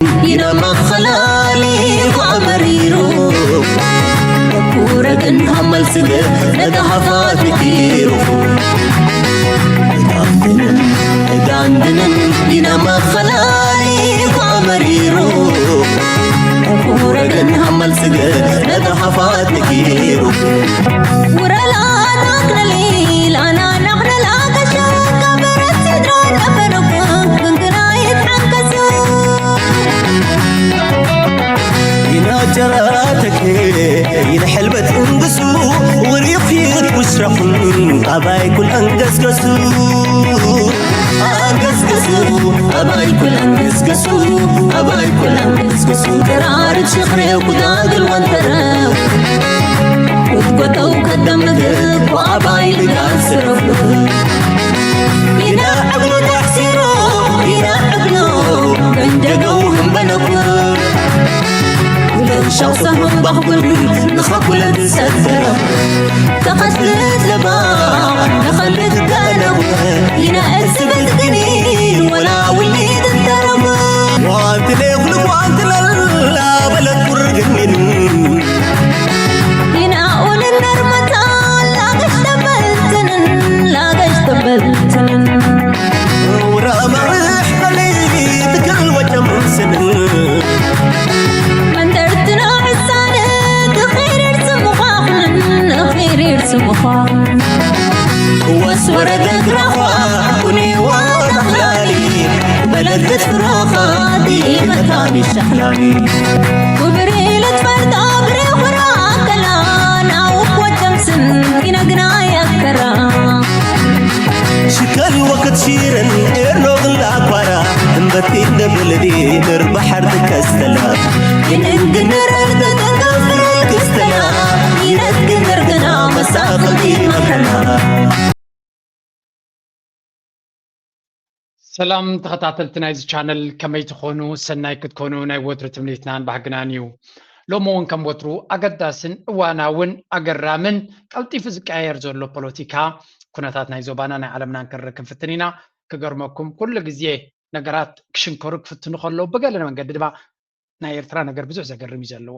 ኢና መኸላሊ ኳ መሪሩ ኩረግን ሃመል ስገ ነታ ሃፋት ንኪሩ ጋንድንን ኢና መኸላሊ ኳ መሪሩ ኩረግን ሃመል ስገ ነታ ሃፋት ንኪሩ ውረላ ናክነሊ ላና ናክነላ ከሸካ በረት ስድራ ነበረኩ ግንግና ይትሓንከሱ ይናጀራተክ ይንሕልበት እንግሱ ውሪኺት ውስረኹን ኣባይ ኩል ኣንገስገሱ ኣንገስገሱ ኣባይ ኩል ኣንገስገሱ ኣባይ ኩል ኣንገስገሱ ተራርድ ሽኽሬው ኩዳግል ወንተረው ክትጎተው ከደምግ ኳ ኣባይ ልጋል ስረፉ ኢና ዕብሉ ታሕሲሩ ኢና ዕብሉ መንደገው ህንበነኩ ውለው ሻውሰ ህንባኽጉል ንኸኩለ ዝሰተረ ተኸትልት ለባ ንኸልት ገለቡ ኢና እርስበት ግኒ ወላ ውሊድ እንተረቡ ጓንትለ ኩሉ ጓንትለላ በለት ቁርግኒን ይናኡልን ነርመታ ላገሽ ተበልትንን ላገሽ ተበልትንን ውራ መርሕ በለይ ትክል ወጨምስንን መንደርትና ሕሳነ ትኺሪር ስምዃኽንን ኺሪር ስምዃኽንን ወስ ወረደ ግራኻ ኩኒ ዋላ ላሊ በለደት ፍራኻ ዲመታኒ ሸሕላኒ ክብሪ ልትፈርዳ ብሬኹራ ኣከላ ናውክ ወጀምስን ይነግና ያከራ ሽከል ወክት ሲርን ኤርኖግን ላኳራ እምበቲ እንደብልዲ ንርባሕር ትከስተላ ይንግንረር ተጠንቀፍረል ክስተላ ይነግንር ግና መሳኽቲ መከላ ሰላም ተኸታተልቲ ናይዚ ቻነል ከመይ ትኾኑ? ሰናይ ክትኮኑ ናይ ወትሩ ትምኒትናን ባህግናን እዩ። ሎሚ እውን ከም ወትሩ ኣገዳስን እዋናውን ኣገራምን ቀልጢፉ ዝቀያየር ዘሎ ፖለቲካ ኩነታት ናይ ዞባና ናይ ዓለምናን ክንርኢ ክንፍትን ኢና። ክገርመኩም ኩሉ ግዜ ነገራት ክሽንከሩ ክፍትኑ ከለዉ ብገለ መንገዲ ድማ ናይ ኤርትራ ነገር ብዙሕ ዘገርም እዩ ዘለዎ።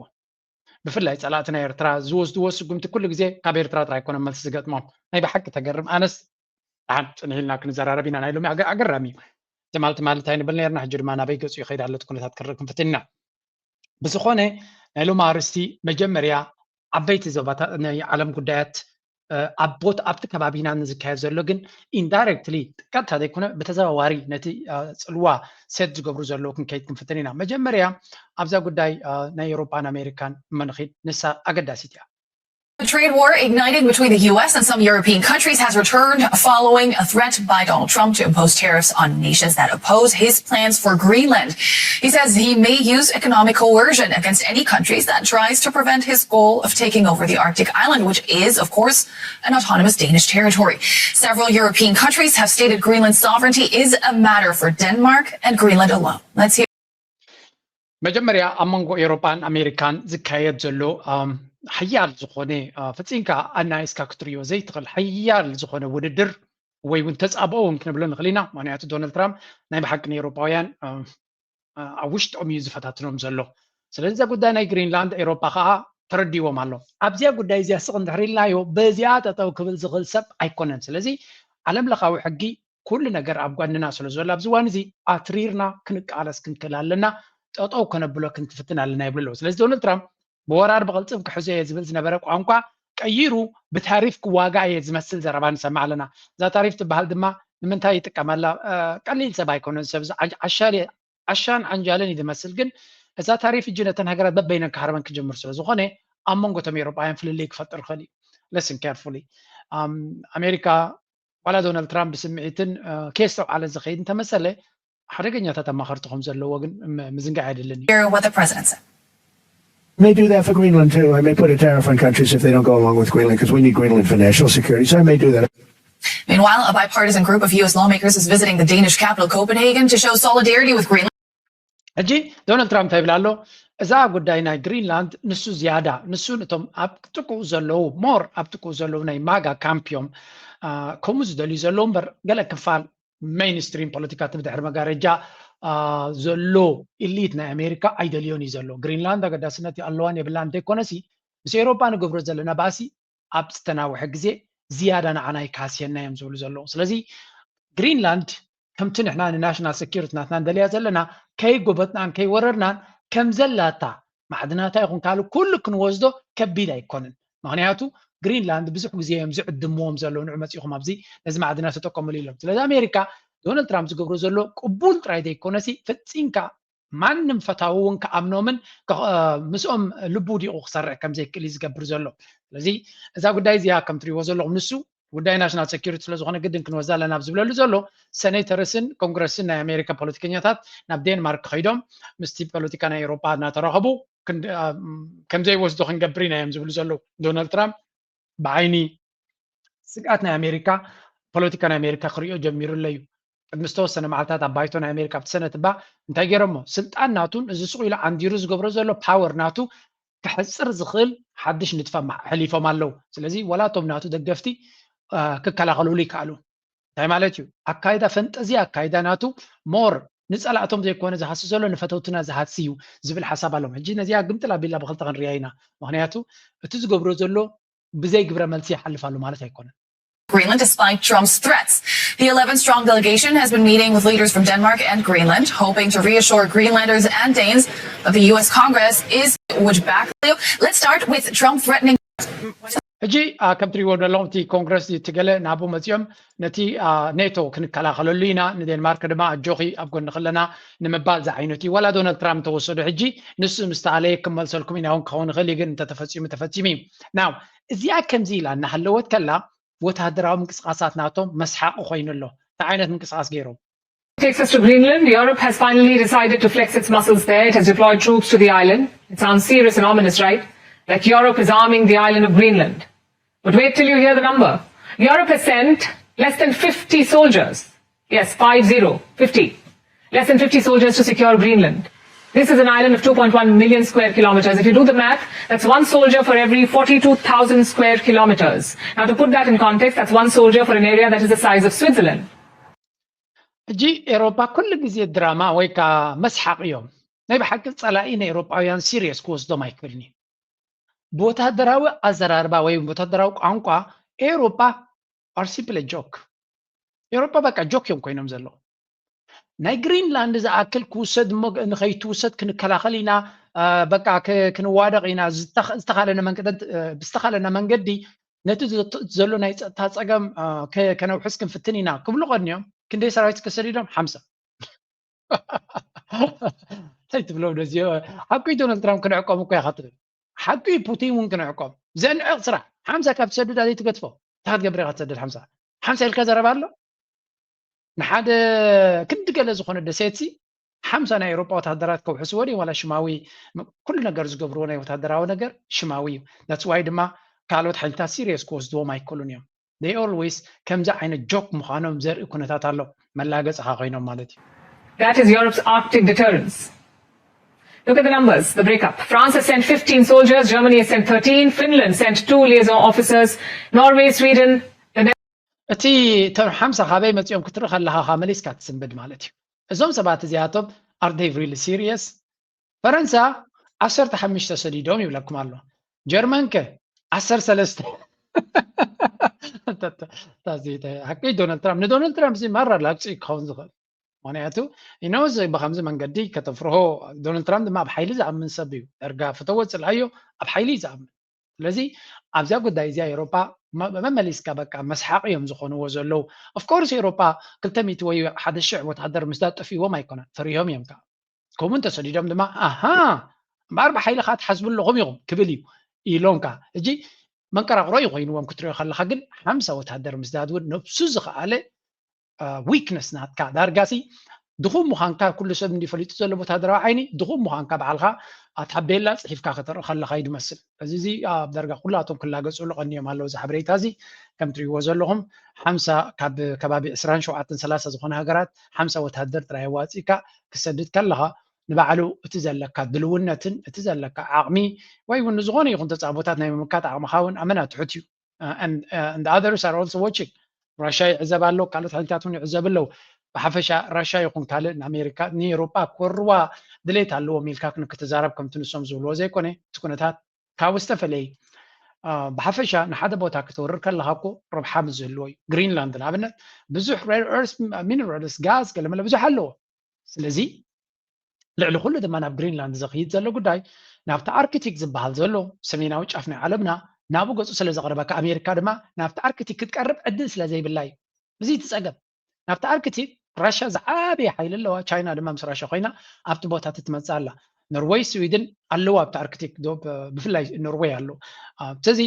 ብፍላይ ጸላእቲ ናይ ኤርትራ ዝወስድዎ ስጉምቲ ኩሉ ግዜ ካብ ኤርትራ ጥራይ ኣይኮነን መልሲ ዝገጥሞም። ናይ ብሓቂ ተገርም። ኣነስ ደሓን ጽንሕ ኢልና ክንዘራረብ ኢና። ናይ ሎሚ ኣገ- ኣገራሚ እዩ። ትማል ትማል እንታይ ንብል ነርና፣ ሕጂ ድማ ናበይ ገጹ ይኸይድ ኣሎ እቲ ኩነታት ክንርኢ ክንፍትን ኢና። ብዝኾነ ናይ ሎሚ ኣርእስቲ መጀመርያ ዓበይቲ ዞባታት ናይ ዓለም ጉዳያት ኣብ ቦት ኣብቲ ከባቢና ንዝካየድ ዘሎ ግን ኢንዳይረክትሊ ቀጥታ ዘይኮነ ብተዘዋዋሪ ነቲ ጽልዋ ሴት ዝገብሩ ዘለዉ ክንከይድ ክንፍትን ኢና። መጀመርያ ኣብዛ ጉዳይ ናይ ኤውሮጳን ኣሜሪካን እመ ንኺድ፣ ንሳ ኣገዳሲት እያ። The trade war ignited between the U S and some European countries has returned following a threat by Donald Trump to impose tariffs on nations that oppose his plans for Greenland. He says he may use economic coercion against any countries that tries to prevent his goal of taking over the Arctic island, which is, of course, an autonomous Danish territory. Several European countries have stated Greenland's sovereignty is a matter for Denmark and Greenland alone. Let's hear. መጀመርያ ኣብ መንጎ ኤውሮጳን ኣሜሪካን ዝካየድ ዘሎ ሓያል ዝኾነ፣ ፈጺምካ ኣናኢስካ ክትርእዮ ዘይትኽእል ሓያል ዝኾነ ውድድር ወይ እውን ተጻብኦ እውን ክንብሎ ንኽእል ኢና። ምኽንያቱ ዶናልድ ትራምፕ ናይ ብሓቂ ንኤውሮጳውያን ኣብ ውሽጦም እዩ ዝፈታትኖም ዘሎ። ስለዚ እዛ ጉዳይ ናይ ግሪንላንድ ኤውሮጳ ከኣ ተረዲዎም ኣሎ። ኣብዚኣ ጉዳይ እዚኣ ስቕ እንድሕር ኢልናዮ በዚኣ ጠጠው ክብል ዝኽእል ሰብ ኣይኮነን። ስለዚ ዓለም ለኻዊ ሕጊ ኩሉ ነገር ኣብ ጓንና ስለ ዘሎ ኣብዚ እዋን እዚ ኣትሪርና ክንቃለስ ክንክእል ኣለና። ጠጠው ከነብሎ ክንትፍትን ኣለና ይብሉ ኣለዉ። ስለዚ ዶናልድ ትራምፕ ብወራር ብቕልጽም ክሕዞ እየ ዝብል ዝነበረ ቋንቋ ቀይሩ ብታሪፍ ክዋጋ እየ ዝመስል ዘረባ ንሰምዕ ኣለና። እዛ ታሪፍ ትበሃል ድማ ንምንታይ ይጥቀመላ? ቀሊል ሰብ ኣይኮነን። ሰብ ዓሻል ዓሻን ዓንጃልን እዩ ዝመስል። ግን እዛ ታሪፍ እጂ ነተን ሃገራት በበይነን ክሃርመን ክጅምር ስለ ዝኾነ ኣብ መንጎ እቶም ኤውሮጳውያን ፍልልይ ክፈጥር ይኽእል እዩ። Listen carefully. ኣሜሪካ ዋላ ዶናልድ ትራምፕ ብስምዒትን ከየስተውዓለ ዝኸይድ እንተመሰለ ሓደገኛታት ኣማኸርቲ ከም ዘለዎ ግን ምዝንጋዕ ኣይደልን እዩ። Hear what the president said. May do that for Greenland too. I may put a tariff on countries if they don't go along with Greenland because we need Greenland for national security. So I may do that. Meanwhile, a bipartisan group of U S lawmakers is visiting the Danish capital, Copenhagen, to show solidarity with Greenland. ሕጂ ዶናልድ ትራምፕ እንታይ ይብል ኣሎ? እዛ ጉዳይ ናይ ግሪንላንድ ንሱ ዝያዳ ንሱ ነቶም ኣብ ጥቅኡ ዘለዉ ሞር ኣብ ጥቅኡ ዘለዉ ናይ ማጋ ካምፕ እዮም ከምኡ ዝደልዩ ዘለዉ እምበር ገለ ክፋል ሜይንስትሪም ፖለቲካ እቲ ብድሕሪ መጋረጃ ዘሎ ኢሊት ናይ ኣሜሪካ ኣይደልዮን እዩ ዘሎ። ግሪንላንድ ኣገዳስነት ኣለዋን የብላን እንተይኮነሲ ምስ ኤውሮጳ ንገብሮ ዘለና ባእሲ ኣብ ዝተናውሐ ግዜ ዝያዳ ንዓና ይካስየና እዮም ዝብሉ ዘለዉ። ስለዚ ግሪንላንድ ከምቲ ንሕና ንናሽናል ሴኪሪቲ ናትና ንደልያ ዘለና ከይጎበጥናን ከይወረርናን ከም ዘላታ ማዕድናታ ይኹን ካልእ ኩሉ ክንወስዶ ከቢድ ኣይኮንን። ምክንያቱ ግሪንላንድ ብዙሕ ግዜ እዮም ዝዕድምዎም ዘለዉ፣ ንዑ መፂኹም ኣብዚ ነዚ ማዕድናት ተጠቀሙሉ ኢሎም። ስለዚ ኣሜሪካ ዶናልድ ትራምፕ ዝገብሮ ዘሎ ቅቡል ጥራይ ዘይኮነሲ ፈፂምካ ማንም ፈታዊ እውን ክኣምኖምን ምስኦም ልቡ ውዲቑ ክሰርሕ ከም ዘይክእል እዩ ዝገብር ዘሎ። ስለዚ እዛ ጉዳይ እዚኣ ከም ትሪእዎ ዘለኹም ንሱ ጉዳይ ናሽናል ሴኪሪቲ ስለዝኾነ ግድን ክንወስዳ ኣለና ኣብ ዝብለሉ ዘሎ ሰኔተርስን ኮንግረስን ናይ ኣሜሪካ ፖለቲከኛታት ናብ ዴንማርክ ከይዶም ምስቲ ፖለቲካ ናይ ኤውሮጳ እናተራኸቡ ከም ዘይወስዶ ክንገብር ኢና እዮም ዝብሉ ዘለዉ። ዶናልድ ትራምፕ ብዓይኒ ስግኣት ናይ ኣሜሪካ ፖለቲካ ናይ ኣሜሪካ ክሪኦ ጀሚሩ ኣሎ እዩ። ቅድሚ ዝተወሰነ መዓልታት ኣብ ባይቶ ናይ ኣሜሪካ ኣብቲ ሰነት እባ እንታይ ገይሮሞ? ስልጣን ናቱን እዚ ስቕ ኢሉ ዓንዲሩ ዝገብሮ ዘሎ ፓወር ናቱ ክሕፅር ዝኽእል ሓድሽ ንጥፈ ኣሕሊፎም ኣለዉ። ስለዚ ዋላ እቶም ናቱ ደገፍቲ ክከላኸልሉ ይከኣሉ። እንታይ ማለት እዩ? ኣካይዳ ፈንጠዝያ ኣካይዳ ናቱ ሞር ንፀላእቶም ዘይኮነ ዝሃሲ ዘሎ ንፈተውትና ዝሃሲ እዩ ዝብል ሓሳብ ኣለዎም። ሕጂ ነዚኣ ግምጥል ኣቢልና ብክልተ ክንሪያ ኢና። ምክንያቱ እቲ ዝገብሮ ዘሎ ብዘይ ግብረ መልሲ ይሓልፍ ኣሎ ማለት ኣይኮነን። Greenland despite Trump's threats. The eleven strong delegation has been meeting with leaders from Denmark and Greenland, hoping to reassure Greenlanders and Danes that the U S Congress is would back. Let's start with Trump threatening. ሕጂ ከም ትሪእዎ ዘለኹም እቲ ኮንግረስ እቲ ገለ ናብኡ መፂኦም ነቲ ኔቶ ክንከላኸለሉ ኢና ንዴንማርክ ድማ ኣጆኺ ኣብ ጎንኺ ኣለና ንምባል ዝዓይነቱ እዩ። ዋላ ዶናልድ ትራምፕ እንተወሰዶ ሕጂ ንሱ ምስ ተኣለየ ክመልሰልኩም ኢና እውን ክኸውን ይኽእል እዩ፣ ግን እንተተፈፂሙ ተፈፂሙ እዩ። ናው እዚኣ ከምዚ ኢላ እናሃለወት ከላ ወታደራዊ ምንቅስቃሳት ናቶም መስሓቂ ኮይኑ ኣሎ። እንታይ ዓይነት ምንቅስቃስ ገይሮም? Takes us to Greenland. Europe has finally decided to flex its muscles there. It has deployed troops to the island. It sounds serious and ominous, right? Like Europe is arming the island of Greenland. But wait till you hear the number. Europe has sent less than fifty soldiers. Yes, five zero, fifty. Less than fifty soldiers to secure Greenland. This is an island of two point one million square kilometers. If you do the math, that's one soldier for every forty-two thousand square kilometers. Now, to put that in context, that's one soldier for an area that is the size of Switzerland. ሕጂ ኤሮፓ ኩሉ ግዜ ድራማ ወይ ከዓ መስሓቅ እዮም። ናይ ብሓቂ ፀላኢ ናይ ኤሮፓውያን ሲሪየስ ክወስዶም ኣይክእልን እዩ። ብወታደራዊ ኣዘራርባ ወይ ወታደራዊ ቋንቋ ኤሮፓ are simply joke። ኤሮፓ በቃ ጆክ እዮም ኮይኖም ዘለዉ። ናይ ግሪንላንድ ዝኣክል ክውሰድ እሞ ንኸይትውሰድ ክንከላኸል ኢና፣ በቃ ክንዋደቕ ኢና፣ ዝተኻለነ መንገዲ ነቲ ዘሎ ናይ ፀጥታ ፀገም ከነውሕስ ክንፍትን ኢና ክብሉ ቀንዮም። ክንደይ ሰራዊት ከሰዲዶም? ሓምሳ። እንታይ ትብሎም ነዚ? ሓቂ ዶናልድ ትራምፕ ክንዕቆም እኮ ኢኻ ትብል። ሓቂ ፑቲን እውን ክንዕቆም ዘንዕቕ ስራሕ። ሓምሳ ካብ ትሰድዳ ዘይትገድፎ እንታይ ክትገብር ኢኻ ትሰድድ ሓምሳ? ሓምሳ ኢልካ ዘረባ ኣሎ? ንሓደ ክንዲ ገለ ዝኾነ ደሴትሲ ሓምሳ ናይ ኤውሮጳ ወታደራት ከውሕስዎ ድዮም ዋላ ሽማዊ ኩሉ ነገር ዝገብርዎ ናይ ወታደራዊ ነገር ሽማዊ እዩ። That's why ድማ ካልኦት ሓይልታት ሲሪየስ ክወስድዎም ኣይክእሉን እዮም። They always ከምዚ ዓይነት ጆክ ምዃኖም ዘርኢ ኩነታት ኣሎ። መላገፅኻ ኮይኖም ማለት እዩ። That is Europe's Arctic deterrence. Look at the numbers, the breakup. France has sent fifteen soldiers, Germany has sent thirteen, Finland sent two liaison officers, Norway, Sweden, እቲ ተር ሓምሳ ካበይ መፂኦም ክትርኢ ከለካ ካብ መሊስካ ትስንብድ ማለት እዩ። እዞም ሰባት እዚኣቶም are they really serious? ፈረንሳ ዓሰርተ ሓሙሽተ ሰዲዶም ይብለኩም ኣሎ። ጀርመን ከ ዓሰርተ ሰለስተ። ሓቂ ዶናልድ ትራምፕ ንዶናልድ ትራምፕ እዚ ማራ ላግፂ ክኸውን ዝኽእል ምክንያቱ ኢኖዝ ብከምዚ መንገዲ ከተፍርሆ ዶናልድ ትራምፕ ድማ ኣብ ሓይሊ ዝኣምን ሰብ እዩ። ደርጋ ፍተዎ ፅልኣዮ ኣብ ሓይሊ እዩ ዝኣምን። ስለዚ ኣብዚኣ ጉዳይ እዚኣ ኤሮፓ መመሊስካ በቃ መስሓቂ እዮም ዝኾንዎ ዘለዉ። Of course ኤሮፓ ክልተ ሚእቲ ወይ ሓደ ሽሕ ወታደር ምስዳድ ጠፊእዎም ኣይኮነን፣ ፈሪሆም እዮም ከዓ ከምኡ እንተሰዲዶም ድማ ኣሃ እምበኣር ብሓይሊ ከዓ ትሓስቡ ኣለኹም ኢኹም ክብል እዩ ኢሎም ከዓ። ሕጂ መንቀራቕሮ እዩ ኮይንዎም ክትሪኦ ከለካ፣ ግን ሓምሳ ወታደር ምስዳድ እውን ነብሱ ዝኸኣለ ዊክነስ ናትካ ዳርጋሲ ድኹም ምዃንካ ኩሉ ሰብ እንዲፈሊጡ ዘሎ ወታደራዊ ዓይኒ ድኹም ምዃንካ በዓልካ ታቤላ ፅሒፍካ ከተርኢ ከለካ እዩ ዝመስል። እዚ እዚ ኣብ ዳርጋ ኩላቶም ክላገፅሉ ቀንዮም ኣለዉ። እዚ ሓበሬታ እዚ ከም ትሪእዎ ዘለኹም ሓምሳ ካብ ከባቢ ዕስራን ሸውዓተን ሰላሳ ዝኾነ ሃገራት ሓምሳ ወታደር ጥራይ ኣዋፂእካ ክሰድድ ከለካ ንባዕሉ እቲ ዘለካ ድልውነትን እቲ ዘለካ ዓቕሚ ወይ እውን ንዝኾነ ይኹን ተፃቦታት ናይ ምምካት ዓቕምካ እውን ኣመና ትሑት እዩ። And others are also watching. ራሻ ይዕዘብ ኣሎ፣ ካልኦት ሓይልታት እውን ይዕዘብ ኣለዉ። ብሓፈሻ ራሻ ይኹን ካልእ ንኣሜሪካ ንኤሮጳ ክወርዋ ድሌት ኣለዎም ኢልካ ክትዛረብ ከምቲ ንሶም ዝብልዎ ዘይኮነ እቲ ኩነታት ካብ ዝተፈለየ ብሓፈሻ ንሓደ ቦታ ክትወርር ከለካ እኮ ረብሓ ምስ ዝህልዎ እዩ። ግሪንላንድ ንኣብነት ብዙሕ rare earth minerals ጋዝ ገለመለ ብዙሕ ኣለዎ። ስለዚ ልዕሊ ኩሉ ድማ ናብ ግሪንላንድ ዘኽይድ ዘሎ ጉዳይ ናብቲ ኣርክቲክ ዝበሃል ዘሎ ሰሜናዊ ጫፍ ናይ ዓለምና ናብኡ ገጹ ስለ ዘቕርበካ ኣሜሪካ ድማ ናብቲ ኣርክቲክ ክትቀርብ ዕድል ስለ ዘይብላ እዩ። እዚ እቲ ጸገም ናብቲ ኣርክቲክ ራሻ ዝዓበየ ሓይሊ ኣለዋ። ቻይና ድማ ምስ ራሻ ኮይና ኣብቲ ቦታቲ ትመጽእ ኣላ። ኖርወይ፣ ስዊድን ኣለዋ ኣብቲ ኣርክቲክ ብፍላይ ኖርወይ ኣሎ። ስለዚ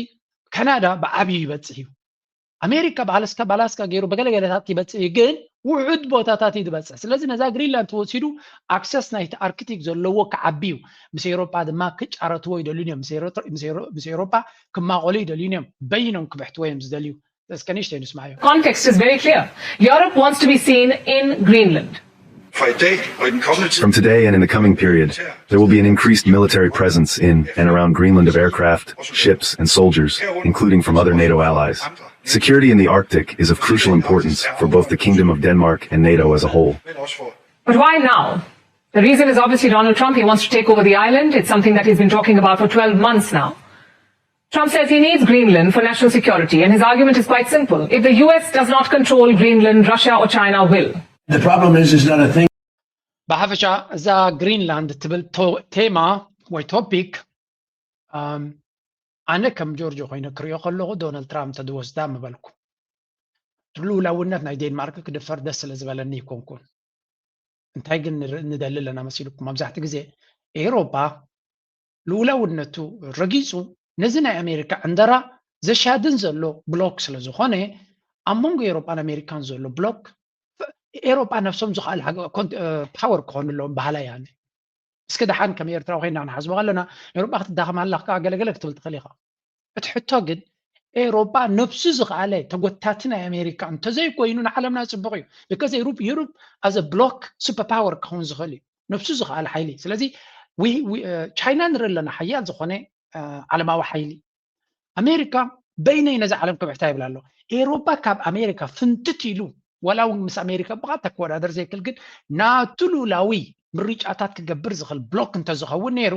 ካናዳ ብዓብዩ ይበጽሕ እዩ። ኣሜሪካ ብኣላስካ ባላስካ ገይሩ በገለገለታት ይበጽሕ እዩ፣ ግን ውሑድ ቦታታት እዩ ዝበጽሕ። ስለዚ ነዛ ግሪንላንድ ተወሲዱ ኣክሰስ ናይቲ ኣርክቲክ ዘለዎ ክዓቢ እዩ። ምስ ኤሮጳ ድማ ክጫረትዎ ይደልዩን እዮም። ምስ ኤሮጳ ክማቆሉ ይደልዩን እዮም። በይኖም ክብሕትዎ እዮም ዝደልዩ። እስከ ንእሽተይ ንስማዮ። Context is very clear. Europe wants to be seen in Greenland. From today and in the coming period, there will be an increased military presence in and around Greenland of aircraft, ships, and soldiers, including from other NATO allies. Security in the Arctic is of crucial importance for both the Kingdom of Denmark and NATO as a whole. But why now? The reason is obviously Donald Trump. He wants to take over the island. It's something that he's been talking about for twelve months now. Trump says he needs Greenland for national security, and his argument is quite simple. If the U S does not control Greenland, Russia or China will. The problem is, it's not a thing. ብሓፈሻ እዛ ግሪንላንድ ትብል ቴማ ወይ ቶፒክ ኣነ ከም ጆርጆ ኮይነ ክሪኦ ከለኹ ዶናልድ ትራምፕ ተዝወስዳ ምበልኩ። ልኡላውነት ናይ ዴንማርክ ክድፈር ደስ ስለ ዝበለኒ ይኮንኩን። እንታይ ግን ንርኢ ንደሊ ኣለና መሲልኩም? መብዛሕትኡ ግዜ ኤውሮጳ ልኡላውነቱ ረጊጹ ነዚ ናይ ኣሜሪካ ዕንደራ ዘሻድን ዘሎ ብሎክ ስለ ዝኾነ ኣብ መንጎ ኤውሮጳን ኣሜሪካን ዘሎ ብሎክ ኤውሮጳ ነብሶም ዝኽኣል ፓወር ክኾኑ ኣለዎም በሃላይ ኣነ። እስኪ ደሓን ከም ኤርትራዊ ኮይና ክንሓስቦ ከለና ኤውሮጳ ክትዳኸም ኣላ ከዓ ገለገለ ክትብል ትኽእል ኢኻ። እቲ ሕቶ ግን ኤውሮጳ ነብሱ ዝኽኣለ ተጎታቲ ናይ ኣሜሪካ እንተዘይኮይኑ ንዓለምና ፅቡቕ እዩ። because Europe Europe as a bloc super power ክኸውን ዝኽእል እዩ ነብሱ ዝኽኣለ ሓይሊ። ስለዚ ቻይና ንርኢ ኣለና ሓያል ዝኾነ ዓለማዊ ሓይሊ። ኣሜሪካ በይነይ ነዚ ዓለም ክብሕታ ይብል ኣሎ። ኤውሮጳ ካብ ኣሜሪካ ፍንትት ኢሉ ዋላ እውን ምስ ኣሜሪካ ብቐጥታ ክወዳደር ዘይክእል ግን ናቱ ልኡላዊ ምርጫታት ክገብር ዝኽእል ብሎክ እንተዝኸውን ነይሩ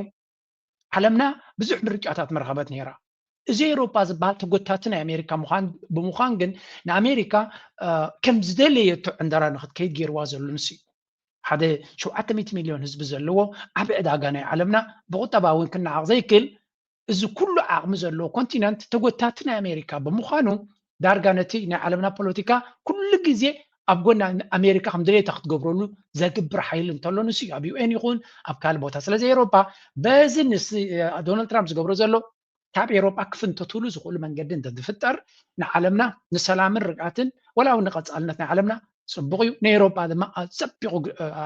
ዓለምና ብዙሕ ምርጫታት ምረኸበት ነይራ። እዚ ኤውሮጳ ዝበሃል ተጎታቲ ናይ ኣሜሪካ ብምዃን ግን ንኣሜሪካ ከም ዝደለየቶ ዕንደራ ንክትከይድ ገይርዋ ዘሎ ንሱ እዩ። ሓደ ሸውዓተ ሚእቲ ሚልዮን ህዝቢ ዘለዎ ዓቢ ዕዳጋ ናይ ዓለምና ብቁጠባ እውን ክነዓቕ ዘይክእል እዚ ኩሉ ዓቕሚ ዘለዎ ኮንቲነንት ተጎታቲ ናይ ኣሜሪካ ብምዃኑ ዳርጋ ነቲ ናይ ዓለምና ፖለቲካ ኩሉ ግዜ ኣብ ጎና ኣሜሪካ ከም ድሌታ ክትገብረሉ ዘግብር ሓይሊ እንተሎ ንሱ እዩ ኣብ ዩኤን ይኹን ኣብ ካልእ ቦታ። ስለዚ ኤውሮጳ በዚ ንስ ዶናልድ ትራምፕ ዝገብሮ ዘሎ ካብ ኤውሮጳ ክፍንተቱሉ ዝኽእሉ መንገዲ እንተዝፍጠር ንዓለምና ንሰላምን ርግኣትን ወላ እውን ንቐጻልነት ናይ ዓለምና ጽቡቕ እዩ። ንኤውሮጳ ድማ ኣጸቢቑ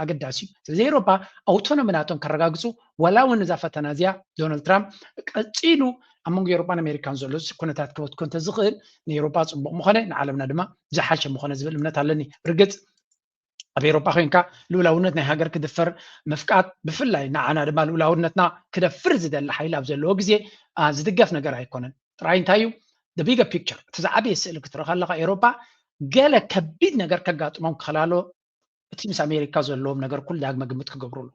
ኣገዳሲ እዩ። ስለዚ ኤውሮጳ ኣውቶኖሚ ናቶም ከረጋግጹ ወላ እውን እዛ ፈተና እዚኣ ዶናልድ ትራምፕ ቀጺሉ ኣብ መንጎ ኤውሮጳን ኣሜሪካን ዘሎ ኩነታት ክበትኮ እንተዝኽእል ንኤውሮጳ ጽቡቕ ምኾነ ንዓለምና ድማ ዝሓሸ ምኾነ ዝብል እምነት ኣለኒ። ርግጽ ኣብ ኤውሮጳ ኮይንካ ልኡላውነት ናይ ሃገር ክድፈር ምፍቃድ ብፍላይ ንዓና ድማ ልኡላውነትና ክደፍር ዝደሊ ሓይሊ ኣብ ዘለዎ ግዜ ዝድገፍ ነገር ኣይኮነን። ጥራይ እንታይ እዩ the bigger picture እቲ ዝዓበየ ስእሊ ክትርኢ ከለካ ኤውሮጳ ገለ ከቢድ ነገር ከጋጥሞም ክኽእል ኣሎ። እቲ ምስ ኣሜሪካ ዘለዎም ነገር ኩሉ ዳግመ ግምት ክገብሩሉ።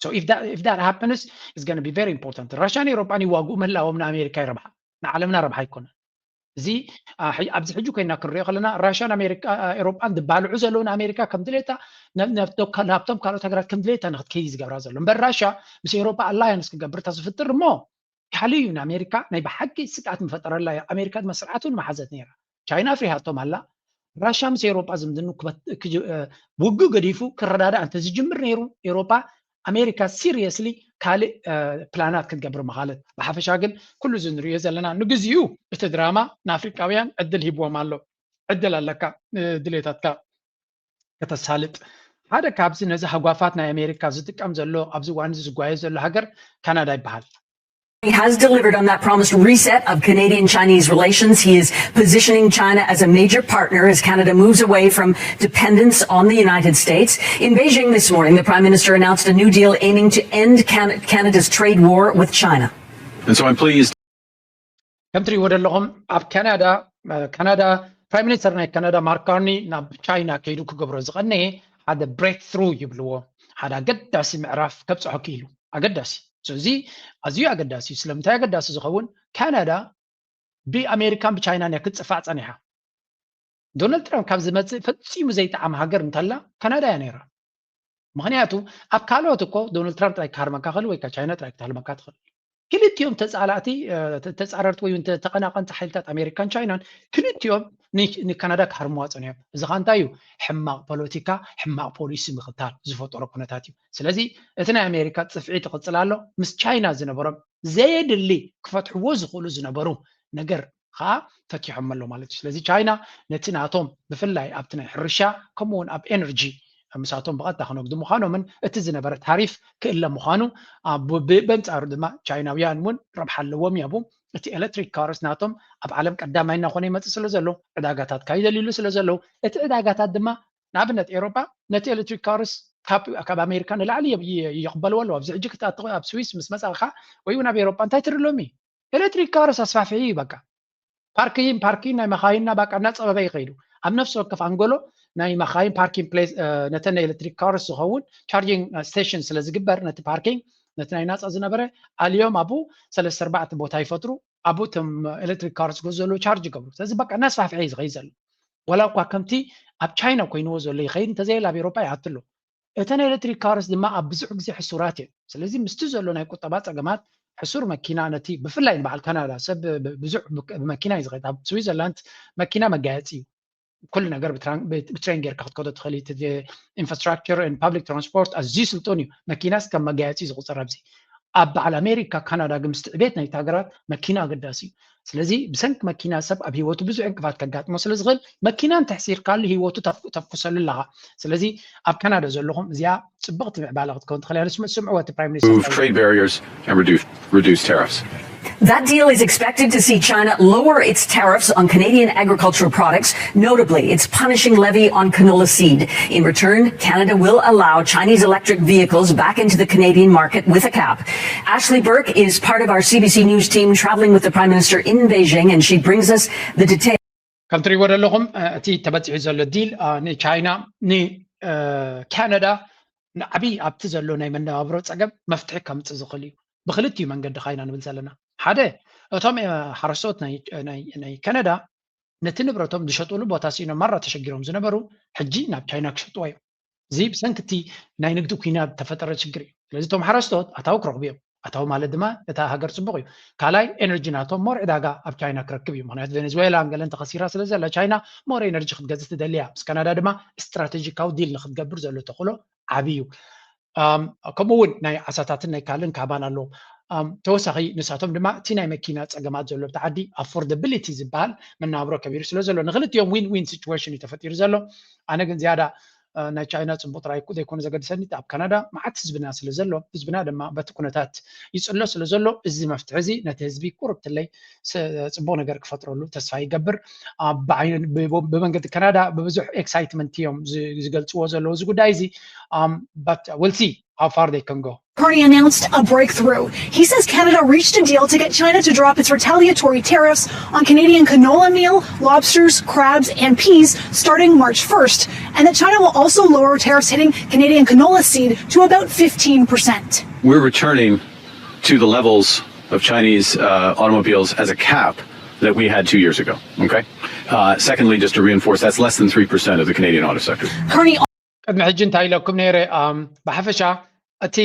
So if that, if that happens, it's going to be very important. ራሽያን ኤውሮጳን ይዋግኡ ምህላዎም ንኣሜሪካ ይረብሓ፣ ንዓለምና ረብሓ ኣይኮነን። እዚ ኣብዚ ሕጂ ኮይና ክንሪኦ ከለና ራሽያን ኣሜሪካ ኤውሮጳን ዝባልዑ ዘለዉ ንኣሜሪካ ከም ድሌታ ናብቶም ካልኦት ሃገራት ከም ድሌታ ንክትከይድ ዝገብራ ዘሎ እምበር ራሽያ ምስ ኤውሮጳ ኣላያንስ ክገብር ተዝፍጥር እሞ ካልእ እዩ ንኣሜሪካ ናይ ብሓቂ ስግኣት ምፈጠረላ እዩ። ኣሜሪካ ድማ ስርዓት እውን መሓዘት ነይራ። ቻይና ኣፍሪሃቶም ኣላ። ራሽያ ምስ ኤውሮጳ ዝምድኑ ውግእ ገዲፉ ክረዳዳእ እንተዝጅምር ነይሩ ኤውሮጳ ኣሜሪካ ሲሪየስሊ ካልእ ፕላናት ክትገብር ምኻለት። ብሓፈሻ ግን ኩሉ እዚ ንሪኦ ዘለና ንግዚኡ እቲ ድራማ ንኣፍሪቃውያን ዕድል ሂብዎም ኣሎ። ዕድል ኣለካ ድሌታትካ ከተሳልጥ። ሓደ ካብዚ ነዚ ሃጓፋት ናይ ኣሜሪካ ዝጥቀም ዘሎ ኣብዚ እዋን እዚ ዝጓየ ዘሎ ሃገር ካናዳ ይበሃል። He has delivered on that promised reset of Canadian Chinese relations. He is positioning China as a major partner as Canada moves away from dependence on the United States. In Beijing this morning, the Prime Minister announced a new deal aiming to end Can- Canada's trade war with China. And so I'm pleased. ከም ትሪእዎ ዘለኹም ኣብ ካናዳ ካናዳ ፕራይም ሚኒስተር ናይ ካናዳ ማርክ ካርኒ ናብ ቻይና ከይዱ ክገብሮ ዝቐነየ ሓደ ብሬክ ትሩ ይብልዎ፣ ሓደ ኣገዳሲ ምዕራፍ ከብፅሖ ክኢሉ። ኣገዳሲ። ስለዚ ኣዝዩ ኣገዳሲ እዩ። ስለምንታይ ኣገዳሲ ዝኸውን? ካናዳ ብኣሜሪካን ብቻይናን እያ ክትፅፋዕ ፀኒሓ። ዶናልድ ትራምፕ ካብ ዝመፅእ ፈፂሙ ዘይጠዓም ሃገር እንተላ ካናዳ እያ ነይራ። ምክንያቱ ኣብ ካልኦት እኮ ዶናልድ ትራምፕ ጥራይ ክሃርመካ ክእል ወይ ቻይና ጥራይ ክትሃርመካ ትኽእል። ክልቲኦም ተፃላእቲ ተፃረርቲ ወይ ተቐናቐንቲ ሓይልታት ኣሜሪካን ቻይናን ክልቲኦም ንካናዳ ክሃርምዋ ፀኒሖም። እዚ ከዓ እንታይ እዩ? ሕማቕ ፖለቲካ፣ ሕማቕ ፖሊሲ ምኽታል ዝፈጠሮ ኩነታት እዩ። ስለዚ እቲ ናይ ኣሜሪካ ፅፍዒ ትቕፅል ኣሎ። ምስ ቻይና ዝነበሮም ዘየድሊ ክፈትሕዎ ዝኽእሉ ዝነበሩ ነገር ከዓ ፈቲሖም ኣሎ ማለት እዩ። ስለዚ ቻይና ነቲ ናቶም ብፍላይ ኣብቲ ናይ ሕርሻ ከምኡውን ኣብ ኤነርጂ ምሳቶም ብቐጥታ ክነግዱ ምዃኖምን እቲ ዝነበረ ታሪፍ ክእለ ምዃኑ በንጻሩ ድማ ቻይናውያን እውን ረብሓ ኣለዎም እያቡ። እቲ ኤሌክትሪክ ካርስ ናቶም ኣብ ዓለም ቀዳማይ እናኾነ ይመፅእ ስለ ዘሎ ዕዳጋታት ካይደልሉ ስለ ዘለዉ እቲ ዕዳጋታት ድማ ንኣብነት ኤሮጳ ነቲ ኤሌክትሪክ ካርስ ካብ ኣሜሪካ ንላዕሊ ይቕበልዎ ኣለዉ። ኣብዚ ሕጂ ክትኣት ኣብ ስዊስ ምስ መፃእካ ወይ እውን ኣብ ኤሮጳ እንታይ ትርሎም እዩ? ኤሌክትሪክ ካርስ ኣስፋፍሒ እዩ በቃ። ፓርኪን ፓርኪን ናይ መኻይንና በቃ እናፀበበ ይኸይዱ። ኣብ ነፍሲ ወከፍ ኣንጎሎ ናይ መኻይን ፓርኪን ፕሌስ ነተን ናይ ኤሌክትሪክ ካርስ ዝኸውን ቻርጂንግ ስቴሽን ስለ ዝግበር ነቲ ፓርኪንግ ነቲ ናይ ናፃ ዝነበረ ኣልዮም ኣብኡ ሰለስተ ኣርባዕተ ቦታ ይፈጥሩ። ኣብኡ እቶም ኤሌክትሪክ ካርስ ጎ ዘለዉ ቻርጅ ይገብሩ። ስለዚ በቃ እናስፋፍሐ እዩ ዝኸይድ ዘሎ። ዋላ እኳ ከምቲ ኣብ ቻይና ኮይንዎ ዘሎ ይኸይድ እንተዘየለ ኣብ ኤሮጳ ይኣትሎ። እተን ኤሌክትሪክ ካርስ ድማ ኣብ ብዙሕ ግዜ ሕሱራት እየን። ስለዚ ምስቲ ዘሎ ናይ ቁጠባ ፀገማት ሕሱር መኪና ነቲ ብፍላይ ንበዓል ካናዳ ሰብ ብዙሕ ብመኪና እዩ ዝኸይድ። ኣብ ስዊዘርላንድ መኪና መጋየፂ እዩ። ኩሉ ነገር ብትሬን ጌርካ ክትከዶ ትኽእል ኢንፍራስትራክቸር ፓብሊክ ትራንስፖርት ኣዝዩ ስልጡን እዩ። መኪናስ ከም መጋየፂ ዝቁፀር ኣብዚ ኣብ በዓል ኣሜሪካ ካናዳ ግን ምስቲ ዕቤት ናይቲ ሃገራት መኪና ኣገዳሲ እዩ። ስለዚ ብሰንኪ መኪና ሰብ ኣብ ህይወቱ ብዙሕ ዕንቅፋት ከጋጥሞ ስለ ዝኽእል መኪና እንተሕሲርካሉ ህይወቱ ተፍኩሰሉ ኣለኻ። ስለዚ ኣብ ካናዳ ዘለኹም እዚኣ ፅብቕቲ ምዕባለ ክትከውን ትኽእል እያ። ስምዕዎ እቲ ፕራይም ሚኒስተር remove trade barriers and reduce reduce tariffs. That deal is expected to see China lower its tariffs on Canadian agricultural products, notably its punishing levy on canola seed. In return, Canada will allow Chinese electric vehicles back into the Canadian market with a cap. Ashley Burke is part of our C B C News team traveling with the Prime Minister in Beijing, and she brings us the details. ከም ትሪእዎ ዘለኹም እቲ ተበፂሑ ዘሎ ዲል ንቻይና ንካናዳ ንዓብዪ ኣብቲ ዘሎ ናይ መነባብሮ ፀገም መፍትሒ ከምፅእ ዝኽእል እዩ። ብክልቲኡ መንገዲ ካይና ንብል ዘለና ሓደ እቶም ሓረስቶት ናይ ካናዳ ነቲ ንብረቶም ዝሸጥሉ ቦታ ስኢኖም ማራ ተሸጊሮም ዝነበሩ ሕጂ ናብ ቻይና ክሸጥዎ እዮም። እዚ ብሰንኪ እቲ ናይ ንግዲ ኩናት ዝተፈጠረ ችግር እዩ። ስለዚ እቶም ሓረስቶት ኣታዊ ክረኽቡ እዮም። ኣታዊ ማለት ድማ እታ ሃገር ፅቡቕ እዩ። ካልኣይ ኤነርጂ ናቶም ሞር ዕዳጋ ኣብ ቻይና ክረክብ እዩ። ምክንያቱ ቬኔዙዌላ ገለ እንተኸሲራ ስለ ዘላ ቻይና ሞር ኤነርጂ ክትገዝእ ትደሊ እያ። ምስ ካናዳ ድማ ስትራቴጂካዊ ዲል ንክትገብር ዘሎ ተኽእሎ ዓብዪ እዩ። ከምኡ እውን ናይ ዓሳታትን ናይ ካልእን ካባን ኣለዎም። ተወሳኺ ንሳቶም ድማ እቲ ናይ መኪና ፀገማት ዘሎ ኣብቲ ዓዲ ኣፎርደብሊቲ ዝበሃል መናብሮ ከቢሩ ስለ ዘሎ ንክልቲኦም ዊን ዊን ሲቹዌሽን እዩ ተፈጢሩ ዘሎ። ኣነ ግን ዝያዳ ናይ ቻይና ፅቡቅ ጥራይ ዘይኮነ ዘገድሰኒ ኣብ ካናዳ መዓት ህዝብና ስለ ዘሎ ህዝብና ድማ በቲ ኩነታት ይፅሎ ስለ ዘሎ እዚ መፍትሒ እዚ ነቲ ህዝቢ ቁርብትለይ ፅቡቅ ነገር ክፈጥረሉ ተስፋ ይገብር። ብመንገዲ ካናዳ ብብዙሕ ኤክሳይትመንት እዮም ዝገልፅዎ ዘለዉ እዚ ጉዳይ እዚ። We'll see how far they can go. Carney announced a breakthrough. He says Canada reached a deal to get China to drop its retaliatory tariffs on Canadian canola meal, lobsters, crabs, and peas starting March first, and that China will also lower tariffs hitting Canadian canola seed to about fifteen percent. We're returning to the levels of Chinese uh, automobiles as a cap that we had two years ago. Okay. Uh, secondly, just to reinforce, that's less than three percent of the Canadian auto sector. Carney ቅድሚ ሕጂ እንታይ ኢለኩም ነይረ? ብሓፈሻ እቲ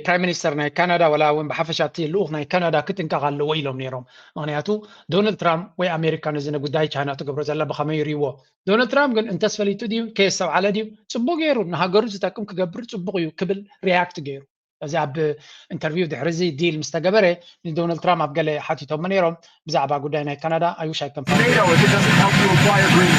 ፕራይም ሚኒስተር ናይ ካናዳ ዋላ እውን ብሓፈሻ እቲ ልኡኽ ናይ ካናዳ ክጥንቀቕ ኣለዎ ኢሎም ነይሮም። ምክንያቱ ዶናልድ ትራምፕ ወይ ኣሜሪካ ነዚ ጉዳይ ቻይና ትገብሮ ዘላ ብኸመይ ይርእይዎ? ዶናልድ ትራምፕ ግን እንተስፈሊጡ ድዩ ከየስተውዓለ ድዩ? ፅቡቅ ገይሩ ንሃገሩ ዝጠቅም ክገብር ፅቡቅ እዩ ክብል ሪያክት ገይሩ። እዚ ኣብ ኢንተርቪው ድሕሪ እዚ ዲል ምስ ተገበረ ንዶናልድ ትራምፕ ኣብ ገለ ሓቲቶሞ ነይሮም ብዛዕባ ጉዳይ ናይ ካናዳ I wish I can find NATO if it doesn't help you acquire green.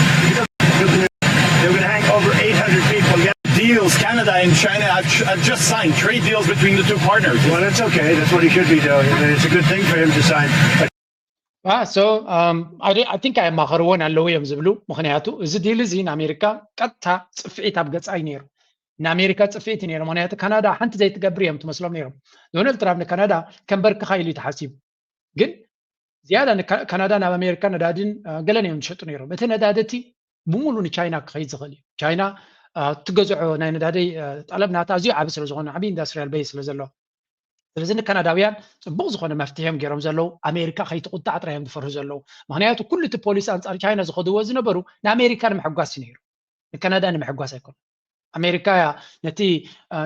They're going to hang over eight hundred people. Yeah. Deals, Canada and China have, have just signed trade deals between the two partners. Well, that's okay. That's what it should be doing. I mean, it's a good thing for him to sign. So um, I, I think ኣየማኸርዎን ኣለዉ እዮም ዝብሉ። ምክንያቱ እዚ ዲል እዚ ንኣሜሪካ ቀጥታ ፅፍዒት ኣብ ገፃ እዩ ነይሩ። ንኣሜሪካ ፅፍዒት እዩ ነይሩ። ምክንያቱ ካናዳ ሓንቲ ዘይትገብር እዮም ትመስሎም ነይሮም። ዶናልድ ትራምፕ ንካናዳ ከንበርክኻ ኢሉ ተሓሲቡ። ግን ዝያዳ ንካናዳ ናብ ኣሜሪካ ነዳድን ገለን እዮም ዝሸጡ ነይሮም። እቲ ነዳዲ እቲ ብሙሉ ንቻይና ክኸይድ ዝኽእል እዩ። ቻይና ትገዝዖ ናይ ነዳዲ ጠለብ ናታ ኣዝዩ ዓቢ ስለ ዝኾነ፣ ዓቢ ኢንዳስትሪያል ቤዝ ስለ ዘለዎ፣ ስለዚ ንካናዳውያን ጽቡቕ ዝኾነ መፍትሒ እዮም ገይሮም ዘለዉ። ኣሜሪካ ከይትቑጣዕ ጥራይ እዮም ዝፈርሁ ዘለዉ። ምኽንያቱ ኩሉ እቲ ፖሊሲ ኣንጻር ቻይና ዝኸድዎ ዝነበሩ ንኣሜሪካ ንምሕጓስ እዩ ነይሩ፣ ንካናዳ ንምሕጓስ ኣይኮነ። ኣሜሪካ እያ ነቲ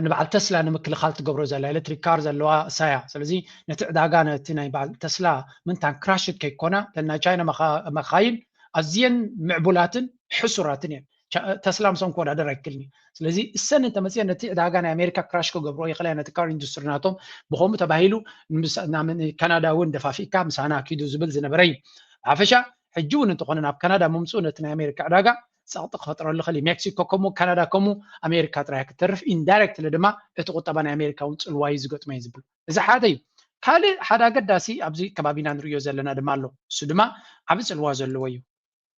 ንበዓል ተስላ ንምክልኻል ትገብሮ ዘላ፣ ኤሌክትሪክ ካር ዘለዋ እሳያ። ስለዚ ነቲ ዕዳጋ ነቲ ናይ በዓል ተስላ ምንታን ክራሽት ከይኮና፣ እተን ናይ ቻይና መኻይን ኣዝየን ምዕቡላትን ሕሱራትን እየን። ተስላ ምሶም ክወዳደር ኣይክልኒ። ስለዚ እሰን እንተመፅየን ነቲ ዕዳጋ ናይ ኣሜሪካ ክራሽ ክገብሮ ይኽእላ፣ ነቲ ካር ኢንዱስትሪ ናቶም ብኸምኡ ተባሂሉ ካናዳ እውን ደፋፊእካ ምሳና ኪዱ ዝብል ዝነበረ እዩ። ብሓፈሻ ሕጂ እውን እንተኾነ ናብ ካናዳ ምምፅኡ ነቲ ናይ ኣሜሪካ ዕዳጋ ፀቕጢ ክፈጥረሉ ይኽእል እዩ። ሜክሲኮ ከምኡ፣ ካናዳ ከምኡ፣ ኣሜሪካ ጥራይ ክትተርፍ፣ ኢንዳይሬክትሊ ድማ እቲ ቁጠባ ናይ ኣሜሪካ እውን ፅልዋ እዩ ዝገጥሞ እዩ ዝብሉ። እዚ ሓደ እዩ። ካልእ ሓደ ኣገዳሲ ኣብዚ ከባቢና ንሪኦ ዘለና ድማ ኣሎ። እሱ ድማ ዓቢ ፅልዋ ዘለዎ እዩ።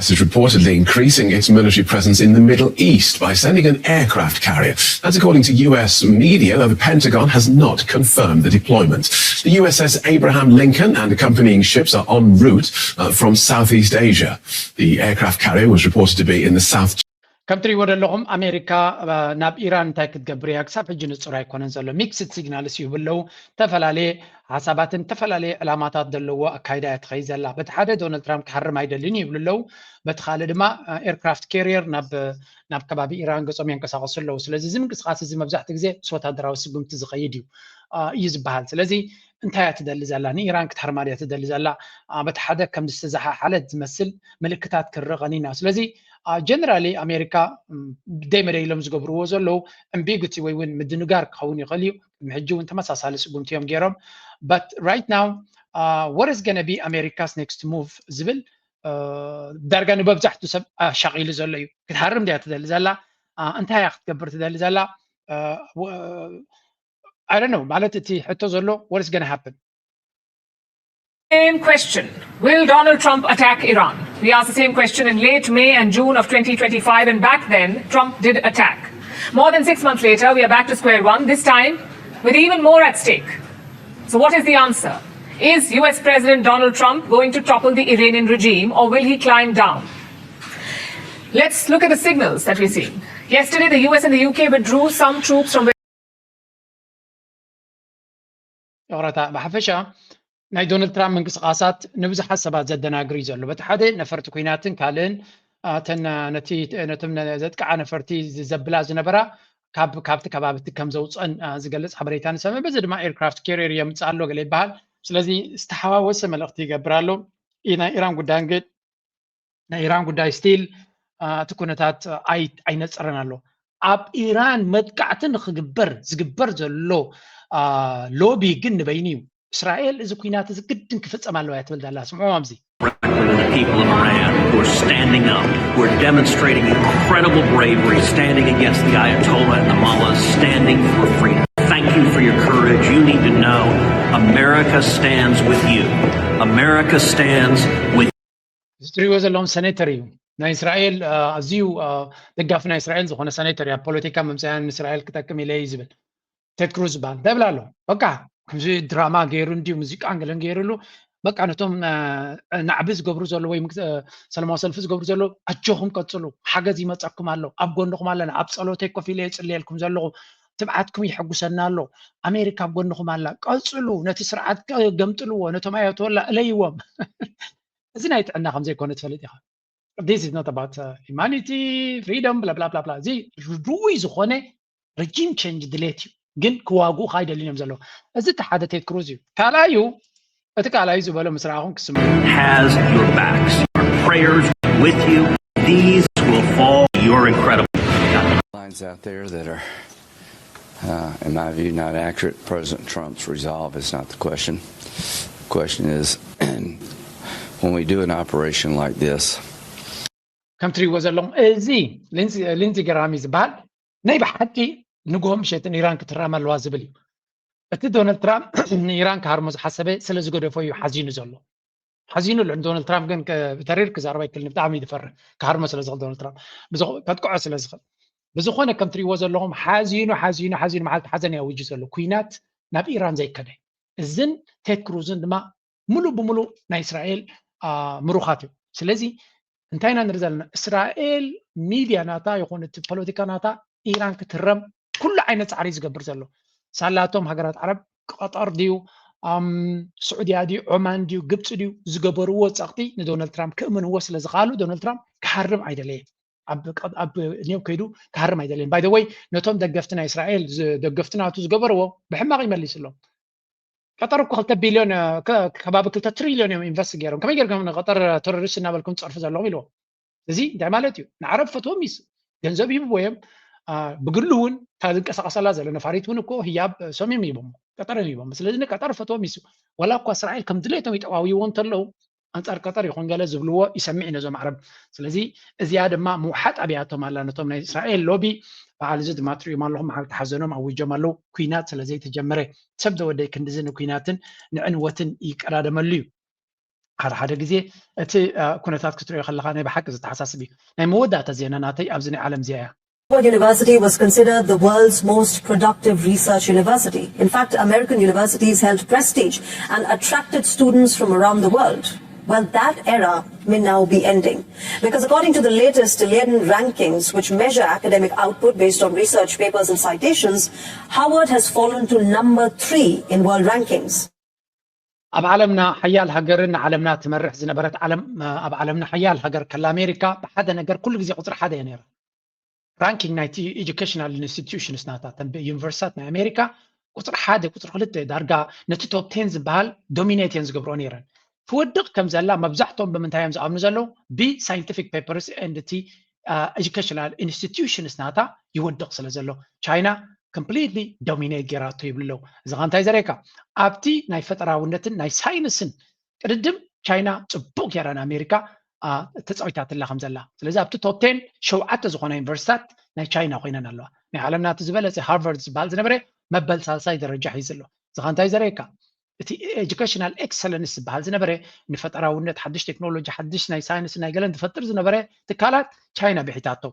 Is reportedly increasing its military presence in the Middle East by sending an aircraft carrier. That's according to U S media, though the Pentagon has not confirmed the deployment. The U S S Abraham Lincoln and accompanying ships are en route uh, from Southeast Asia. The aircraft carrier was reported to be in the South. ከም ትሪእዎ ዘለኹም ኣሜሪካ ናብ ኢራን እንታይ ክትገብር እያ ክሳብ ሕጂ ንፁር ኣይኮነን ዘሎ። ሚክስድ ሲግናልስ ይህቡ ኣለዉ። ዝተፈላለየ ሓሳባትን ዝተፈላለየ ዕላማታት ዘለዎ ኣካይዳ እያ ትኸይድ ዘላ። በቲ ሓደ ዶናልድ ትራምፕ ክሃርም ኣይደልን ይብሉ ኣለዉ። በቲ ካልእ ድማ ኤርክራፍት ካሪየር ናብ ናብ ከባቢ ኢራን ገጾም የንቀሳቐሱ ኣለዉ። ስለዚ እዚ ምንቅስቓስ እዚ መብዛሕትኡ ግዜ ምስ ወታደራዊ ስጉምቲ ዝኸይድ እዩ እዩ ዝበሃል። ስለዚ እንታይ እያ ትደሊ ዘላ? ንኢራን ክትሃርማ ድያ ትደሊ ዘላ? በቲ ሓደ ከም ዝተዘሓሓለት ዝመስል ምልክታት ክንርኢ ቀኒና። ስለዚ ጀነራሊ ኣሜሪካ ደይ መደይ ኢሎም ዝገብርዎ ዘለዉ ኣምቢጉቲ ወይ እውን ምድንጋር ክኸውን ይኽእል እዩ። ቅድሚ ሕጂ እውን ተመሳሳሊ ስጉምቲ እዮም ገይሮም። But right now what is gonna be America's next move ዝብል ዳርጋ ንመብዛሕትኡ ሰብ ኣሻቒሉ ዘሎ እዩ። ክትሃርም ድያ ትደሊ ዘላ? እንታይ እያ ክትገብር ትደሊ ዘላ? I don't know ማለት እቲ ሕቶ ዘሎ what is gonna happen? Same question. Will Donald Trump attack Iran? We asked the same question in late May and June of twenty twenty-five, and back then, Trump did attack. More than six months later, we are back to square one, this time with even more at stake. So, what is the answer? Is U S President Donald Trump going to topple the Iranian regime, or will he climb down? Let's look at the signals that we're seeing. Yesterday, the U S and the U K withdrew some troops from ይቕረታ፣ ብሓፈሻ ናይ ዶናልድ ትራምፕ ምንቅስቓሳት ንብዙሓት ሰባት ዘደናግር እዩ ዘሎ። በቲ ሓደ ነፈርቲ ኲናትን ካልእን ነቲ ነቶም ዘጥቅዓ ነፈርቲ ዘብላ ዝነበራ ካብ ካብቲ ከባቢ እቲ ከም ዘውፀን ዝገልፅ ሓበሬታ ንሰምዕ። በዚ ድማ ኤርክራፍት ካሪየር የምፅእ ኣሎ ገለ ይበሃል። ስለዚ ዝተሓዋወሰ መልእኽቲ ይገብር ኣሎ። ናይ ኢራን ጉዳይ ግን ናይ ኢራን ጉዳይ ስቲል እቲ ኩነታት ኣይነፅረን ኣሎ። ኣብ ኢራን መጥቃዕቲ ንክግበር ዝግበር ዘሎ ሎቢ ግን ንበይኑ እዩ። እስራኤል እዚ ኩናት እዚ ግድን ክፍፀም ኣለዋ እያ ትብል ዘላ። ስምዑ ኣብዚ people of Iran who are standing up, who are demonstrating incredible bravery, standing against the Ayatollah and the mullahs, standing for freedom. Thank you for your courage. You need to know America stands with you. America stands with እዚ ትሪእዎ ዘለኹም ሰኔተር እዩ። ናይ እስራኤል ኣዝዩ ደጋፊ ናይ እስራኤል ዝኾነ ሰኔተር እዩ። ኣብ ፖለቲካ ምምፅኣን ንእስራኤል ክጠቅም ኢለ እዩ ዝብል ቴድ ክሩዝ ዝበሃል እንታይ ይብል ኣሎ? በቃ ከምዚ ድራማ ገይሩ እንድዩ ሙዚቃን ገለን ገይሩሉ በቃ ነቶም ናዕቢ ዝገብሩ ዘለዉ ወይ ሰላማዊ ሰልፊ ዝገብሩ ዘለዉ ኣጆኹም ቀፅሉ፣ ሓገዝ ይመፀኩም ኣሎ፣ ኣብ ጎንኹም ኣለና፣ ኣብ ፀሎተይ ኮፍ ኢለ የፅልየልኩም ዘለኹ፣ ትብዓትኩም ይሕጉሰና ኣሎ፣ ኣሜሪካ ኣብ ጎንኹም ኣላ፣ ቀፅሉ፣ ነቲ ስርዓት ገምጥልዎ፣ ነቶም ኣያቶላ እለይዎም። እዚ ናይ ጥዕና ከም ዘይኮነ ትፈልጥ ኢኻ። This is not about humanity, freedom, blah blah blah blah። እዚ ርኡይ ዝኾነ regime change ድሌት እዩ፣ ግን ክዋግኡ ካይደልን እዮም ዘለዉ። እዚ እቲ ሓደ ቴድ ክሩዝ እዩ። ካልኣዩ እቲ ካልኣዩ ዝበሎ ምስ ረኣኹም ክስምዑ has your backs. Our prayers with you. These will fall. You're incredible. Lines out there that are, uh, in my view, not accurate. President Trump's resolve is not the question. The question is, when we do an operation like this, ከም ትሪእዎ ዘለኹም እዚ ሊንዚ ግራሚ ዝበሃል ናይ ብሓቂ ንግሆ ምሸትን ኢራን ክትራም ኣለዋ ዝብል እዩ። እቲ ዶናልድ ትራምፕ ንኢራን ክሃርሞ ዝሓሰበ ስለ ዝገደፎ እዩ ሓዚኑ ዘሎ። ሓዚኑ ኣሎ። ንዶናልድ ትራምፕ ግን ተሪር ክዛረብ ኣይክልን፣ ብጣዕሚ እዩ ዝፈርህ ክሃርሞ ስለ ዝኽእል ዶናልድ ትራምፕ ከጥቅዖ ስለ ዝኽእል። ብዝኾነ ከም ትሪእዎ ዘለኹም ሓዚኑ ሓዚኑ ሓዚኑ መዓልቲ ሓዘን እዩ ኣዊጁ ዘሎ። ኩናት ናብ ኢራን ዘይከደ እዝን ቴድ ክሩዝን ድማ ሙሉእ ብሙሉእ ናይ እስራኤል ምሩኻት እዮም። ስለዚ እንታይ ኢና ንርኢ ዘለና? እስራኤል ሚድያ ናታ ይኹን እቲ ፖለቲካ ናታ ኢራን ክትህረም ኩሉ ዓይነት ጻዕሪ ዝገብር ዘሎ። ሳላቶም ሃገራት ዓረብ፣ ቀጠር ድዩ፣ ስዑድያ ድዩ፣ ዖማን ድዩ፣ ግብፂ ድዩ፣ ዝገበርዎ ፀቕጢ ንዶናልድ ትራምፕ ክእምንዎ ስለ ዝኸኣሉ ዶናልድ ትራምፕ ክሃርም ኣይደለየን። ኣብ ኒው ከይዱ ክሃርም ኣይደለየን። ባይ ወይ ነቶም ደገፍቲ ናይ እስራኤል ደገፍቲ ናቱ ዝገበርዎ ብሕማቕ ይመሊስሎም። ቀጠር እኮ ክልተ ቢልዮን ከባቢ ክልተ ትሪልዮን እዮም ኢንቨስት ገይሮም። ከመይ ገርኩም ንቀጠር ተሮሪስት እናበልኩም ትፀርፉ ዘለኹም ኢልዎም። እዚ እንታይ ማለት እዩ? ንዓረብ ፈትዎም እዩ። ገንዘብ ሂብዎ እዮም። ብግሉ እውን እታ ዝንቀሳቀሰላ ዘሎ ነፋሪት እውን እኮ ህያብ ሰሚም ሂቦም፣ ቀጠር ሂቦም። ስለዚ ንቀጠር ፈትዎም እዩ። ዋላ እኳ እስራኤል ከም ድሌቶም ይጠዋውይዎ እንተለዉ ኣንጻር ቀጠር ይኹን ገለ ዝብልዎ ይሰምዕ ነዞም ዓረብ። ስለዚ እዚኣ ድማ ምውሓጥ ኣብያቶም ኣላ ነቶም ናይ እስራኤል ሎቢ። በዓል እዚ ድማ ትርእዮም ኣለኹም፣ መዓልቲ ሓዘኖም ኣዊጆም ኣለዉ። ኩናት ስለ ዘይተጀመረ ሰብ ዘወደይ ክንድዚ ንኩናትን ንዕንወትን ይቀዳደመሉ እዩ። ሓደ ሓደ ግዜ እቲ ኩነታት ክትሪኦ ከለካ ናይ ብሓቂ ዝተሓሳስብ እዩ። ናይ መወዳእታ ዜና ናተይ ኣብዚ ናይ ዓለም ዚያ እያ። University was considered the world's most productive research university. In fact, American universities held prestige and attracted students from around the world. Well, that era may now be ending. Because according to the latest Leiden rankings, which measure academic output based on research papers and citations, Howard has fallen to number three in world rankings. ኣብ ዓለምና ሓያል ሃገርን ንዓለምና ትመርሕ ዝነበረት ዓለም ኣብ ዓለምና ሓያል ሃገር ከላ ኣሜሪካ ብሓደ ነገር ኩሉ ግዜ ቁፅሪ ሓደ እያ ነይራ። ራንኪንግ ናይቲ ኤጁኬሽናል ኢንስቲትዩሽንስ ናታ ተን ዩኒቨርሲታት ናይ ኣሜሪካ ቁፅሪ ሓደ ቁፅሪ ክልተ ዳርጋ ነቲ ቶፕ ቴን ዝበሃል ዶሚኔት እየን ዝገብርኦ ነይረን። ትወድቕ ከም ዘላ መብዛሕቶም ብምንታይ እዮም ዝኣምኑ ዘለዉ? ብሳይንቲፊክ ፔፐርስ ኤንድ እቲ ኤጁኬሽናል ኢንስቲትዩሽንስ ናታ ይወድቕ ስለ ዘሎ ቻይና ኮምፕሊትሊ ዶሚኔት ጌራቶ ይብሉ ኣለዉ። እዚ ኸ እንታይ ዘርእየካ? ኣብቲ ናይ ፈጠራውነትን ናይ ሳይንስን ቅድድም ቻይና ፅቡቅ ጌራ ንኣሜሪካ ተፃዊታትላ ከም ዘላ። ስለዚ ኣብቲ ቶፕ ቴን ሸውዓተ ዝኾና ዩኒቨርሲታት ናይ ቻይና ኮይነን ኣለዋ። ናይ ዓለምና እቲ ዝበለፀ ሃርቨርድ ዝበሃል ዝነበረ መበል ሳልሳይ ደረጃ ሒዙ ኣሎ። እዚ ኸ እንታይ ዘርእየካ? እቲ ኤጁኬሽናል ኤክሰለንስ ዝበሃል ዝነበረ ንፈጠራውነት ሓድሽ ቴክኖሎጂ ሓድሽ ናይ ሳይንስ ናይ ገለን ዝፈጥር ዝነበረ ትካላት ቻይና ብሒታቶ።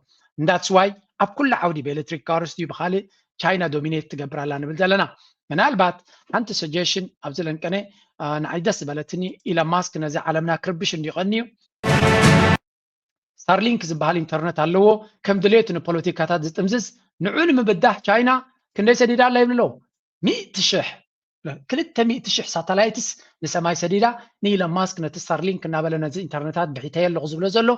እንዳትስ ዋይ ኣብ ኩሉ ዓውዲ ብኤሌክትሪክ ካርስ ድዩ ብካሊእ ቻይና ዶሚኔት ትገብር ኣላ ንብል ዘለና። ምናልባት ሓንቲ ሰጀሽን ኣብዚ ለንቀነ ንዓይ ደስ ዝበለትኒ ኢለን ማስክ ነዚ ዓለምና ክርብሽ እንዲዩ ቀንዩ ስታርሊንክ ዝበሃል ኢንተርነት ኣለዎ ከም ድሌቱ ንፖለቲካታት ዝጥምዝዝ ንዑ ንምብዳህ ቻይና ክንደይ ሰዲዳ ኣላ ይብሉ ኣለዉ። ሚእቲ ሽሕ ክልተ ሚእቲ ሽሕ ሳተላይትስ ንሰማይ ሰዲዳ ንኢለን ማስክ ነቲ ስታርሊንክ እናበለ ነዚ ኢንተርነታት ብሒተየ ኣለኹ ዝብሎ ዘሎ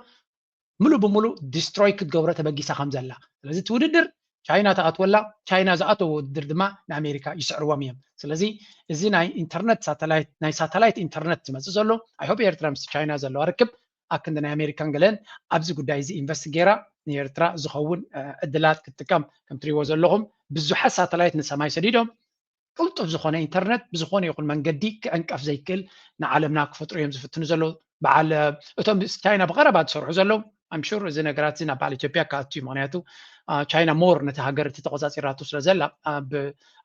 ሙሉ ብሙሉ ዲስትሮይ ክትገብሮ ተበጊሳ ከም ዘላ። ስለዚ እቲ ውድድር ቻይና ትኣትወላ፣ ቻይና ዝኣተዎ ውድድር ድማ ንኣሜሪካ ይስዕርዎም እዮም። ስለዚ እዚ ናይ ኢንተርነት ሳተላይት ናይ ሳተላይት ኢንተርነት ዝመፅእ ዘሎ ኣይሆፕ ኤርትራ ምስ ቻይና ዘለዋ ርክብ ኣብ ክንዲ ናይ ኣሜሪካን ገለን ኣብዚ ጉዳይ እዚ ኢንቨስት ገይራ ንኤርትራ ዝኸውን ዕድላት ክትጥቀም ከም ትሪእዎ ዘለኹም ብዙሓት ሳተላይት ንሰማይ ሰዲዶም ቅልጡፍ ዝኾነ ኢንተርነት ብዝኾነ ይኹን መንገዲ ክዕንቀፍ ዘይክእል ንዓለምና ክፈጥሩ እዮም ዝፍትኑ ዘለዉ። በዓል እቶም ቻይና ብቐረባ ዝሰርሑ ዘለዉ ኣምሹር እዚ ነገራት እዚ ናብ በዓል ኢትዮጵያ ክኣቱ እዩ። ምክንያቱ ቻይና ሞር ነቲ ሃገር እቲ ተቆፃፂራቱ ስለ ዘላ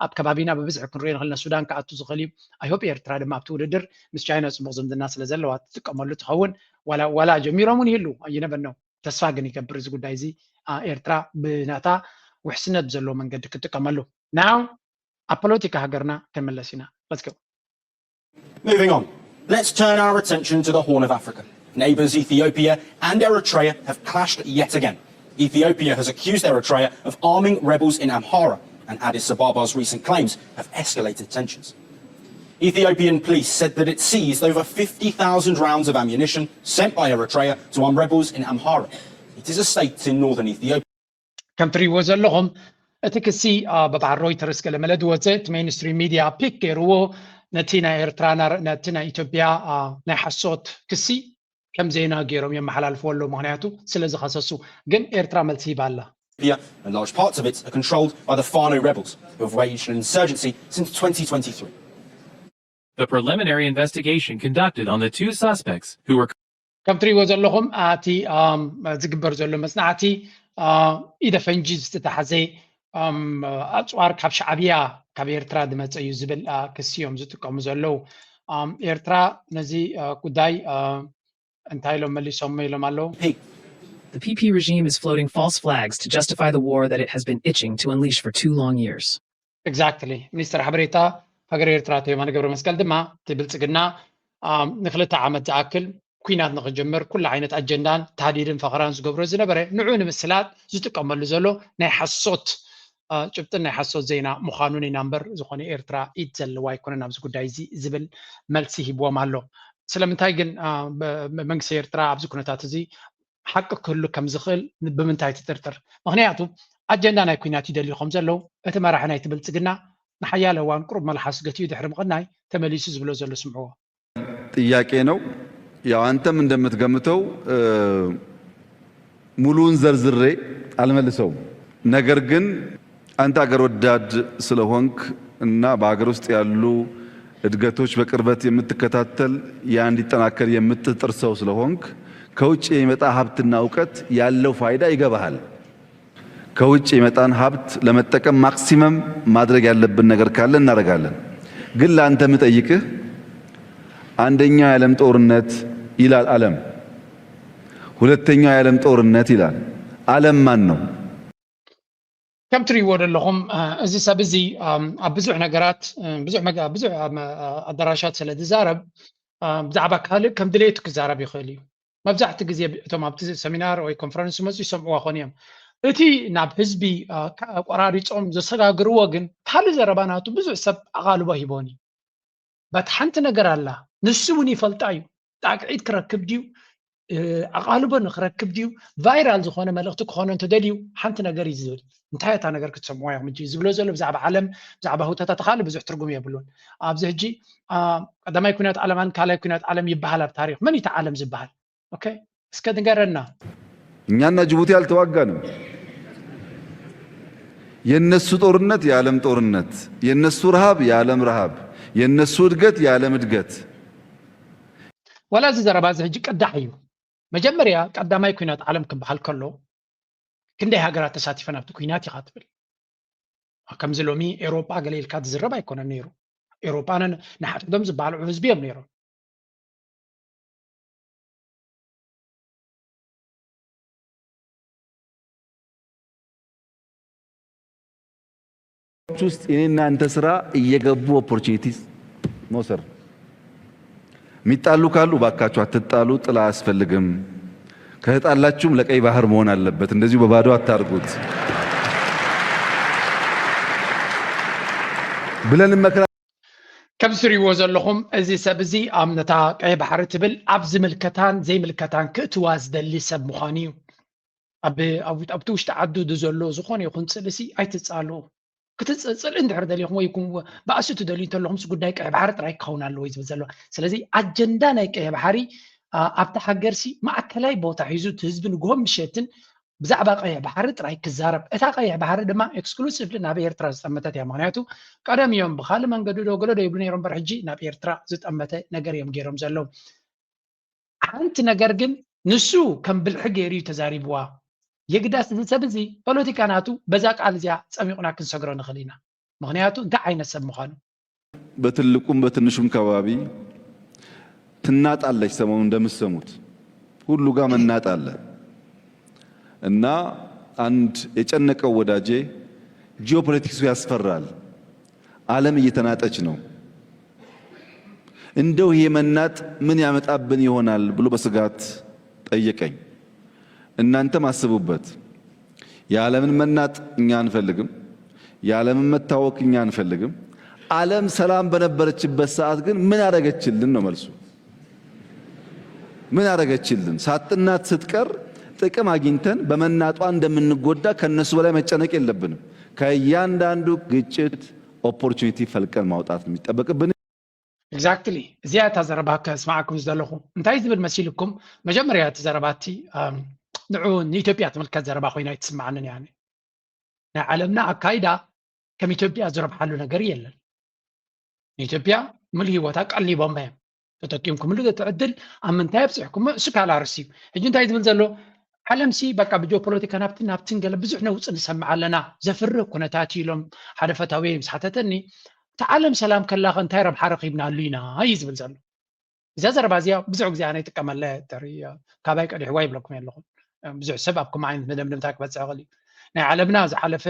ኣብ ከባቢና ብብዝሒ ክንሪኦ ንኽእል ሱዳን ክኣቱ ዝኽእል እዩ። ኣይሆፕ ኤርትራ ድማ ኣብቲ ውድድር ምስ ቻይና ፅቡቅ ዝምድና ስለ ዘለዋ ትጥቀመሉ ትኸውን። ዋላ ጀሚሮም እውን ይህሉ ይነበነው ተስፋ ግን ይገብር እዚ ጉዳይ እዚ ኤርትራ ብናታ ውሕስነት ብዘለዎ መንገዲ ክትጥቀመሉ። ናው ኣብ ፖለቲካ ሃገርና ክንምለስ ኢና። Let's go. Moving on, let's turn our attention to the Horn of Africa. Neighbours Ethiopia and Eritrea have clashed yet again. Ethiopia has accused Eritrea of arming rebels in Amhara, and Addis Ababa's recent claims have escalated tensions. Ethiopian police said that it seized over fifty thousand rounds of ammunition sent by Eritrea to arm rebels in Amhara. It is a state in northern Ethiopia. ከም ትሪእዎ ዘለኹም እቲ ክሲ በባዕል ሮይተርስ ገለመለ ዝወፀ እቲ ሜይንስትሪም ሚድያ ፒክ ገይርዎ ነቲ ናይ ኤርትራ ነቲ ናይ ኢትዮጵያ ናይ ሓሶት ክሲ ከም ዜና ገይሮም የመሓላልፍዎ ኣለዉ። ምክንያቱ ስለ ዝኸሰሱ። ግን ኤርትራ መልሲ ሂባ ኣላ። And large parts of it are controlled by the Fano rebels, who have waged an insurgency since twenty twenty-three. The preliminary investigation conducted on the two suspects, who were ከም ትሪእዎ ዘለኹም እቲ ዝግበር ዘሎ መፅናዕቲ ኢደ ፈንጂ ዝተታሓዘ ኣፅዋር ካብ ሻዕብያ ካብ ኤርትራ ዝመፀ እዩ ዝብል ክሲ እዮም ዝጥቀሙ ዘለዉ። ኤርትራ ነዚ ጉዳይ እንታይ ኢሎም መሊሶም ኢሎም ኣለዉ? The P P regime is floating false flags to justify the war that it has been itching to unleash for two long years. Exactly. ሚኒስተር ሓበሬታ ሃገር ኤርትራ ኣቶ የማነ ገብረመስቀል ድማ እቲ ብልጽግና ንክልተ ዓመት ዝኣክል ኩናት ንክጅምር ኩሉ ዓይነት ኣጀንዳን ታህዲድን ፈኸራን ዝገብሮ ዝነበረ ንዑ ንምስላጥ ዝጥቀመሉ ዘሎ ናይ ሓሶት ጭብጥን ናይ ሓሶት ዜና ምዃኑን ኢና እምበር ዝኾነ ኤርትራ ኢድ ዘለዋ ኣይኮነን ኣብዚ ጉዳይ እዚ ዝብል መልሲ ሂብዎም ኣሎ። ስለምንታይ ግን መንግስቲ ኤርትራ ኣብዚ ኩነታት እዚ ሓቂ ክህሉ ከም ዝኽእል ብምንታይ ትጥርጥር? ምኽንያቱ ኣጀንዳ ናይ ኩናት ይደልዩ ከም ዘለዉ እቲ መራሒ ናይቲ ብልጽግና ንሓያለ እዋን ቁሩብ መልሓሱ ገቲኡ ድሕሪ ምቕናይ ተመሊሱ ዝብሎ ዘሎ ስምዕዎ። ጥያቄ ነው። ያው አንተም እንደምትገምተው ሙሉውን ዘርዝሬ አልመልሰውም። ነገር ግን አንተ አገር ወዳድ ስለሆንክ እና በሀገር ውስጥ ያሉ እድገቶች በቅርበት የምትከታተል፣ ያ እንዲጠናከር የምትጥር ሰው ስለሆንክ ከውጭ የሚመጣ ሀብትና እውቀት ያለው ፋይዳ ይገባሃል። ከውጭ የመጣን ሀብት ለመጠቀም ማክሲመም ማድረግ ያለብን ነገር ካለ እናደርጋለን። ግን ለአንተ የምጠይቅህ አንደኛው የዓለም ጦርነት ይላል ዓለም፣ ሁለተኛው የዓለም ጦርነት ይላል። ዓለም ማን ነው? ከም ትሪእዎ ዘለኹም እዚ ሰብ እዚ ኣብ ብዙሕ ነገራት ብዙሕ ኣዳራሻት ስለ ዝዛረብ ብዛዕባ ካልእ ከም ድሌቱ ክዛረብ ይኽእል እዩ። መብዛሕትኡ ግዜ እቶም ኣብቲ ሰሚናር ወይ ኮንፈረንስ ዝመፁ ይሰምዕዋ ኾን እዮም። እቲ ናብ ህዝቢ ቆራሪፆም ዘሰጋግርዎ ግን ካልእ ዘረባ ናቱ ብዙሕ ሰብ ኣቓልቦ ሂቦን እዩ። በት ሓንቲ ነገር ኣላ ንሱ እውን ይፈልጣ እዩ። ጣቅዒት ክረክብ ድዩ ኣቓልቦ ንክረክብ ድዩ ቫይራል ዝኾነ መልእኽቲ ክኾኖ እንተደልዩ ሓንቲ ነገር እዩ ዝብል። እንታይ እታ ነገር ክትሰምዕዋ ኢኹም ሕጂ ዝብሎ ዘሎ ብዛዕባ ዓለም ብዛዕባ ህውተታት ካልእ ብዙሕ ትርጉም የብሉን። ኣብዚ ሕጂ ቀዳማይ ኩናት ዓለማን ካልኣይ ኩናት ዓለም ይበሃል ኣብ ታሪኽ መን እዩ እቲ ዓለም ዝበሃል? ኦኬ እስከ ንገረና። እኛና ጅቡቲ አልተዋጋንም። የነሱ ጦርነት የዓለም ጦርነት፣ የነሱ ረሃብ የዓለም ረሃብ፣ የነሱ እድገት የዓለም እድገት። ወላ እዚ ዘረባ እዚ ሕጂ ቅዳሕ እዩ። መጀመርያ ቀዳማይ ኩናት ዓለም ክበሃል ከሎ ክንደይ ሃገራት ተሳቲፈን ኣብቲ ኩናት ኢኻ ትብል። ከምዚ ሎሚ ኤሮጳ ገለ ኢልካ ዝዝረብ ኣይኮነን ነይሩ። ኤሮጳ ንሓድሕዶም ዝበሃልዑ ህዝቢ እዮም ነይሮም። ውስጥ የኔ እናንተ ስራ እየገቡ ኦፖርቹኒቲስ መውሰድ። የሚጣሉ ካሉ ባካችሁ አትጣሉ፣ ጥል አያስፈልግም። ከተጣላችሁም ለቀይ ባህር መሆን አለበት፣ እንደዚሁ በባዶ አታርጉት ብለን እንመክራ። ከም ትሪእዎ ዘለኹም እዚ ሰብ እዚ ኣብ ነታ ቀይ ባሕሪ ትብል ኣብ ዝምልከታን ዘይምልከታን ክእትዋ ዝደሊ ሰብ ምዃኑ እዩ። ኣብቲ ውሽጢ ዓዱ ዘሎ ዝኾነ ይኹን ፅልእሲ ኣይትፃሉ። ክትፅልኢ እንድሕር ደሊኹም ወይ ባእሲ ትደልዩ እንተለኹምስ ጉዳይ ቀይ ባሕሪ ጥራይ ክኸውን ኣለዎ እዩ ዝብል ዘሎ። ስለዚ ኣጀንዳ ናይ ቀይ ባሕሪ ኣብቲ ሃገርሲ ማእከላይ ቦታ ሒዙ እቲ ህዝቢ ንግሆን ምሸትን ብዛዕባ ቀይሕ ባሕሪ ጥራይ ክዛረብ። እታ ቀይሕ ባሕሪ ድማ ኤክስክሉሲቭሊ ናብ ኤርትራ ዝጠመተት እያ። ምክንያቱ ቀደም እዮም ብካልእ መንገዲ ዶ ገለ ዶ ይብሉ ነይሮም እምበር ሕጂ ናብ ኤርትራ ዝጠመተ ነገር እዮም ገይሮም ዘለዉ። ሓንቲ ነገር ግን ንሱ ከም ብልሒ ገይሩ እዩ ተዛሪብዋ። የግዳስ እዚ ሰብ እዚ ፖለቲካ ናቱ በዛ ቃል እዚኣ ጸሚቑና ክንሰግሮ ንኽእል ኢና። ምኽንያቱ እንታይ ዓይነት ሰብ ምዃኑ። በትልቁም በትንሹም ከባቢ ትናጣለች። ሰሞኑ እንደምትሰሙት ሁሉ ጋር መናጥ አለ እና አንድ የጨነቀው ወዳጄ ጂኦፖለቲክሱ ያስፈራል፣ ዓለም እየተናጠች ነው፣ እንደው ይሄ መናጥ ምን ያመጣብን ይሆናል ብሎ በስጋት ጠየቀኝ። እናንተም አስቡበት። የዓለምን መናጥ እኛ አንፈልግም፣ የዓለምን መታወክ እኛ አንፈልግም። ዓለም ሰላም በነበረችበት ሰዓት ግን ምን አረገችልን ነው መልሱ። ምን አረገችልን? ሳትናት ስትቀር ጥቅም አግኝተን በመናጧ እንደምንጎዳ ከነሱ በላይ መጨነቅ የለብንም። ከእያንዳንዱ ግጭት ኦፖርቹኒቲ ፈልቀን ማውጣት ነው የሚጠበቅብን። ኤግዛክትሊ እዚኣ እታ ዘረባ ከስማዓኩም ዝደለኹ እንታይ ዝብል መሲልኩም? መጀመርያ እቲ ዘረባ እቲ ንዑ ንኢትዮጵያ ትምልከት ዘረባ ኮይና ኣይትስምዓንን እያ። ናይ ዓለምና ኣካይዳ ከም ኢትዮጵያ ዝረብሓሉ ነገር የለን። ንኢትዮጵያ ሙሉእ ህይወታ ቀሊቦማ እዮም። ተጠቂምኩምሉ እቲ ዕድል ኣብ ምንታይ ኣብፂሕኩሞ እሱ ካልእ ኣርእስቲ እዩ። ሕጂ እንታይ ዝብል ዘሎ ዓለምሲ በቃ ብጂኦፖለቲካ ናብትን ናብትን ገለ ብዙሕ ነውፂ ንሰምዕ ኣለና፣ ዘፍርህ ኩነታት እዩ ኢሎም ሓደ ፈታዊ ምስ ሓተተኒ እቲ ዓለም ሰላም ከላኸ እንታይ ረብሓ ረኺብናሉ ኢና እዩ ዝብል ዘሎ። እዛ ዘረባ እዚኣ ብዙሕ ግዜ ኣነ ይጥቀመላ እየ። ተርኢ ካባይ ቀዲሕዋ ይብለኩም ኣለኹ። ብዙሕ ሰብ ኣብ ከምኡ ዓይነት መደምደምታ ክበፅሕ ይኽእል እዩ። ናይ ዓለምና ዝሓለፈ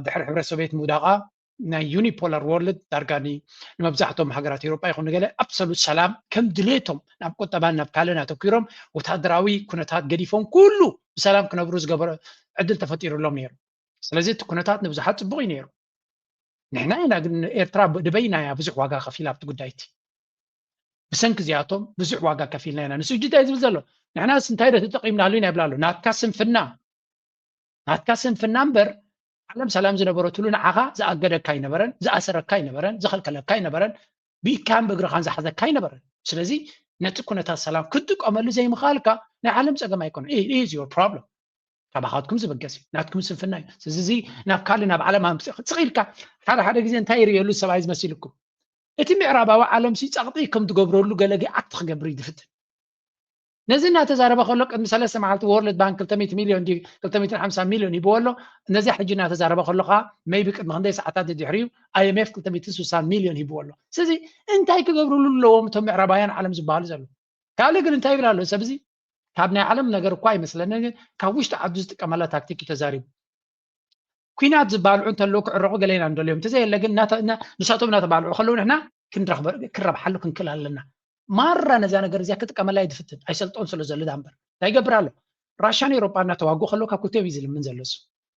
ድሕሪ ሕብረት ሶቪየት ምውዳቓ ናይ unipolar world ዳርጋ ንመብዛሕትኦም ሃገራት ኤውሮጳ ይኹን ገለ absolute ሰላም ከም ድሌቶም ናብ ቁጠባን ናብ ካልእን ኣተኪሮም ወታደራዊ ኩነታት ገዲፎም ኩሉ ብሰላም ክነብሩ ዝገበረ ዕድል ተፈጢሩሎም ነይሩ። ስለዚ እቲ ኩነታት ንብዙሓት ፅቡቕ እዩ ነይሩ። ንሕና ኢና ግን ኤርትራ ድበይና እያ ብዙሕ ዋጋ ከፊላ ኣብቲ ጉዳይ እቲ። ብሰንኪ እዚኣቶም ብዙሕ ዋጋ ከፊልና ኢና። ንሱ ሕጂ እንታይ ዝብል ዘሎ? ንሕናስ እንታይ ዶ ተጠቒምናሉ ኢና ይብል ኣሎ። ናትካ ስንፍና፣ ናትካ ስንፍና እምበር ዓለም ሰላም ዝነበረትሉ ንዓኻ ዝኣገደካ ኣይነበረን፣ ዝኣሰረካ ኣይነበረን፣ ዝኸልከለካ ኣይነበረን፣ ብኢድካን ብእግርኻን ዝሓዘካ ኣይነበረን። ስለዚ ነቲ ኩነታት ሰላም ክትጥቀመሉ ዘይምኽኣልካ ናይ ዓለም ጸገም ኣይኮነን። It is your problem። ካባኻትኩም ዝብገስ እዩ፣ ናትኩም ስንፍና እዩ። ስለዚ እዚ ናብ ካልእ ናብ ዓለም ኣምጽእ ጽቕ ኢልካ ሓደ ሓደ ግዜ እንታይ ይርእየሉ ሰብኣይ ዝመሲልኩም? እቲ ምዕራባዊ ዓለም ሲ ጸቕጢ ከም ትገብረሉ ገለ ኣክት ክገብር እዩ ዝፍትን። ነዚ እናተዛረበ ከሎ ቅድሚ ሰለስተ መዓልቲ ወርልድ ባንክ ክልተ ሚእቲ ሚልዮን ድዩ ክልተ ሚእትን ሓምሳን ሚልዮን ሂብዎ ኣሎ። ነዚ ሕጂ እናተዛረበ ከሎ ከዓ maybe ቅድሚ ክንደይ ሰዓታት ድሕሪኡ ኣይኤምኤፍ ክልተ ሚእትን ስሳን ሚልዮን ሂብዎ ኣሎ። ስለዚ እንታይ ክገብርሉ ኣለዎም እቶም ምዕራባውያን ዓለም ዝበሃሉ ዘለዉ? ካልእ ግን እንታይ ይብል ኣሎ ሰብ እዚ? ካብ ናይ ዓለም ነገር እኳ ኣይመስለንን፣ ግን ካብ ውሽጢ ዓዱ ዝጥቀመላ ታክቲክ እዩ ተዛሪቡ። ኲናት ዝባልዑ እንተለዉ ክዕረቑ ገለ ኢና ንደልዮም፣ እንተዘየለ ግን እናተ- እና- ንሳቶም እናተባልዑ ከለዉ ንሕና ክንረኽበ- ክንረብሓሉ ክንክእል ኣለና። ማራ ነዛ ነገር እዚኣ ክጥቀመላ እዩ ዝፍትን፣ ኣይሰልጦን ስለ ዘሎ ዳ እምበር እንታይ ይገብር ኣሎ? ራሻ ንኤውሮጳ እናተዋግኡ ከለዉ ካብ ክልቲኦም እዩ ዝልምን ዘሎ እሱ።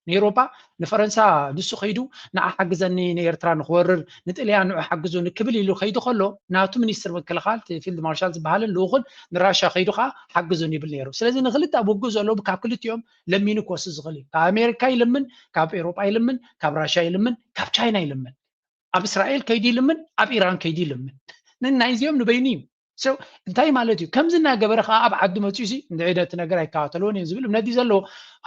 ንኤውሮጳ ንፈረንሳ ንሱ ከይዱ ንዓ ሓግዘኒ ንኤርትራ ንክወርር ንጥልያን ንዑ ሓግዙኒ ክብል ኢሉ ከይዱ ከሎ ናቱ ሚኒስትር ምክልኻል እቲ ፊልድ ማርሻል ዝበሃልን ልኡኹን ንራሻ ከይዱ ከዓ ሓግዙኒ ይብል ነይሩ። ስለዚ ንክልተ ኣብ ውግእ ዘለዉ ካብ ክልቲኦም ለሚኑ ክወስድ ዝኽእል እዩ። ካብ ኣሜሪካ ይልምን፣ ካብ ኤውሮጳ ይልምን፣ ካብ ራሻ ይልምን፣ ካብ ቻይና ይልምን። ኣብ እስራኤል ከይዱ ይልምን፣ ኣብ ኢራን ከይዱ ይልምን። ንናይዚኦም ንበይኑ እዩ። So እንታይ ማለት እዩ? ከምዚ እናገበረ ከዓ ኣብ ዓዱ መፅኡ ሲ እንድዒ እቲ ነገር ኣይከታተልዎን እዮም ዝብል እምነት እዩ ዘለዎ።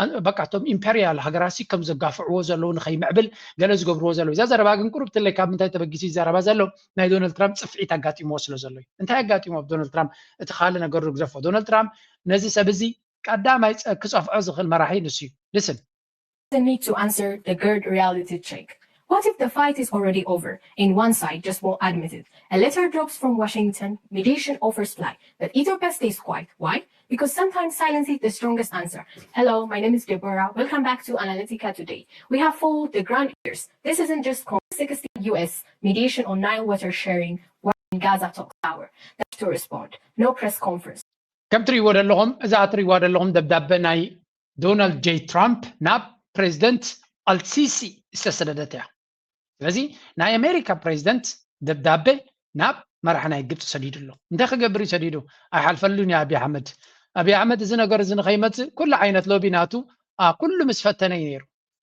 አ- በቃ እቶም ኢምፔሪያል ሃገራት ሲ ከም ዘጋፍዕዎ ዘለዉ ንኸይምዕብል ገለ ዝገብርዎ ዘለዉ። እዛ ዘረባ ግን ቁሩብ ትለይ ካብ ምንታይ ተበጊሱ እዩ ዘረባ ዘሎ? ናይ ዶናልድ ትራምፕ ፅፍዒት ኣጋጢምዎ ስለ ዘሎ እዩ። እንታይ ኣጋጢሞ ኣብ ዶናልድ ትራምፕ? እቲ ካልእ ነገሩ ግዘፎ። ዶናልድ ትራምፕ ነዚ ሰብ እዚ ቀዳማይ ፀ- ክፀፍዖ ዝኽእል መራሒ ንሱ እዩ። Listen። The need to answer the GERD reality check. What if the fight is already over and one side just won't admit it? A letter drops from Washington, mediation offers fly, but Ethiopia stays quiet. Why? Because sometimes silence is the strongest answer. Hello, my name is Deborah. Welcome back to Analytica Today. We have followed the grand years. This isn't just Congress sixty U S mediation on Nile water sharing, war in Gaza talks hour. That's to respond. No press conference. ከም ትሪእዎ ዘለኹም እዛ እትሪእዋ ዘለኹም ደብዳበ ናይ ዶናልድ ጄ ትራምፕ ናብ ፕሬዚደንት ኣልሲሲ ዝተሰደደት እያ። ስለዚ ናይ ኣሜሪካ ፕሬዚደንት ደብዳበ ናብ መራሒ ናይ ግብፂ ሰዲዱ ኣሎ። እንታይ ክገብር እዩ ሰዲዱ? ኣይሓልፈሉን እዩ ኣብይ ኣሕመድ። ኣብይ ኣሕመድ እዚ ነገር እዚ ንኸይመፅእ ኩሉ ዓይነት ሎቢ ናቱ ኣ፣ ኩሉ ምስ ፈተነ እዩ ነይሩ።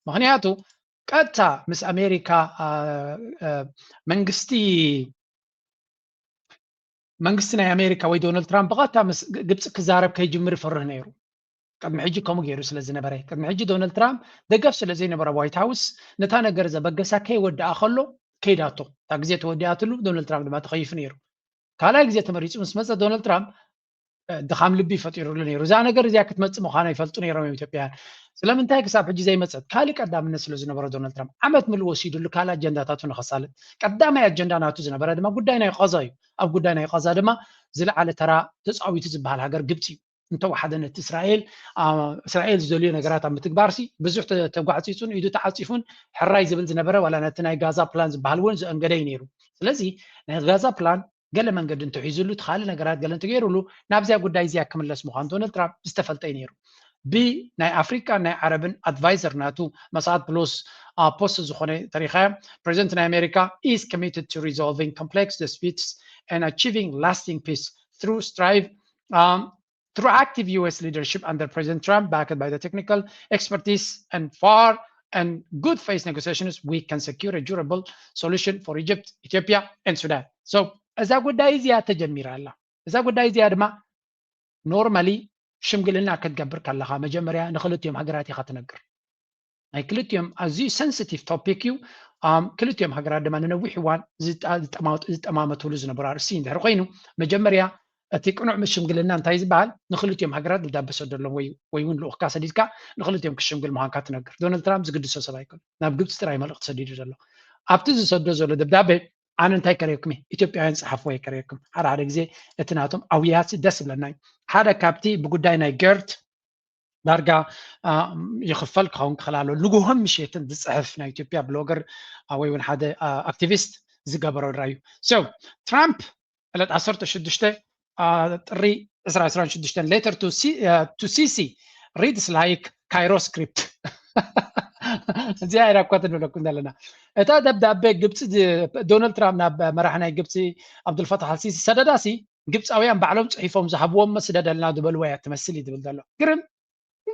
ምክንያቱ ቀጥታ ምስ ኣሜሪካ ኣ፣ ኣ፣ መንግስቲ መንግስቲ ናይ ኣሜሪካ ወይ ዶናልድ ትራምፕ ብቐጥታ ምስ ግብፂ ክዛረብ ከይጅምር ይፈርህ ነይሩ። ቅድሚ ሕጂ ከምኡ ገይሩ ስለ ዝነበረ ቅድሚ ሕጂ ዶናልድ ትራምፕ ደገፍ ስለ ዘይነበረ ዋይት ሃውስ ነታ ነገር ዘበገሳ ከይወድኣ ከሎ ከይዳቶ እታ ግዜ ተወዲኣትሉ ዶናልድ ትራምፕ ድማ ተኸይፉ ነይሩ። ካልኣይ ግዜ ተመሪፁ ምስ መፀ ዶናልድ ትራምፕ ድኻም ልቢ ፈጢሩሉ ነይሩ። እዛ ነገር እዚኣ ክትመፅእ ምዃና ይፈልጡ ነይሮም እዮም ኢትዮጵያውያን። ስለምንታይ ክሳብ ሕጂ ዘይመፀት? ካልእ ቀዳምነት ስለ ዝነበሮ ዶናልድ ትራምፕ ዓመት ምሉእ ወሲዱሉ ካልእ ኣጀንዳታቱ ንኸሳልጥ። ቀዳማይ ኣጀንዳ ናቱ ዝነበረ ድማ ጉዳይ ናይ ቐዛ እዩ። ኣብ ጉዳይ ናይ ቐዛ ድማ ዝለዓለ ተራ ተፃዊቱ ዝበሃል ሃገር ግብፂ እዩ። እንተወሓደ ነቲ እስራኤል እስራኤል ዝደልዮ ነገራት ኣብ ምትግባር ሲ ብዙሕ ተጓዕፂፁን ኢዱ ተዓፂፉን ሕራይ ዝብል ዝነበረ ዋላ ነቲ ናይ ጋዛ ፕላን ዝበሃል እውን ዘእንገደ እዩ ነይሩ። ስለዚ ናይ ጋዛ ፕላን ገለ መንገዲ እንተሒዙሉ እቲ ካልእ ነገራት ገለ እንተገይሩሉ ናብዚያ ጉዳይ እዚኣ ክምለስ ምዃኑ ዶናልድ ትራምፕ ዝተፈልጠ እዩ ነይሩ። ብናይ ኣፍሪቃን ናይ ዓረብን ኣድቫይዘር ናቱ መሳት ብሎስ ፖስት ዝኾነ ተሪኻያ president ናይ ኣሜሪካ is committed to resolving complex disputes and achieving lasting peace through strive um, through active U S leadership under President Trump, backed by the technical expertise and far and good faith negotiations, we can secure a durable solution for Egypt, Ethiopia, and Sudan. So እዛ ጉዳይ እዚኣ ተጀሚራ ኣላ። እዛ ጉዳይ እዚኣ ድማ ኖርማሊ ሽምግልና ክትገብር ከለኻ መጀመርያ ንክልቲኦም ሃገራት ኢኻ ትነግር። ናይ ክልቲኦም ኣዝዩ ሰንስቲቭ ቶፒክ እዩ። ክልቲኦም ሃገራት ድማ ንነዊሕ እዋን ዝጠማመትሉ ዝነበሩ ኣርእስቲ እንድሕር ኮይኑ መጀመርያ እቲ ቅኑዕ ምስ ሽምግልና እንታይ ዝበሃል ንክልቲኦም ሃገራት ደብዳበ ሰደሎም ወይ ወይ እውን ልኡኽካ ሰዲድካ ንክልቲኦም ክሽምግል ምዃንካ ትነግር። ዶናልድ ትራምፕ ዝግድሶ ሰብ ኣይኮን፣ ናብ ግብፂ ጥራይ መልእኽቲ ሰዲዱ ዘሎ። ኣብቲ ዝሰዶ ዘሎ ደብዳበ ኣነ እንታይ ከርእየኩም እየ? ኢትዮጵያውያን ፀሓፍዎ እየ ከርእየኩም። ሓደ ሓደ ግዜ እቲ ናቶም ኣውያሲ ደስ ይብለና እዩ። ሓደ ካብቲ ብጉዳይ ናይ ገርድ ዳርጋ ይኽፈል ክኸውን ክኽእል ኣሎ። ንጉሆን ምሸትን ዝፅሕፍ ናይ ኢትዮጵያ ብሎገር ወይ እውን ሓደ ኣክቲቪስት ዝገበሮ ድራይ እዩ። ትራምፕ ዕለት ዓሰርተ ሽዱሽተ ጥሪ ዕስራ ዕስራን ሽዱሽተን letter to Sisi reads like Cairo script። እዚኣ ኢና እኳ ንብለኩም ዘለና። እታ ደብዳቤ ግብፂ ዶናልድ ትራምፕ ናብ መራሒ ናይ ግብፂ ኣብዱልፈታሕ ኣልሲሲ ሰደዳሲ ግብፃውያን ባዕሎም ፅሒፎም ዝሃብዎም መስደደልና ዝበልዎ እያ ትመስል እዩ ዝብል ዘሎ። ግርም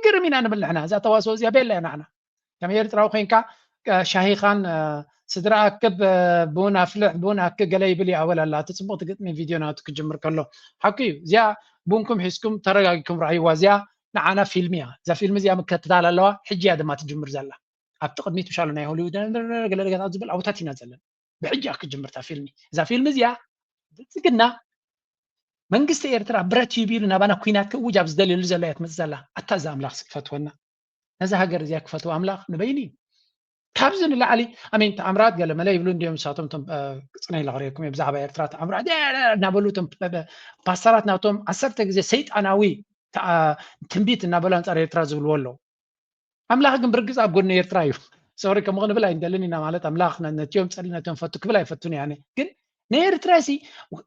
ግርም ኢና ንብል ንሕና። እዛ ተዋስኦ እዚኣ ቤላ እያ ንሕና። ከም ኤርትራዊ ኮይንካ ሻሂኻን ስድራ ኣክብ ቡን ኣፍልሕ ቡን ኣክ ገለ ይብል እዩ ኣወል ኣላ። እቲ ፅቡቅ ትግጥሚ ቪድዮ ናቱ ክጅምር ከሎ ሓቂ እዩ። እዚኣ ቡንኩም ሒዝኩም ተረጋጊኩም ረኣይዋ። እዚኣ ንዓና ፊልም እያ። እዛ ፊልም እዚኣ ምከትታል ኣለዋ። ሕጂ እያ ድማ ትጅምር ዘላ። ኣብቲ ቅድሚት ምሻሉ ናይ ሆሊውድ ገለ ገለ ዝብል ኣውታት ኢና ዘለና። ብሕጂ እያ ክጅምር እታ ፊልም። እዛ ፊልም እዚኣ ብልፅግና መንግስቲ ኤርትራ ብረት ሂቡ ኢሉ ናባና ኩናት ክእውጅ ኣብ ዝደልየሉ ዘላ እያ ትመፅእ ዘላ። ኣታ እዚ ኣምላኽ ክፈትወና፣ ነዛ ሃገር እዚኣ ክፈትዋ ኣምላኽ ንበይኑ እዩ። ካብዚ ንላዕሊ ኣሜን ተኣምራት ገለ መለ ይብሉ እንዲዮም ንሳቶም። ቶም ፅነ ኢለ ክርእየኩም እየ ብዛዕባ ኤርትራ ተኣምራት እናበሉ ቶም ፓስተራት ናቶም ዓሰርተ ግዜ ሰይጣናዊ ትንቢት እናበሉ ኣንፃር ኤርትራ ዝብልዎ ኣለዉ። ኣምላኽ ግን ብርግፅ ኣብ ጎኒ ኤርትራ እዩ። ሶሪ ከምኡ ክንብል ኣይንደልን ኢና ማለት ኣምላኽ ነቲኦም ፀሊ ነቲኦም ፈቱ ክብል ኣይፈቱን እየ። ግን ንኤርትራ ሲ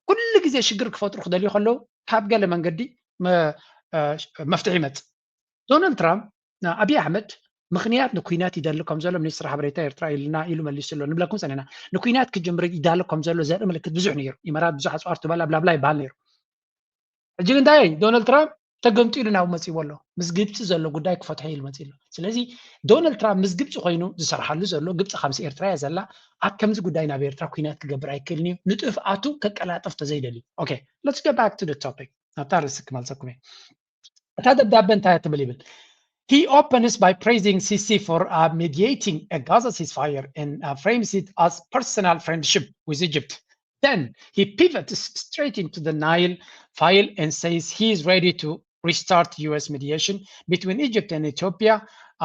ኩሉ ግዜ ሽግር ክፈጥሩ ክደልዩ ከለዉ ካብ ገለ መንገዲ መፍትሒ ይመፅእ። ዶናልድ ትራምፕ ንኣብይ ኣሕመድ ምኽንያት ንኩናት ይደሊ ከም ዘሎ ሚኒስትር ሓበሬታ ኤርትራ ኢልና ኢሉ መሊሱ ኣሎ። ንብለኩም ፀኒና ንኩናት ክጅምር ይዳሎ ከም ዘሎ ዘርኢ ምልክት ብዙሕ ነይሩ። ኢመራት ብዙሕ ኣፅዋር ትበላ ብላብላ ይበሃል ነይሩ። ሕጂ እንታይ ዶናልድ ትራምፕ ተገምጢሉ ናብ መፂዎ ኣሎ። ምስ ግብፂ ዘሎ ጉዳይ ክፈትሖ ኢሉ መፂ ኣሎ። ስለዚ ዶናልድ ትራምፕ ምስ ግብፂ ኮይኑ ዝሰርሓሉ ዘሎ ግብፂ ከምስ ኤርትራ እያ ዘላ። ኣብ ከምዚ ጉዳይ ናብ ኤርትራ ኩናት ክገብር ኣይክእልን እዩ። ንጥፍኣቱ ከቀላጥፍ ተዘይደልዩ። Okay, let's go back to the topic። ናብታ ርእሲ ክመልሰኩም እየ። እታ ደብዳቤ እንታይ ትብል ይብል? He opens by praising Sisi for uh, mediating a Gaza ceasefire and uh, frames it as personal friendship with Egypt. Then he pivots straight into the Nile file and says he is ready to restart U S mediation between Egypt and Ethiopia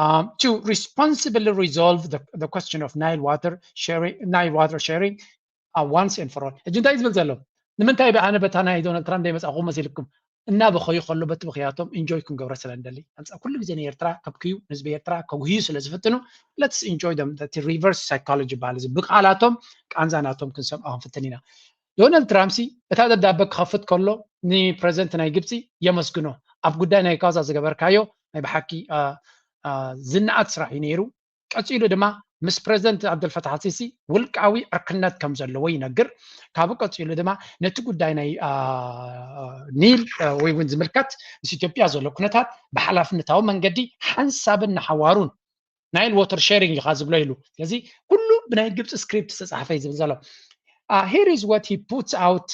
um, to responsibly resolve the, the question of Nile water sharing, Nile water sharing uh, once and for all. ሕጂ እንታይ ዝብል ዘሎ? ንምንታይ ብኣነ በታ ናይ ዶናልድ ትራምፕ ዘይመፃኹ መሲልኩም? እናበኸዩ ከሎ በቲ ብኽያቶም ኢንጆይ ክንገብሮ ስለ ንደሊ። ኣምፃ ኩሉ ግዜ ንኤርትራ ከብክዩ፣ ንህዝቢ ኤርትራ ከጉህዩ ስለ ዝፍትኑ let's enjoy them. እቲ reverse psychology ይበሃል። እዚ ብቃላቶም ቃንዛ ናቶም ክንሰምዖ ክንፍትን ኢና። ዶናልድ ትራምፕ ሲ እታ ደብዳበ ክኸፍት ከሎ ንፕረዚደንት ናይ ግብፂ የመስግኖ። ኣብ ጉዳይ ናይ ጋዛ ዝገበርካዮ ናይ ብሓቂ ዝነኣድ ስራሕ እዩ ነይሩ። ቀፂሉ ድማ ምስ ፕረዚደንት ዓብደልፈታሕ ኣልሲሲ ውልቃዊ ዕርክነት ከም ዘለዎ ይነግር። ካብኡ ቀፂሉ ድማ ነቲ ጉዳይ ናይ ኒል ወይ እውን ዝምልከት ምስ ኢትዮጵያ ዘሎ ኩነታት ብሓላፍነታዊ መንገዲ ሓንሳብን ንሓዋሩን ናይል ዋተር ሼሪንግ ኢኻ ዝብሎ ኢሉ። ስለዚ ኩሉ ብናይ ግብፂ ስክሪፕት ዝተፃሓፈ እዩ ዝብል ዘሎ። Here is what he puts out,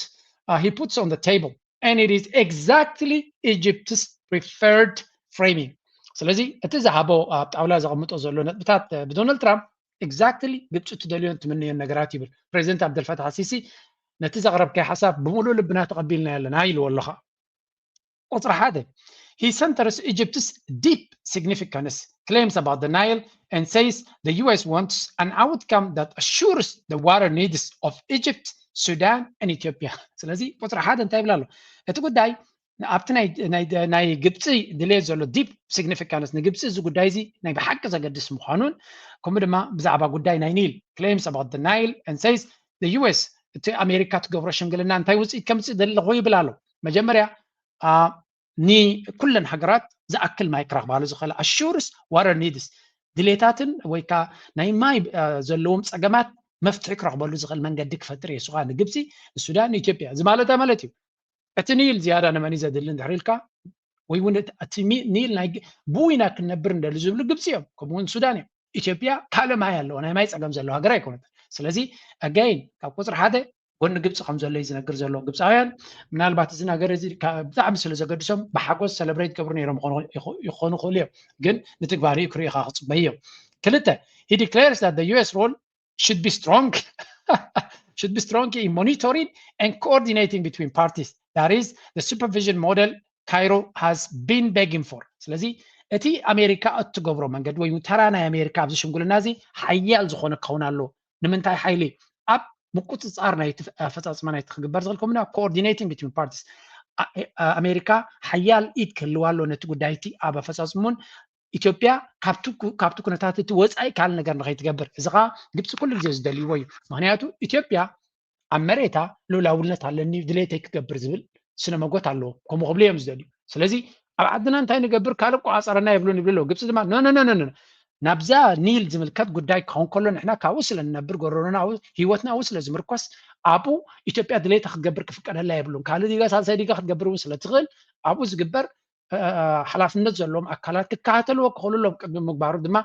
uh, he puts on the table and it is exactly Egypt's preferred framing. ስለዚ እቲ ዝሃቦ ኣብ ጣውላ ዘቐምጦ ዘሎ ነጥብታት ብዶናልድ ትራምፕ exactly ግብፂ ትደልዮን ትምንዮን ነገራት ይብል። ፕሬዚደንት ዓብደልፈታሕ ሲሲ ነቲ ዘቕረብካይ ሓሳብ ብምሉእ ልብና ተቐቢልና ኣለና ኢልዎ ኣለኻ። ቁፅሪ ሓደ, he centers Egypt's deep significance claims about the Nile and says the U S wants an outcome that assures the water needs of Egypt, Sudan and Ethiopia. ስለዚ ቁፅሪ ሓደ እንታይ ይብል ኣሎ? እቲ ጉዳይ ኣብቲ ናይ ግብፂ ድሌት ዘሎ ዲፕ ሲግኒፊካንስ ንግብፂ እዚ ጉዳይ እዚ ናይ ብሓቂ ዘገድስ ምዃኑን ከምኡ ድማ ብዛዕባ ጉዳይ ናይ ኒል claims about the Nile and says the U S እቲ ኣሜሪካ ትገብሮ ሽምግልና እንታይ ውፅኢት ከምፅእ ዘለኹ ይብል ኣሎ። መጀመርያ ንኩለን ሃገራት ዝኣክል ማይ ክረኽባሉ ዝኽእል ኣሹርስ ዋተር ኒድስ ድሌታትን ወይ ከዓ ናይ ማይ ዘለዎም ፀገማት መፍትሒ ክረኽበሉ ዝኽእል መንገዲ ክፈጥር እየ። እሱ ከዓ ንግብፂ፣ ንሱዳን፣ ንኢትዮጵያ እዚ ማለት ማለት እዩ። እቲ ኒል ዝያዳ ንመን እዩ ዘድሊ እንድሕር ኢልካ ወይ እውን እቲ ኒል ናይ ብኡ ኢና ክንነብር እንደሊ ዝብሉ ግብፂ እዮም፣ ከምኡ እውን ሱዳን እዮም። ኢትዮጵያ ካልእ ማይ ኣለዎ፣ ናይ ማይ ፀገም ዘለዎ ሃገር ኣይኮነትን። ስለዚ ኣጋይን ካብ ቁፅሪ ሓደ ጎኒ ግብፂ ከም ዘሎ እዩ ዝነግር ዘሎ ግብፃውያን። ምናልባት እዚ ነገር እዚ ብጣዕሚ ስለ ዘገድሶም ብሓጎስ ሰለብሬት ገብሩ ነይሮም ይኾኑ ይኽእሉ እዮም፣ ግን ንትግባሪኡ ክርእኻ ክፅበዩ እዮም። ክልተ, he declares that the U S role should be strong should be strong in monitoring and coordinating between parties. That is the supervision model Cairo has been begging for. ስለዚ እቲ ኣሜሪካ እትገብሮ መንገዲ ወይ ተራ ናይ ኣሜሪካ ኣብዚ ሽምግልና እዚ ሓያል ዝኾነ ክኸውን ኣለዎ። ንምንታይ ሓይሊ ኣብ ምቁፅፃር ናይ ኣፈፃፅማ ናይ ትክግበር ዝኽእል ከምኡ coordinating between parties ኣሜሪካ ሓያል ኢድ ክህልዋ ኣሎ ነቲ ጉዳይ እቲ ኣብ ኣፈፃፅሙን ኢትዮጵያ ካብቲ ኩነታት እቲ ወፃኢ ካልእ ነገር ንኸይትገብር። እዚ ከዓ ግብፂ ኩሉ ግዜ ዝደልይዎ እዩ። ምክንያቱ ኢትዮጵያ ኣብ መሬታ ልኡላውነት ኣለኒ ድሌተይ ክገብር ዝብል ስነ መጎት ኣለዎ። ከምኡ ክብሉ እዮም ዝደልዩ። ስለዚ ኣብ ዓድና እንታይ ንገብር ካልእ ቆፃፀረና የብሉን ይብሉ ኣለዉ። ግብፂ ድማ ኖ ኖ ኖ ናብዛ ኒል ዝምልከት ጉዳይ ክኸውን ከሎ ንሕና ካብኡ ስለ ንነብር ጎረሮና ህይወትና ኣብኡ ስለ ዝምርኮስ ኣብኡ ኢትዮጵያ ድሌታ ክትገብር ክፍቀደላ የብሉን። ካልእ ዲጋ ሳልሳይ ዲጋ ክትገብር እውን ስለ ትኽእል ኣብኡ ዝግበር ሓላፍነት ዘለዎም ኣካላት ክከታተልዎ ክኽእሉ ኣለዎም። ቅድሚ ምግባሩ ድማ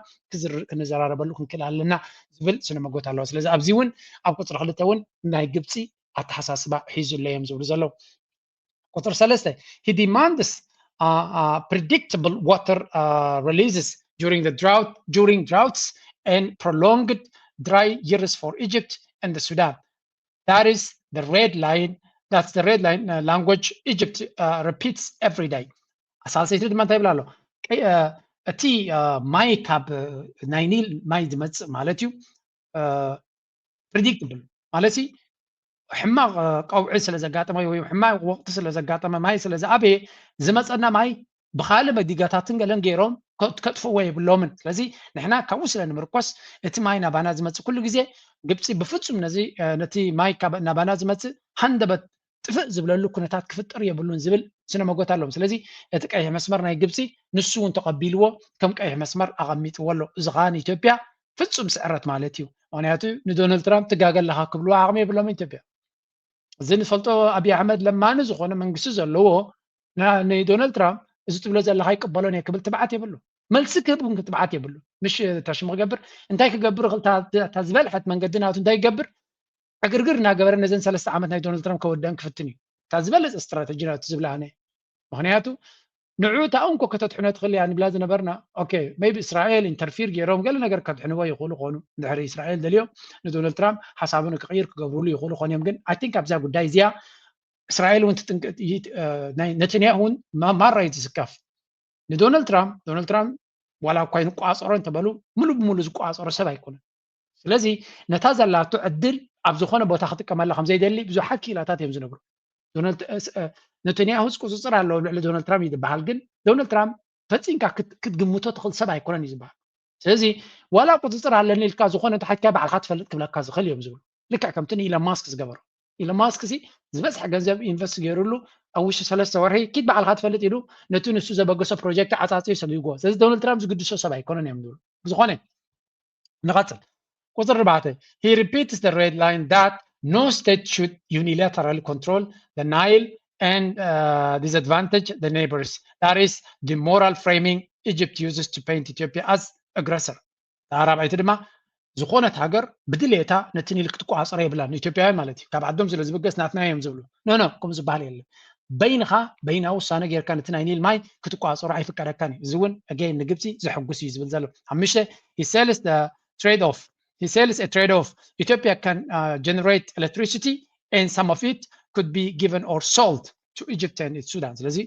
ክንዘራረበሉ ክንክእል ኣለና ዝብል ስነ መጎት ኣለዎ። ስለዚ ኣብዚ እውን ኣብ ቁፅሪ ክልተ እውን ናይ ግብፂ ኣተሓሳስባ ሒዙ ኣሎ እዮም ዝብሉ ዘለዉ። ቁፅሪ ሰለስተ he demands predictable water releases during the drought during droughts and prolonged dry years for Egypt and the Sudan. That is the red line. That's the red line language Egypt repeats every day. ኣሳልሰይቲ ድማ እንታይ ይብል ኣሎ? እቲ ማይ ካብ ናይ ኒል ማይ ዝመፅእ ማለት እዩ ፕሪዲክትብል ማለት ሕማቕ ቀውዒ ስለ ዘጋጠመ ወይ ሕማቕ ወቕቲ ስለ ዘጋጠመ ማይ ስለ ዝኣበየ ዝመፀና ማይ ብካልእ መዲጋታትን ገለን ገይሮም ከጥፍዎ የብሎምን። ስለዚ ንሕና ካብኡ ስለ ንምርኮስ እቲ ማይ ናባና ዝመፅእ ኩሉ ግዜ ግብፂ ብፍፁም ነዚ ነቲ ማይ ናባና ዝመፅእ ሃንደበት ጥፍእ ዝብለሉ ኩነታት ክፍጠር የብሉን ዝብል ስነ መጎት ኣለዎም። ስለዚ እቲ ቀይሕ መስመር ናይ ግብፂ ንሱ እውን ተቐቢልዎ ከም ቀይሕ መስመር ኣቐሚጥዎ ኣሎ። እዚ ከዓ ንኢትዮጵያ ፍፁም ስዕረት ማለት እዩ። ምክንያቱ ንዶናልድ ትራምፕ ትጋገ ኣለካ ክብልዎ ዓቕሚ የብሎም ኢትዮጵያ። እዚ ንፈልጦ ኣብይ ኣሕመድ ለማኒ ዝኾነ መንግስቲ ዘለዎ ንዶናልድ ትራምፕ እዚ ትብሎ ዘለካ ይቅበሎን እየ ክብል ትብዓት የብሉ። መልሲ ክህብ እውን ትብዓት የብሉ። ምሽ ተሽሙ ክገብር እንታይ ክገብር እታ ዝበልሐት መንገዲ ናቱ እንታይ ይገብር ዕግርግር እናገበረ ነዘን ሰለስተ ዓመት ናይ ዶናልድ ትራምፕ ከወደአን ክፍትን እዩ። እታ ዝበለፀ ስትራተጂ ናቱ ዝብላ ኣነ። ምክንያቱ ንዑ እታ እንኮ ከተድሕኖ ትኽእል እያ ንብላ ዝነበርና ኦኬ ሜቢ እስራኤል ኢንተርፊር ገይሮም ገለ ነገር ከድሕንዎ ይኽእሉ ኾኑ። እንድሕሪ እስራኤል ደልዮም ንዶናልድ ትራምፕ ሓሳቡ ንክቕይር ክገብርሉ ይኽእሉ ኾን እዮም። ግን ኣይ ቲንክ ኣብዛ ጉዳይ እዚኣ እስራኤል እውን ትጥንቀ ነትንያሁ እውን ማራ እዩ ዝስከፍ። ንዶናልድ ትራምፕ ዶናልድ ትራምፕ ዋላ እኳ ይንቋፀሮ እንተበሉ ሙሉ ብሙሉ ዝቋፀሮ ሰብ ኣይኮነን። ስለዚ ነታ ዘላቶ ዕድል ኣብ ዝኾነ ቦታ ክጥቀመላ ከም ዘይደሊ ብዙሓት ክኢላታት እዮም ዝነግሩ። ነተንያሁስ ቁፅፅር ኣለዎ ልዕሊ ዶናልድ ትራምፕ እዩ ዝበሃል፣ ግን ዶናልድ ትራምፕ ፈፂምካ ክትግምቶ ትኽእል ሰብ ኣይኮነን እዩ ዝበሃል። ስለዚ ዋላ ቁፅፅር ኣለኒ ኢልካ ዝኾነ ተሓትካ ባዕልካ ትፈልጥ ክብለካ ዝኽእል እዮም ዝብሉ። ልክዕ ከምቲ ንኢሎን ማስክ ዝገበሮ። ኢሎን ማስክ ሲ ዝበዝሐ ገንዘብ ኢንቨስት ገይሩሉ ኣብ ውሽጢ ሰለስተ ወርሒ ኪድ ባዕልካ ትፈልጥ ኢሉ ነቲ ንሱ ዘበገሶ ፕሮጀክት ዓፃፂ ሰዲድዎ። ስለዚ ዶናልድ ትራምፕ ዝግድሶ ሰብ ኣይኮነን እዮም ዝብሉ። ብዝኾነ ንቐፅል። ቁፅሪ ኣርባዕተ he repeats the red line that no state should unilaterally control the Nile and uh, disadvantage the neighbors. That is the moral framing Egypt uses to paint Ethiopia as aggressor. ራብዐይቲ ድማ ዝኾነት ሃገር ብድሌታ ነቲ ኒል ክትቋፀሮ የብላን። ንኢትዮጵያውያን ማለት እዩ። ካብ ዓዶም ስለ ዝብገስ ናትና እዮም ዝብሉ። ኖ ኖ፣ ከምኡ ዝበሃል የለን። በይንኻ በይናዊ ውሳነ ጌርካ ነቲ ናይ ኒል ማይ ክትቋፀሮ ኣይፍቀደካን እዩ። እዚ እውን ኣገይን ንግብፂ ዘሐጉስ እዩ ዝብል ዘሎ። ሓሙሽተ he sells the trade off he sells a trade off Ethiopia can uh, generate electricity and some of it could be given or sold to Egypt and Sudan። ስለዚ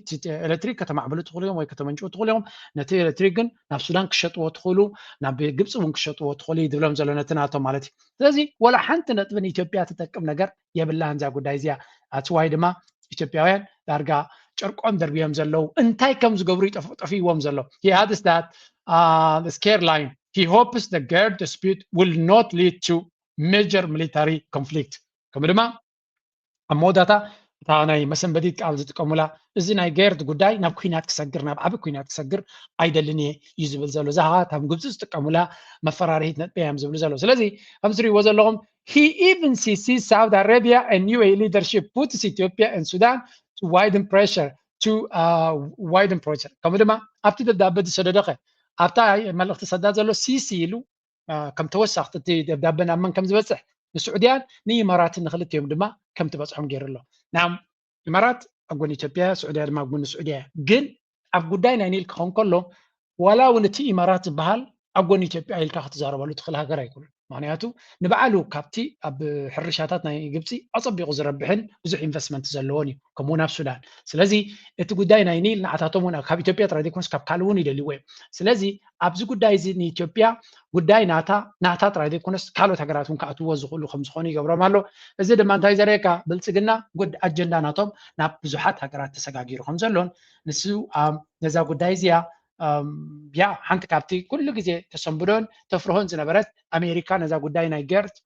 ኤሌክትሪክ ከተማዕብሉ ትኽእሉ እዮም ወይ ከተመንጭው ትኽእሉ እዮም። ነቲ ኤሌክትሪክ ግን ናብ ሱዳን ክሸጥዎ ትኽእሉ፣ ናብ ግብፂ እውን ክሸጥዎ ትኽእሉ እዩ ዝብሎም ዘሎ ነቲ ናቶም ማለት እዩ። ስለዚ ወላ ሓንቲ ነጥቢ ንኢትዮጵያ ትጠቅም ነገር የብላን እዛ ጉዳይ እዚኣ። ኣትዋይ ድማ ኢትዮጵያውያን ዳርጋ ጨርቆም ደርብዮም ዘለዉ እንታይ ከም ዝገብሩ ይጠፍዎም ዘሎ። He adds that uh, the scare line he hopes the Gerd dispute will not lead to major military conflict. ከምኡ ድማ ኣብ መወዳእታ እታ ናይ መሰንበዲት ቃል ዝጥቀሙላ እዚ ናይ ገርድ ጉዳይ ናብ ኩናት ክሰግር ናብ ዓቢ ኩናት ክሰግር ኣይደልን እየ እዩ ዝብል ዘሎ። እዛ ከዓ እታም ግብፂ ዝጥቀሙላ መፈራርሂት ነጥቢ እዮም ዝብሉ ዘለዉ። ስለዚ ከም ትሪእዎ ዘለኹም he even sees Saudi Arabia and U A E leadership puts Ethiopia and Sudan to widen pressure to uh, widen pressure ከምኡ ድማ ኣብቲ ደብዳበ ዝሰደደኸ ኣብታ መልእኽቲ ሰዳ ዘሎ ሲሲ ኢሉ ከም ተወሳኽቲ እቲ ደብዳበ ናብ መን ከም ዝበፅሕ ንስዑድያን ንኢማራትን ንክልቲኦም ድማ ከም ትበፅሖም ገይሩ ኣሎ። ናብ ኢማራት ኣብ ጎኒ ኢትዮጵያ፣ ስዑድያ ድማ ኣብ ጎኒ ስዑድያ። ግን ኣብ ጉዳይ ናይ ኒል ክኸውን ከሎ ዋላ እውን እቲ ኢማራት ዝበሃል ኣብ ጎኒ ኢትዮጵያ ኢልካ ክትዛረበሉ ትኽእል ሃገር ኣይኮነን። ምክንያቱ ንባዕሉ ካብቲ ኣብ ሕርሻታት ናይ ግብፂ ኣፀቢቑ ዝረብሕን ብዙሕ ኢንቨስትመንት ዘለዎን እዩ። ከምኡውን ኣብ ሱዳን። ስለዚ እቲ ጉዳይ ናይ ኒል ንዓታቶም እውን ካብ ኢትዮጵያ ጥራይ ዘይኮነስ ካብ ካልእ እውን ይደልይዎ እዮም። ስለዚ ኣብዚ ጉዳይ እዚ ንኢትዮጵያ ጉዳይ ናታ ናታ ጥራይ ዘይኮነስ ካልኦት ሃገራት እውን ክኣትውዎ ዝኽእሉ ከም ዝኾኑ ይገብሮም ኣሎ። እዚ ድማ እንታይ ዘርእየካ? ብልፅግና ጉድ ኣጀንዳ ናቶም ናብ ብዙሓት ሃገራት ተሰጋጊሩ ከም ዘሎን ንሱ ነዛ ጉዳይ እዚኣ ያ ሓንቲ ካብቲ ኩሉ ግዜ ተሰንብዶን ተፍርሆን ዝነበረት ኣሜሪካ ነዛ ጉዳይ ናይ ገርት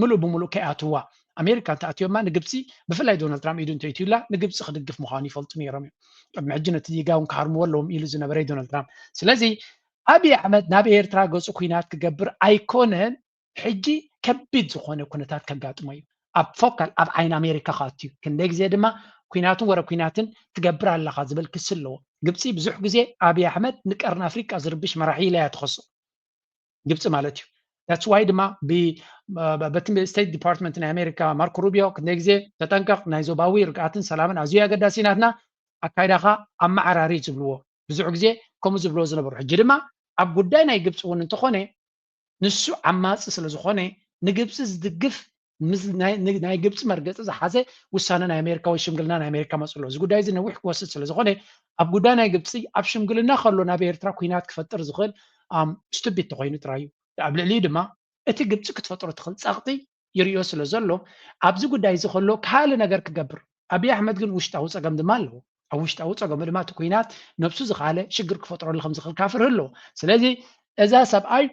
ምሉእ ብምሉእ ከይኣትዋ ኣሜሪካ እንተኣትዮማ ንግብፂ ብፍላይ ዶናልድ ትራምፕ ኢዱ እንተይትዩላ ንግብፂ ክድግፍ ምዃኑ ይፈልጡ ነይሮም እዮም። ቅድሚ ሕጂ ነቲ ዜጋ እውን ክሃርምዎ ኣለዎም ኢሉ ዝነበረ እዩ ዶናልድ ትራምፕ። ስለዚ ኣብይ ኣሕመድ ናብ ኤርትራ ገፁ ኩናት ክገብር ኣይኮነን። ሕጂ ከቢድ ዝኾነ ኩነታት ከጋጥሞ እዩ። ኣብ ፎካል ኣብ ዓይኒ ኣሜሪካ ክኣትዩ ክንደይ ግዜ ድማ ኩናትን ወረ ኩናትን ትገብር ኣለኻ ዝብል ክሲ ኣለዎ። ግብፂ ብዙሕ ግዜ ኣብይ ኣሕመድ ንቀርኒ ኣፍሪቃ ዝርብሽ መራሒ ኢላ እያ ትኸሶ። ግብፂ ማለት እዩ። That's why ድማ በቲ ስቴት ዲፓርትመንት ናይ ኣሜሪካ ማርኮ ሩቢዮ ክንደይ ግዜ ተጠንቀቕ፣ ናይ ዞባዊ ርግኣትን ሰላምን ኣዝዩ ኣገዳሲ ናትና ኣካይዳኻ ኣመዓራሪ ዝብልዎ ብዙሕ ግዜ ከምኡ ዝብልዎ ዝነበሩ። ሕጂ ድማ ኣብ ጉዳይ ናይ ግብፂ እውን እንተኾነ ንሱ ዓማፂ ስለ ዝኾነ ንግብፂ ዝድግፍ ናይ ግብፂ መርገፂ ዝሓዘ ውሳነ ናይ ኣሜሪካ ወይ ሽምግልና ናይ ኣሜሪካ መፅሎ እዚ ጉዳይ እዚ ነዊሕ ክወስድ ስለ ዝኾነ ኣብ ጉዳይ ናይ ግብፂ ኣብ ሽምግልና ከሎ ናብ ኤርትራ ኩናት ክፈጥር ዝኽእል ስቱቢድ ተኮይኑ ጥራይ እዩ። ኣብ ልዕሊኡ ድማ እቲ ግብፂ ክትፈጥሮ ትኽእል ፀቕጢ ይርእዮ ስለ ዘሎ ኣብዚ ጉዳይ እዚ ከሎ ካልእ ነገር ክገብር ኣብይ ኣሕመድ ግን ውሽጣዊ ፀገም ድማ ኣለዎ። ኣብ ውሽጣዊ ፀገሙ ድማ እቲ ኩናት ነብሱ ዝኸኣለ ሽግር ክፈጥረሉ ከም ዝኽእል ካፍርህ ኣለዎ። ስለዚ እዛ ሰብኣይ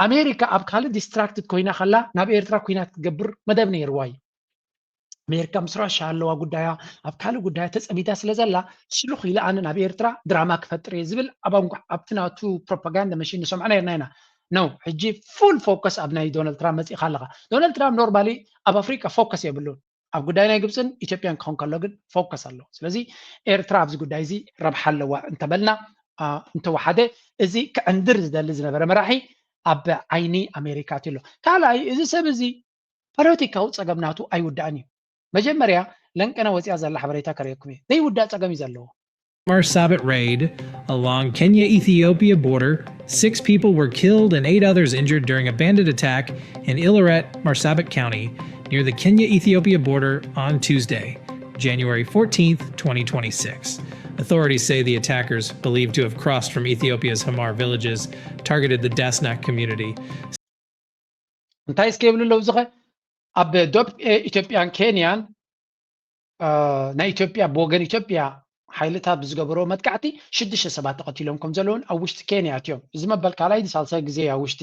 ኣሜሪካ ኣብ ካልእ ዲስትራክትድ ኮይና ከላ ናብ ኤርትራ ኩናት ክገብር መደብ ነይርዋ እዩ። ኣሜሪካ ምስ ራሻ ኣለዋ ጉዳያ ኣብ ካልእ ጉዳያ ተፀሚዳ ስለ ዘላ ሽሉኽ ኢለ ኣነ ናብ ኤርትራ ድራማ ክፈጥር እየ ዝብል ኣብ ኣብቲ ናቱ ፕሮፓጋንዳ መሽን ንሰምዖ ነርና ኢና። ነው ሕጂ ፉል ፎከስ ኣብ ናይ ዶናልድ ትራምፕ መፂእካ ኣለካ። ዶናልድ ትራምፕ ኖርማሊ ኣብ ኣፍሪቃ ፎከስ የብሉን። ኣብ ጉዳይ ናይ ግብፅን ኢትዮጵያን ክኸውን ከሎ ግን ፎከስ ኣለዎ። ስለዚ ኤርትራ ኣብዚ ጉዳይ እዚ ረብሓ ኣለዋ እንተበልና እንተወሓደ እዚ ክዕንድር ዝደሊ ዝነበረ መራሒ ኣብ ዓይኒ ኣሜሪካ ኣትዩ ኣሎ። ካልኣይ እዚ ሰብ እዚ ፖለቲካዊ ፀገም ናቱ ኣይውዳእን እዩ። መጀመርያ ለንቀነ ወፂኣ ዘላ ሓበሬታ ከርእየኩም እየ። ዘይውዳእ ፀገም እዩ ዘለዎ። Marsabit raid along Kenya-Ethiopia border, six people were killed and eight others injured during a bandit attack in Ileret, Marsabit County, near the Kenya-Ethiopia border on Tuesday, January fourteenth, twenty twenty-six. Authorities say the attackers, believed to have crossed from Ethiopia's Hamar villages, targeted the Dasnak community. እንታይ እስከ ይብሉ ኣለዉ ዝኸ ኣብ ዶብ ኢትዮጵያን ኬንያን ናይ ኢትዮጵያ ብወገን ኢትዮጵያ ሓይልታት ብዝገበርዎ መጥቃዕቲ ሽዱሽተ ሰባት ተቐቲሎም ከም ዘለውን ኣብ ውሽጢ ኬንያ ኣትዮም። እዚ መበል ካልኣይ ሳልሳይ ግዜ ኣብ ውሽጢ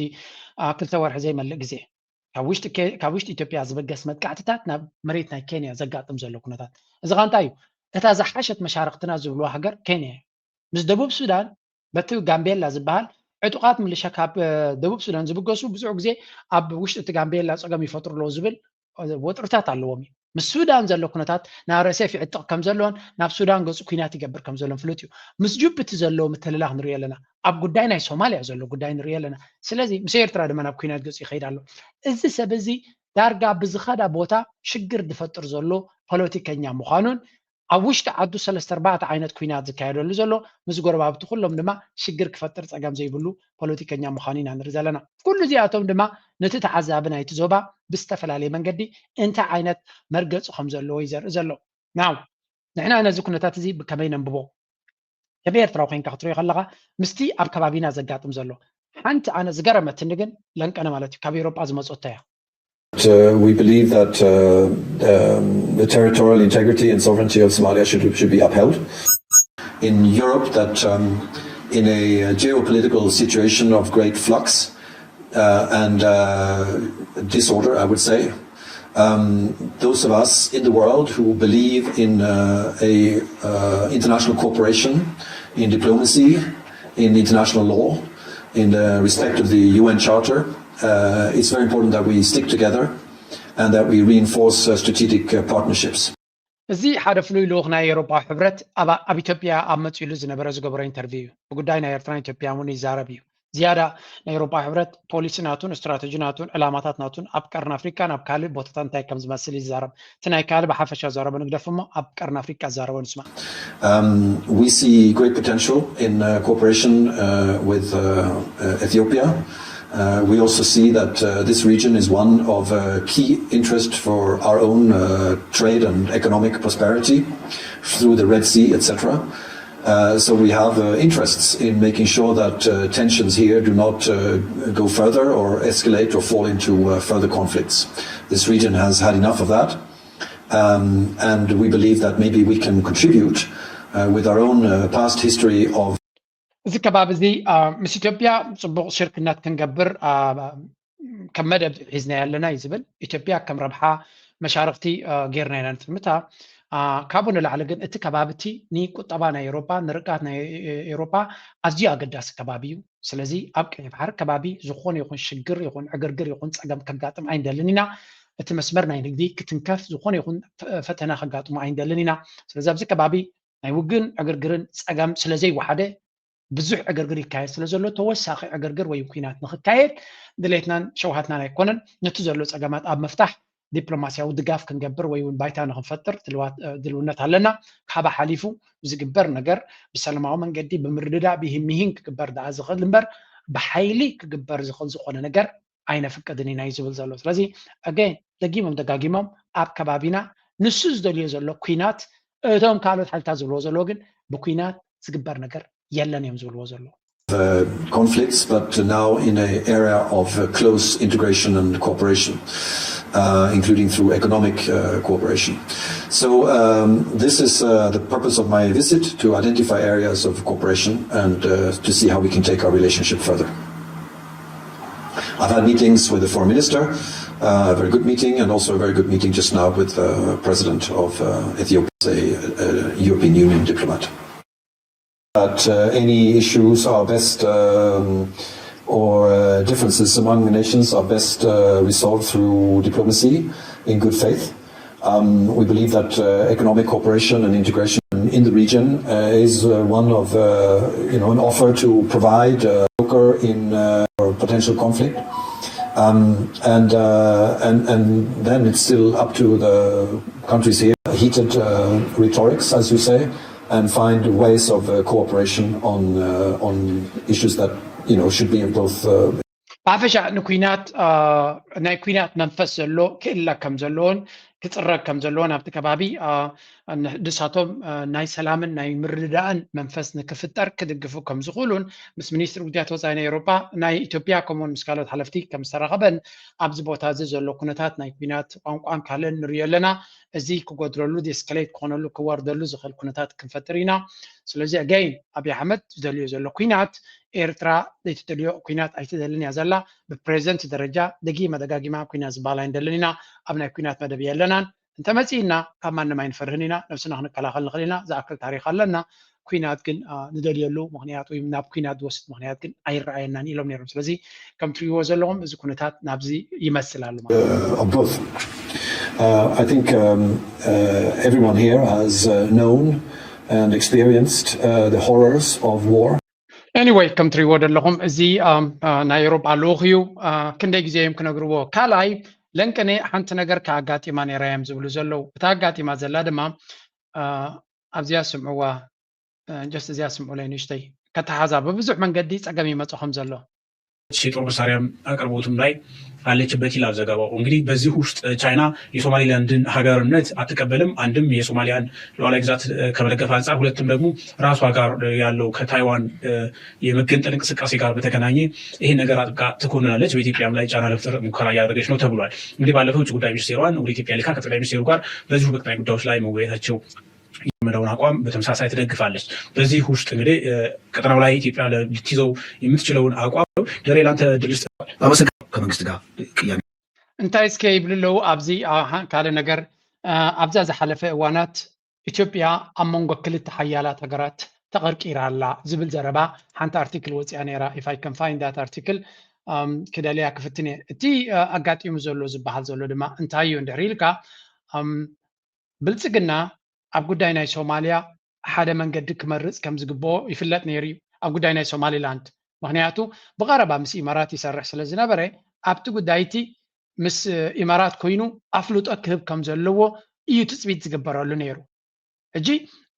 ክልተ ወርሒ ዘይመልእ ግዜ ካብ ውሽጢ ኢትዮጵያ ዝበገስ መጥቃዕትታት ናብ መሬት ናይ ኬንያ ዘጋጥም ዘሎ ኩነታት። እዚ ኸ እንታይ እዩ? እታ ዝሓሸት መሻርክትና ዝብልዋ ሃገር ኬንያ እዩ። ምስ ደቡብ ሱዳን በቲ ጋምቤላ ዝበሃል ዕጡቓት ምልሻ ካብ ደቡብ ሱዳን ዝብገሱ ብዙሕ ግዜ ኣብ ውሽጢ እቲ ጋምቤላ ፀገም ይፈጥሩ ኣለዉ ዝብል ወጥርታት ኣለዎም እዩ። ምስ ሱዳን ዘሎ ኩነታት ናብ ረሴፍ ይዕጥቕ ከም ዘሎን ናብ ሱዳን ገፁ ኩናት ይገብር ከም ዘሎን ፍሉጥ እዩ። ምስ ጁብቲ ዘለዎ ምትልላኽ ንሪኦ ኣለና። ኣብ ጉዳይ ናይ ሶማልያ ዘሎ ጉዳይ ንሪኦ ኣለና። ስለዚ ምስ ኤርትራ ድማ ናብ ኩናት ገፁ ይኸይድ ኣሎ። እዚ ሰብ እዚ ዳርጋ ብዝኸዳ ቦታ ሽግር ዝፈጥር ዘሎ ፖለቲከኛ ምዃኑን ኣብ ውሽጢ ዓዱ ሰለስተ ኣርባዕተ ዓይነት ኩናት ዝካየደሉ ዘሎ ምስ ጎረባብቲ ኩሎም ድማ ሽግር ክፈጥር ፀገም ዘይብሉ ፖለቲከኛ ምዃኑ ኢና ንርኢ ዘለና። ኩሉ እዚኣቶም ድማ ነቲ ተዓዛቢ ናይቲ ዞባ ብዝተፈላለየ መንገዲ እንታይ ዓይነት መርገፂ ከም ዘለዎ እዩ ዘርኢ ዘሎ። ናው ንሕና ነዚ ኩነታት እዚ ብከመይ ነንብቦ? ከም ኤርትራዊ ኮይንካ ክትሪኦ ከለካ ምስቲ ኣብ ከባቢና ዘጋጥም ዘሎ ሓንቲ ኣነ ዝገረመትኒ ግን ለንቀነ ማለት እዩ ካብ ኤውሮጳ ዝመፁ እተያ Uh, we believe that uh, um, the territorial integrity and sovereignty of Somalia should, should be upheld. In Europe, that um, in a geopolitical situation of great flux uh, and uh, disorder, I would say, um, those of us in the world who believe in uh, a uh, international cooperation, in diplomacy, in international law, in the respect of the U N Charter, uh, it's very important that we stick together and that we reinforce uh, strategic uh, partnerships. እዚ ሓደ ፍሉይ ልኡኽ ናይ ኤውሮጳ ሕብረት ኣብ ኢትዮጵያ ኣብ መፂሉ ዝነበረ ዝገበሮ ኢንተርቪው እዩ። ብጉዳይ ናይ ኤርትራን ኢትዮጵያን እውን ይዛረብ እዩ። ዝያዳ ናይ ኤውሮጳ ሕብረት ፖሊሲ ናቱን ስትራተጂ ናቱን ዕላማታት ናቱን ኣብ ቀርኒ ኣፍሪቃን ኣብ ካልእ ቦታታት እንታይ ከም ዝመስል ይዛረብ። እቲ ናይ ካልእ ብሓፈሻ ዛረቦ ንግደፍ እሞ ኣብ ቀርኒ ኣፍሪቃ ዛረቦ ንስማ። We see great potential in cooperation with Ethiopia. Uh, we also see that uh, this region is one of uh, key interest for our own uh, trade and economic prosperity through the Red Sea, et cetera. Uh, so we have uh, interests in making sure that uh, tensions here do not uh, go further or escalate or fall into uh, further conflicts. This region has had enough of that, um, and we believe that maybe we can contribute uh, with our own uh, past history of እዚ ከባቢ እዚ ምስ ኢትዮጵያ ፅቡቕ ሽርክነት ክንገብር ከም መደብ ሒዝና ያለና እዩ ዝብል። ኢትዮጵያ ከም ረብሓ መሻርክቲ ጌርና ኢና ንጥምታ። ካብኡ ንላዕሊ ግን እቲ ከባቢ እቲ ንቁጠባ ናይ ኤሮፓ፣ ንርግኣት ናይ ኤሮፓ ኣዝዩ ኣገዳሲ ከባቢ እዩ። ስለዚ ኣብ ቀይ ባሕሪ ከባቢ ዝኾነ ይኹን ሽግር ይኹን ዕግርግር ይኹን ፀገም ከጋጥም ኣይንደልን ኢና። እቲ መስመር ናይ ንግዲ ክትንከፍ፣ ዝኾነ ይኹን ፈተና ከጋጥሞ ኣይንደልን ኢና። ስለዚ ኣብዚ ከባቢ ናይ ውግን ዕግርግርን ፀገም ስለዘይወሓደ ብዙሕ ዕግርግር ይካየድ ስለ ዘሎ ተወሳኺ ዕግርግር ወይ ኩናት ንክካየድ ድሌትናን ሸውሃትናን ኣይኮነን። ነቲ ዘሎ ፀገማት ኣብ ምፍታሕ ዲፕሎማሲያዊ ድጋፍ ክንገብር ወይ እውን ባይታ ንክንፈጥር ድልውነት ኣለና። ካባ ሓሊፉ ዝግበር ነገር ብሰላማዊ መንገዲ ብምርድዳእ ብሂሚሂን ክግበር ደኣ ዝኽእል እምበር ብሓይሊ ክግበር ዝኽእል ዝኾነ ነገር ኣይነፍቅድን ኢና እዩ ዝብል ዘሎ። ስለዚ ኣገን ደጊሞም ደጋጊሞም ኣብ ከባቢና ንሱ ዝደልዮ ዘሎ ኩናት እቶም ካልኦት ሓይልታት ዝብልዎ ዘለዎ ግን ብኩናት ዝግበር ነገር የለን እዮም ዝብልዎ ዘለዉ። conflicts, but now in an area of uh, close integration and cooperation, uh, including through economic uh, cooperation. So um, this is uh, the purpose of my visit, to identify areas of cooperation and uh, to see how we can take our relationship further. I've had meetings with the foreign minister, uh, a very good meeting, and also a very good meeting just now with the president of uh, Ethiopia, a, a European Union diplomat. That uh, any issues are best um, or uh, differences among the nations are best uh, resolved through diplomacy in good faith. Um, we believe that uh, economic cooperation and integration in the region uh, is uh, one of, uh, you know, an offer to provide a broker in uh, potential conflict. Um, and, uh, and, and then it's still up to the countries here, heated uh, rhetorics, as you say, and find ways of uh, cooperation on, uh, on issues that, you know, should be in both uh, ብሓፈሻ ንኩናት ናይ ኩናት መንፈስ ዘሎ ክእለ ከም ዘለዎን ክፅረግ ከም ዘለዎን ኣብቲ ከባቢ ንሳቶም ናይ ሰላምን ናይ ምርድዳእን መንፈስ ንክፍጠር ክድግፉ ከም ዝኽእሉን ምስ ሚኒስትሪ ጉዳያት ወፃኢ ናይ ኤውሮጳ ናይ ኢትዮጵያ ከምኡውን ምስ ካልኦት ሓለፍቲ ከም ዝተራኸበን ኣብዚ ቦታ እዚ ዘሎ ኩነታት ናይ ኩናት ቋንቋን ካልእን ንሪኦ ኣለና። እዚ ክጎድለሉ ዲስከሌት ክኾነሉ ክወርደሉ ዝኽእል ኩነታት ክንፈጥር ኢና። ስለዚ ኣገይን ኣብይ ኣሕመድ ዝደልዮ ዘሎ ኩናት ኤርትራ ዘይትደልዮ ኩናት ኣይትደልን እያ ዘላ። ብፕሬዚደንት ደረጃ ደጊመ ደጋጊማ ኩናት ዝበሃል ኣይንደልን ኢና። ኣብ ናይ ኩናት መደብ የለናን። እንተመፂእና ካብ ማንም ኣይንፈርህን ኢና። ነብስና ክንከላኸል ንኽእል ኢና። ዝኣክል ታሪክ ኣለና። ኩናት ግን ንደልየሉ ምክንያት ወይ ናብ ኩናት ዝወስድ ምክንያት ግን ኣይረኣየናን ኢሎም ነይሮም። ስለዚ ከም ትሪእዎ ዘለኹም እዚ ኩነታት ናብዚ ይመስል ኣሎ ማለት of both. Uh, I think um, uh, everyone here has uh, known and experienced uh, the horrors of war. Anyway, ከም ትሪእዎ ዘለኹም እዚ ናይ ኤውሮጳ ልኡኽ እዩ። ክንደይ ግዜ እዮም ክነግርዎ? ካልኣይ ለንቅነ ሓንቲ ነገር ከኣጋጢማ ነይራ እዮም ዝብሉ ዘለዉ። እታ ኣጋጢማ ዘላ ድማ ኣብዚኣ ስምዕዋ ጀስት እዚኣ ስምዑለይ ንእሽተይ ከተሓዛ ብብዙሕ መንገዲ ፀገም ይመፁ ከም ዘሎ የጦር መሳሪያም አቅርቦትም ላይ አለችበት ይላል ዘገባው። እንግዲህ በዚህ ውስጥ ቻይና የሶማሊላንድን ሀገርነት አትቀበልም። አንድም የሶማሊያን ሉዓላዊ ግዛት ከመደገፍ አንጻር፣ ሁለትም ደግሞ ራሷ ጋር ያለው ከታይዋን የመገንጠል እንቅስቃሴ ጋር በተገናኘ ይሄ ነገር አጥብቃ ትኮንናለች። በኢትዮጵያም ላይ ጫና ለመፍጠር ሙከራ እያደረገች ነው ተብሏል። እንግዲህ ባለፈው ውጭ ጉዳይ ሚኒስቴሯን ወደ ኢትዮጵያ ልካ ከጠቅላይ ሚኒስቴሩ ጋር በዚሁ በቀጣይ ጉዳዮች ላይ መወያየታቸው የመደውን አቋም በተመሳሳይ ትደግፋለች። በዚህ ውስጥ እንግዲህ ቀጠናው ላይ ኢትዮጵያ ልትይዘው የምትችለውን አቋም ደሬ ላንተ ድል ስጥ። አመሰግናለሁ። ከመንግስት ጋር ቅያሜ እንታይ እስከ ይብሉ ኣለዉ ኣብዚ ካልእ ነገር ኣብዛ ዝሓለፈ እዋናት ኢትዮጵያ ኣብ መንጎ ክልተ ሓያላት ሃገራት ተቐርቂራ ኣላ ዝብል ዘረባ ሓንቲ ኣርቲክል ወፂኣ ነይራ። If I can find that article ክደልያ ክፍትን እየ። እቲ ኣጋጢሙ ዘሎ ዝበሃል ዘሎ ድማ እንታይ እዩ እንድሕር ኢልካ ብልፅግና ኣብ ጉዳይ ናይ ሶማልያ ሓደ መንገዲ ክመርፅ ከም ዝግብኦ ይፍለጥ ነይሩ እዩ ኣብ ጉዳይ ናይ ሶማሊላንድ። ምክንያቱ ብቐረባ ምስ ኢማራት ይሰርሕ ስለ ዝነበረ ኣብቲ ጉዳይ እቲ ምስ ኢማራት ኮይኑ ኣፍልጦ ክህብ ከም ዘለዎ እዩ ትፅቢት ዝግበረሉ ነይሩ። ሕጂ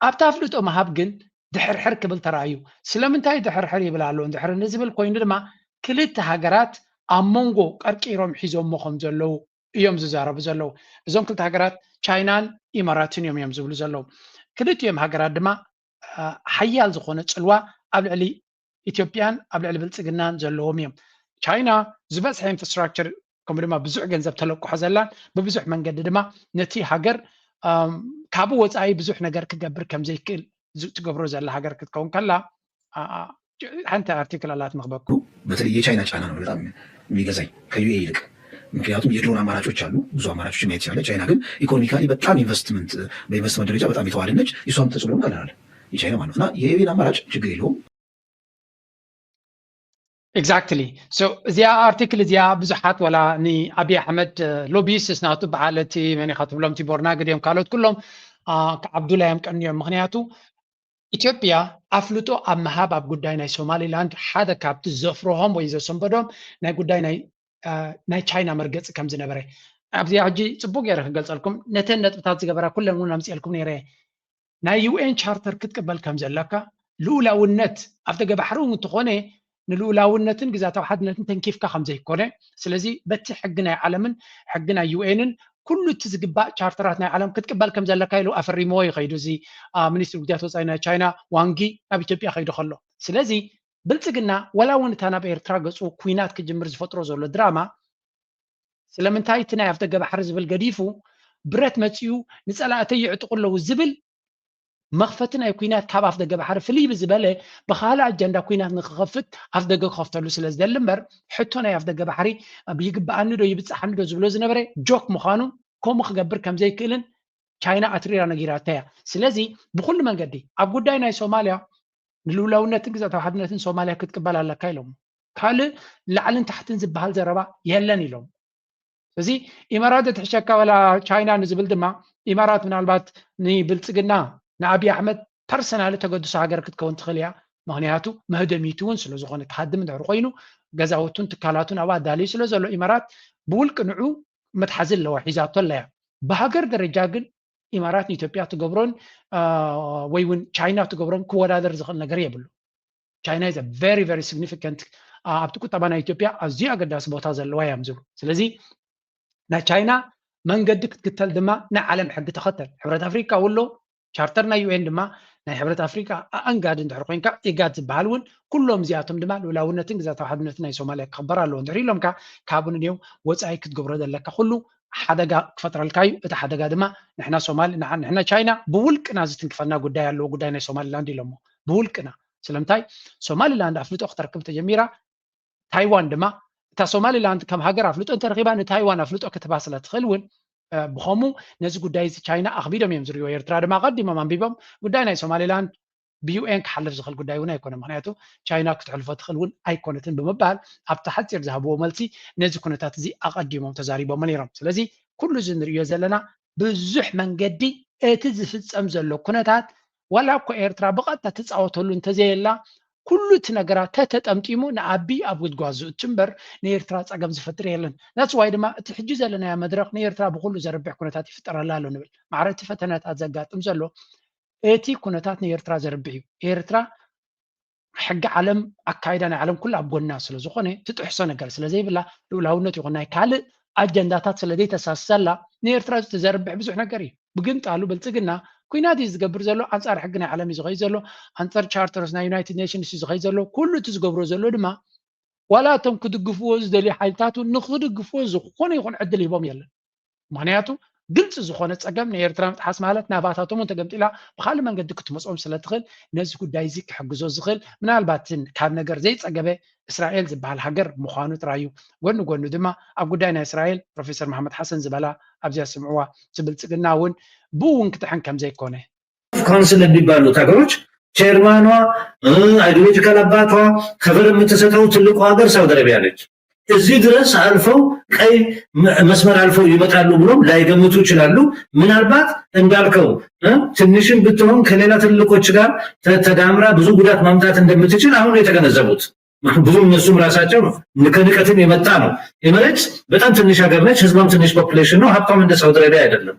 ኣብቲ ኣፍልጦ ምሃብ ግን ድሕርሕር ክብል ተራእዩ። ስለምንታይ ድሕርሕር ይብል ኣሎ እንድሕር ንዝብል ኮይኑ ድማ ክልተ ሃገራት ኣብ መንጎ ቀርቂሮም ሒዞሞ ከም ዘለዉ እዮም ዝዛረቡ ዘለዉ። እዞም ክልተ ሃገራት ቻይናን ኢማራትን እዮም እዮም ዝብሉ ዘለዉ። ክልቲኦም ሃገራት ድማ ሓያል ዝኾነ ፅልዋ ኣብ ልዕሊ ኢትዮጵያን ኣብ ልዕሊ ብልፅግናን ዘለዎም እዮም። ቻይና ዝበዝሐ ኢንፍራስትራክቸር ከምኡ ድማ ብዙሕ ገንዘብ ተለቅሖ ዘላን ብብዙሕ መንገዲ ድማ ነቲ ሃገር ካብኡ ወፃኢ ብዙሕ ነገር ክገብር ከም ዘይክእል ትገብሮ ዘላ ሃገር ክትከውን ከላ ሓንቲ ኣርቲክል ኣላት ንኽበኩ በተለይ የቻይና ጫና ነው በጣም የሚገዛኝ ከዩኤ ይልቅ። ምክንያቱም የድሮን አማራጮች አሉ፣ ብዙ አማራጮች ማየት ይቻላል። ቻይና ግን ኢኮኖሚካሊ በጣም ኢንቨስትመንት በኢንቨስትመንት ደረጃ በጣም የተዋደነች፣ የእሷም ተጽዕኖ ቀላል የቻይና ማለት ነው። እና የዩኤን አማራጭ ችግር የለውም። Exactly. So እዚኣ ኣርቲክል እዚኣ ብዙሓት ወላ ንኣብይ ኣሕመድ ሎቢስት ናቱ በዓል እቲ መን ኢኻ ትብሎም ቲቦር ናግድ እዮም ካልኦት ኩሎም ክዓብዱላ እዮም ቀንዮም። ምክንያቱ ኢትዮጵያ ኣፍልጦ ኣብ ምሃብ ኣብ ጉዳይ ናይ ሶማሊላንድ ሓደ ካብቲ ዘፍርሆም ወይ ዘሰንበዶም ናይ ጉዳይ ናይ ቻይና መርገፂ ከም ዝነበረ ኣብዚኣ ሕጂ ፅቡቅ ገይረ ክገልፀልኩም ነተን ነጥብታት ዝገበራ ኩለን እውን ኣምፅኤልኩም ነይረ። ናይ ዩኤን ቻርተር ክትቅበል ከም ዘለካ፣ ልኡላውነት ኣብ ደገ ባሕሪ እውን እንተኾነ ንልኡላውነትን ግዛታዊ ሓድነትን ተንኪፍካ ከም ዘይኮነ፣ ስለዚ በቲ ሕጊ ናይ ዓለምን ሕጊ ናይ ዩኤንን ኩሉ እቲ ዝግባእ ቻርተራት ናይ ዓለም ክትቅበል ከም ዘለካ ኢሉ ኣፈሪምዎ ይኸይዱ እዚ ሚኒስትሪ ጉዳያት ወፃኢ ናይ ቻይና ዋንጊ ናብ ኢትዮጵያ ከይዱ ከሎ። ስለዚ ብልፅግና ወላ እውን እታ ናብ ኤርትራ ገፁ ኩናት ክጅምር ዝፈጥሮ ዘሎ ድራማ ስለምንታይ እቲ ናይ ኣፍደገ ባሕሪ ዝብል ገዲፉ ብረት መፂኡ ንፀላእተይ ይዕጥቁ ኣለዉ ዝብል መኽፈቲ ናይ ኩናት ካብ ኣፍደገ ባሕሪ ፍልይ ብዝበለ ብካልእ ኣጀንዳ ኩናት ንክኸፍት ኣፍደገ ክኸፍተሉ ስለ ዝደሊ እምበር ሕቶ ናይ ኣፍደገ ባሕሪ ይግበኣኒ ዶ ይብፅሓኒ ዶ ዝብሎ ዝነበረ ጆክ ምዃኑ ከምኡ ክገብር ከም ዘይክእልን ቻይና ኣትሪራ ነጊራታ እያ። ስለዚ ብኩሉ መንገዲ ኣብ ጉዳይ ናይ ሶማልያ ንልኡላውነትን ግዛታዊ ሓድነትን ሶማልያ ክትቅበል ኣለካ ኢሎም። ካልእ ላዕልን ታሕትን ዝበሃል ዘረባ የለን ኢሎም። እዚ ኢማራት ዘትሕሸካ ወላ ቻይና ንዝብል ድማ ኢማራት ምናልባት ንብልፅግና ንኣብይ ኣሕመድ ፐርሰናሊ ተገድሶ ሃገር ክትከውን ትኽእል እያ። ምክንያቱ መህደሚቱ እውን ስለዝኾነ ክሃድም እንድሕር ኮይኑ ገዛውቱን ትካላቱን ኣብኡ ኣዳልዩ ስለ ዘሎ ኢማራት ብውልቂ ንዑ መትሓዚ ኣለዋ ሒዛቶ ኣለያ። ብሃገር ደረጃ ግን ኢማራት ንኢትዮጵያ ትገብሮን ወይ እውን ቻይና ትገብሮን ክወዳደር ዝኽእል ነገር የብሉ። ቻይና is very very significant ኣብቲ ቁጠባ ናይ ኢትዮጵያ ኣዝዩ ኣገዳሲ ቦታ ዘለዋ እዮም ዝብሉ። ስለዚ ናይ ቻይና መንገዲ ክትክተል ድማ ናይ ዓለም ሕጊ ተኸተል። ሕብረት ኣፍሪካ ውሎ ቻርተር ናይ ዩኤን ድማ ናይ ሕብረት ኣፍሪካ ኣእንጋዲ እንድሕር ኮይንካ ኢጋድ ዝበሃል እውን ኩሎም እዚኣቶም ድማ ልኡላውነትን ግዛታዊ ሓድነትን ናይ ሶማልያ ክኽበር ኣለዎ እንድሕር ኢሎምካ ካብኡ ንዮም ወፃኢ ክትገብሮ ዘለካ ኩሉ ሓደጋ ክፈጥረልካ እዩ። እቲ ሓደጋ ድማ ንሕና ሶማሊ ንሕና ቻይና ብውልቅና ዝትንክፈና ጉዳይ ኣለዎ ጉዳይ ናይ ሶማሊላንድ ኢሎሞ ብውልቅና ስለምንታይ ሶማሊላንድ ኣፍልጦ ክተርክብ ተጀሚራ ታይዋን ድማ እታ ሶማሊላንድ ከም ሃገር ኣፍልጦ እንተረኺባ ንታይዋን ኣፍልጦ ክትህባ ስለ ትኽእል እውን ብኸምኡ ነዚ ጉዳይ እዚ ቻይና ኣኽቢዶም እዮም ዝሪእዎ። ኤርትራ ድማ ኣቐዲሞም ኣንቢቦም ጉዳይ ናይ ሶማሊላንድ ብዩኤን ክሓልፍ ዝኽእል ጉዳይ እውን ኣይኮነ። ምክንያቱ ቻይና ክትሕልፎ ትኽእል እውን ኣይኮነትን ብምባል ኣብቲ ሓፂር ዝሃብዎ መልሲ ነዚ ኩነታት እዚ ኣቐዲሞም ተዛሪቦሞ ነይሮም። ስለዚ ኩሉ እዚ ንሪኦ ዘለና ብዙሕ መንገዲ እቲ ዝፍፀም ዘሎ ኩነታት ዋላ እኮ ኤርትራ ብቐጥታ ትፃወተሉ እንተዘየላ ኩሉ እቲ ነገራት ተተጠምጢሙ ንኣቢ ኣብ ጉድጓዝ ዝእቱ እምበር ንኤርትራ ፀገም ዝፈጥር የለን። ናትስ ዋይ ድማ እቲ ሕጂ ዘለናዮ መድረኽ ንኤርትራ ብኩሉ ዘርብሕ ኩነታት ይፍጠረላ ኣሎ ንብል። ማዕረ እቲ ፈተነታት ዘጋጥም ዘሎ እቲ ኩነታት ንኤርትራ ዘርብሕ እዩ። ኤርትራ ሕጊ ዓለም ኣካይዳ ናይ ዓለም ኩሉ ኣብ ጎና ስለ ዝኾነ ትጥሕሶ ነገር ስለ ዘይብላ ልኡላውነት ይኹን ናይ ካልእ ኣጀንዳታት ስለ ዘይተሳስሰላ ንኤርትራ ዝተዘርብሕ ብዙሕ ነገር እዩ። ብግምጣሉ ብልፅግና ኩናት እዩ ዝገብር ዘሎ፣ ኣንፃር ሕጊ ናይ ዓለም እዩ ዝኸይድ ዘሎ፣ ኣንፃር ቻርተርስ ናይ ዩናይትድ ኔሽንስ እዩ ዝኸይድ ዘሎ። ኩሉ እቲ ዝገብሮ ዘሎ ድማ ዋላ እቶም ክድግፍዎ ዝደልዩ ሓይልታት እውን ንክድግፍዎ ዝኾነ ይኹን ዕድል ሂቦም የለን። ምክንያቱ ግልፂ ዝኾነ ፀገም ንኤርትራ ምጥሓስ ማለት ናባታቶም እውን ተገምጢላ ብካልእ መንገዲ ክትመፅኦም ስለትኽእል ነዚ ጉዳይ እዚ ክሕግዞ ዝኽእል ምናልባትን ካብ ነገር ዘይፀገበ እስራኤል ዝበሃል ሃገር ምዃኑ ጥራይ እዩ። ጎኒ ጎኑ ድማ ኣብ ጉዳይ ናይ እስራኤል ፕሮፌሰር መሓመድ ሓሰን ዝበላ ኣብዚኣ ስምዕዋ እቲ ብልፅግና እውን ብኡ እውን ክጥሕን ከም ዘይኮነ ካውንስል የሚባሉት ሀገሮች ቼርማኗ አይዲዮሎጂካል አባቷ ከቨር የምትሰጠው ትልቁ ሀገር ሳውዲ አረቢያ ነች። እዚህ ድረስ አልፈው ቀይ መስመር አልፈው ይመጣሉ ብሎም ላይገምቱ ይችላሉ። ምናልባት እንዳልከው ትንሽም ብትሆን ከሌላ ትልቆች ጋር ተዳምራ ብዙ ጉዳት ማምጣት እንደምትችል አሁን ነው የተገነዘቡት። ብዙም እነሱም ራሳቸው ከንቀትም የመጣ ነው። ኤምሬትስ በጣም ትንሽ ሀገር ነች። ህዝቧም ትንሽ ፖፕሌሽን ነው። ሀብቷም እንደ ሳውዲ አረቢያ አይደለም።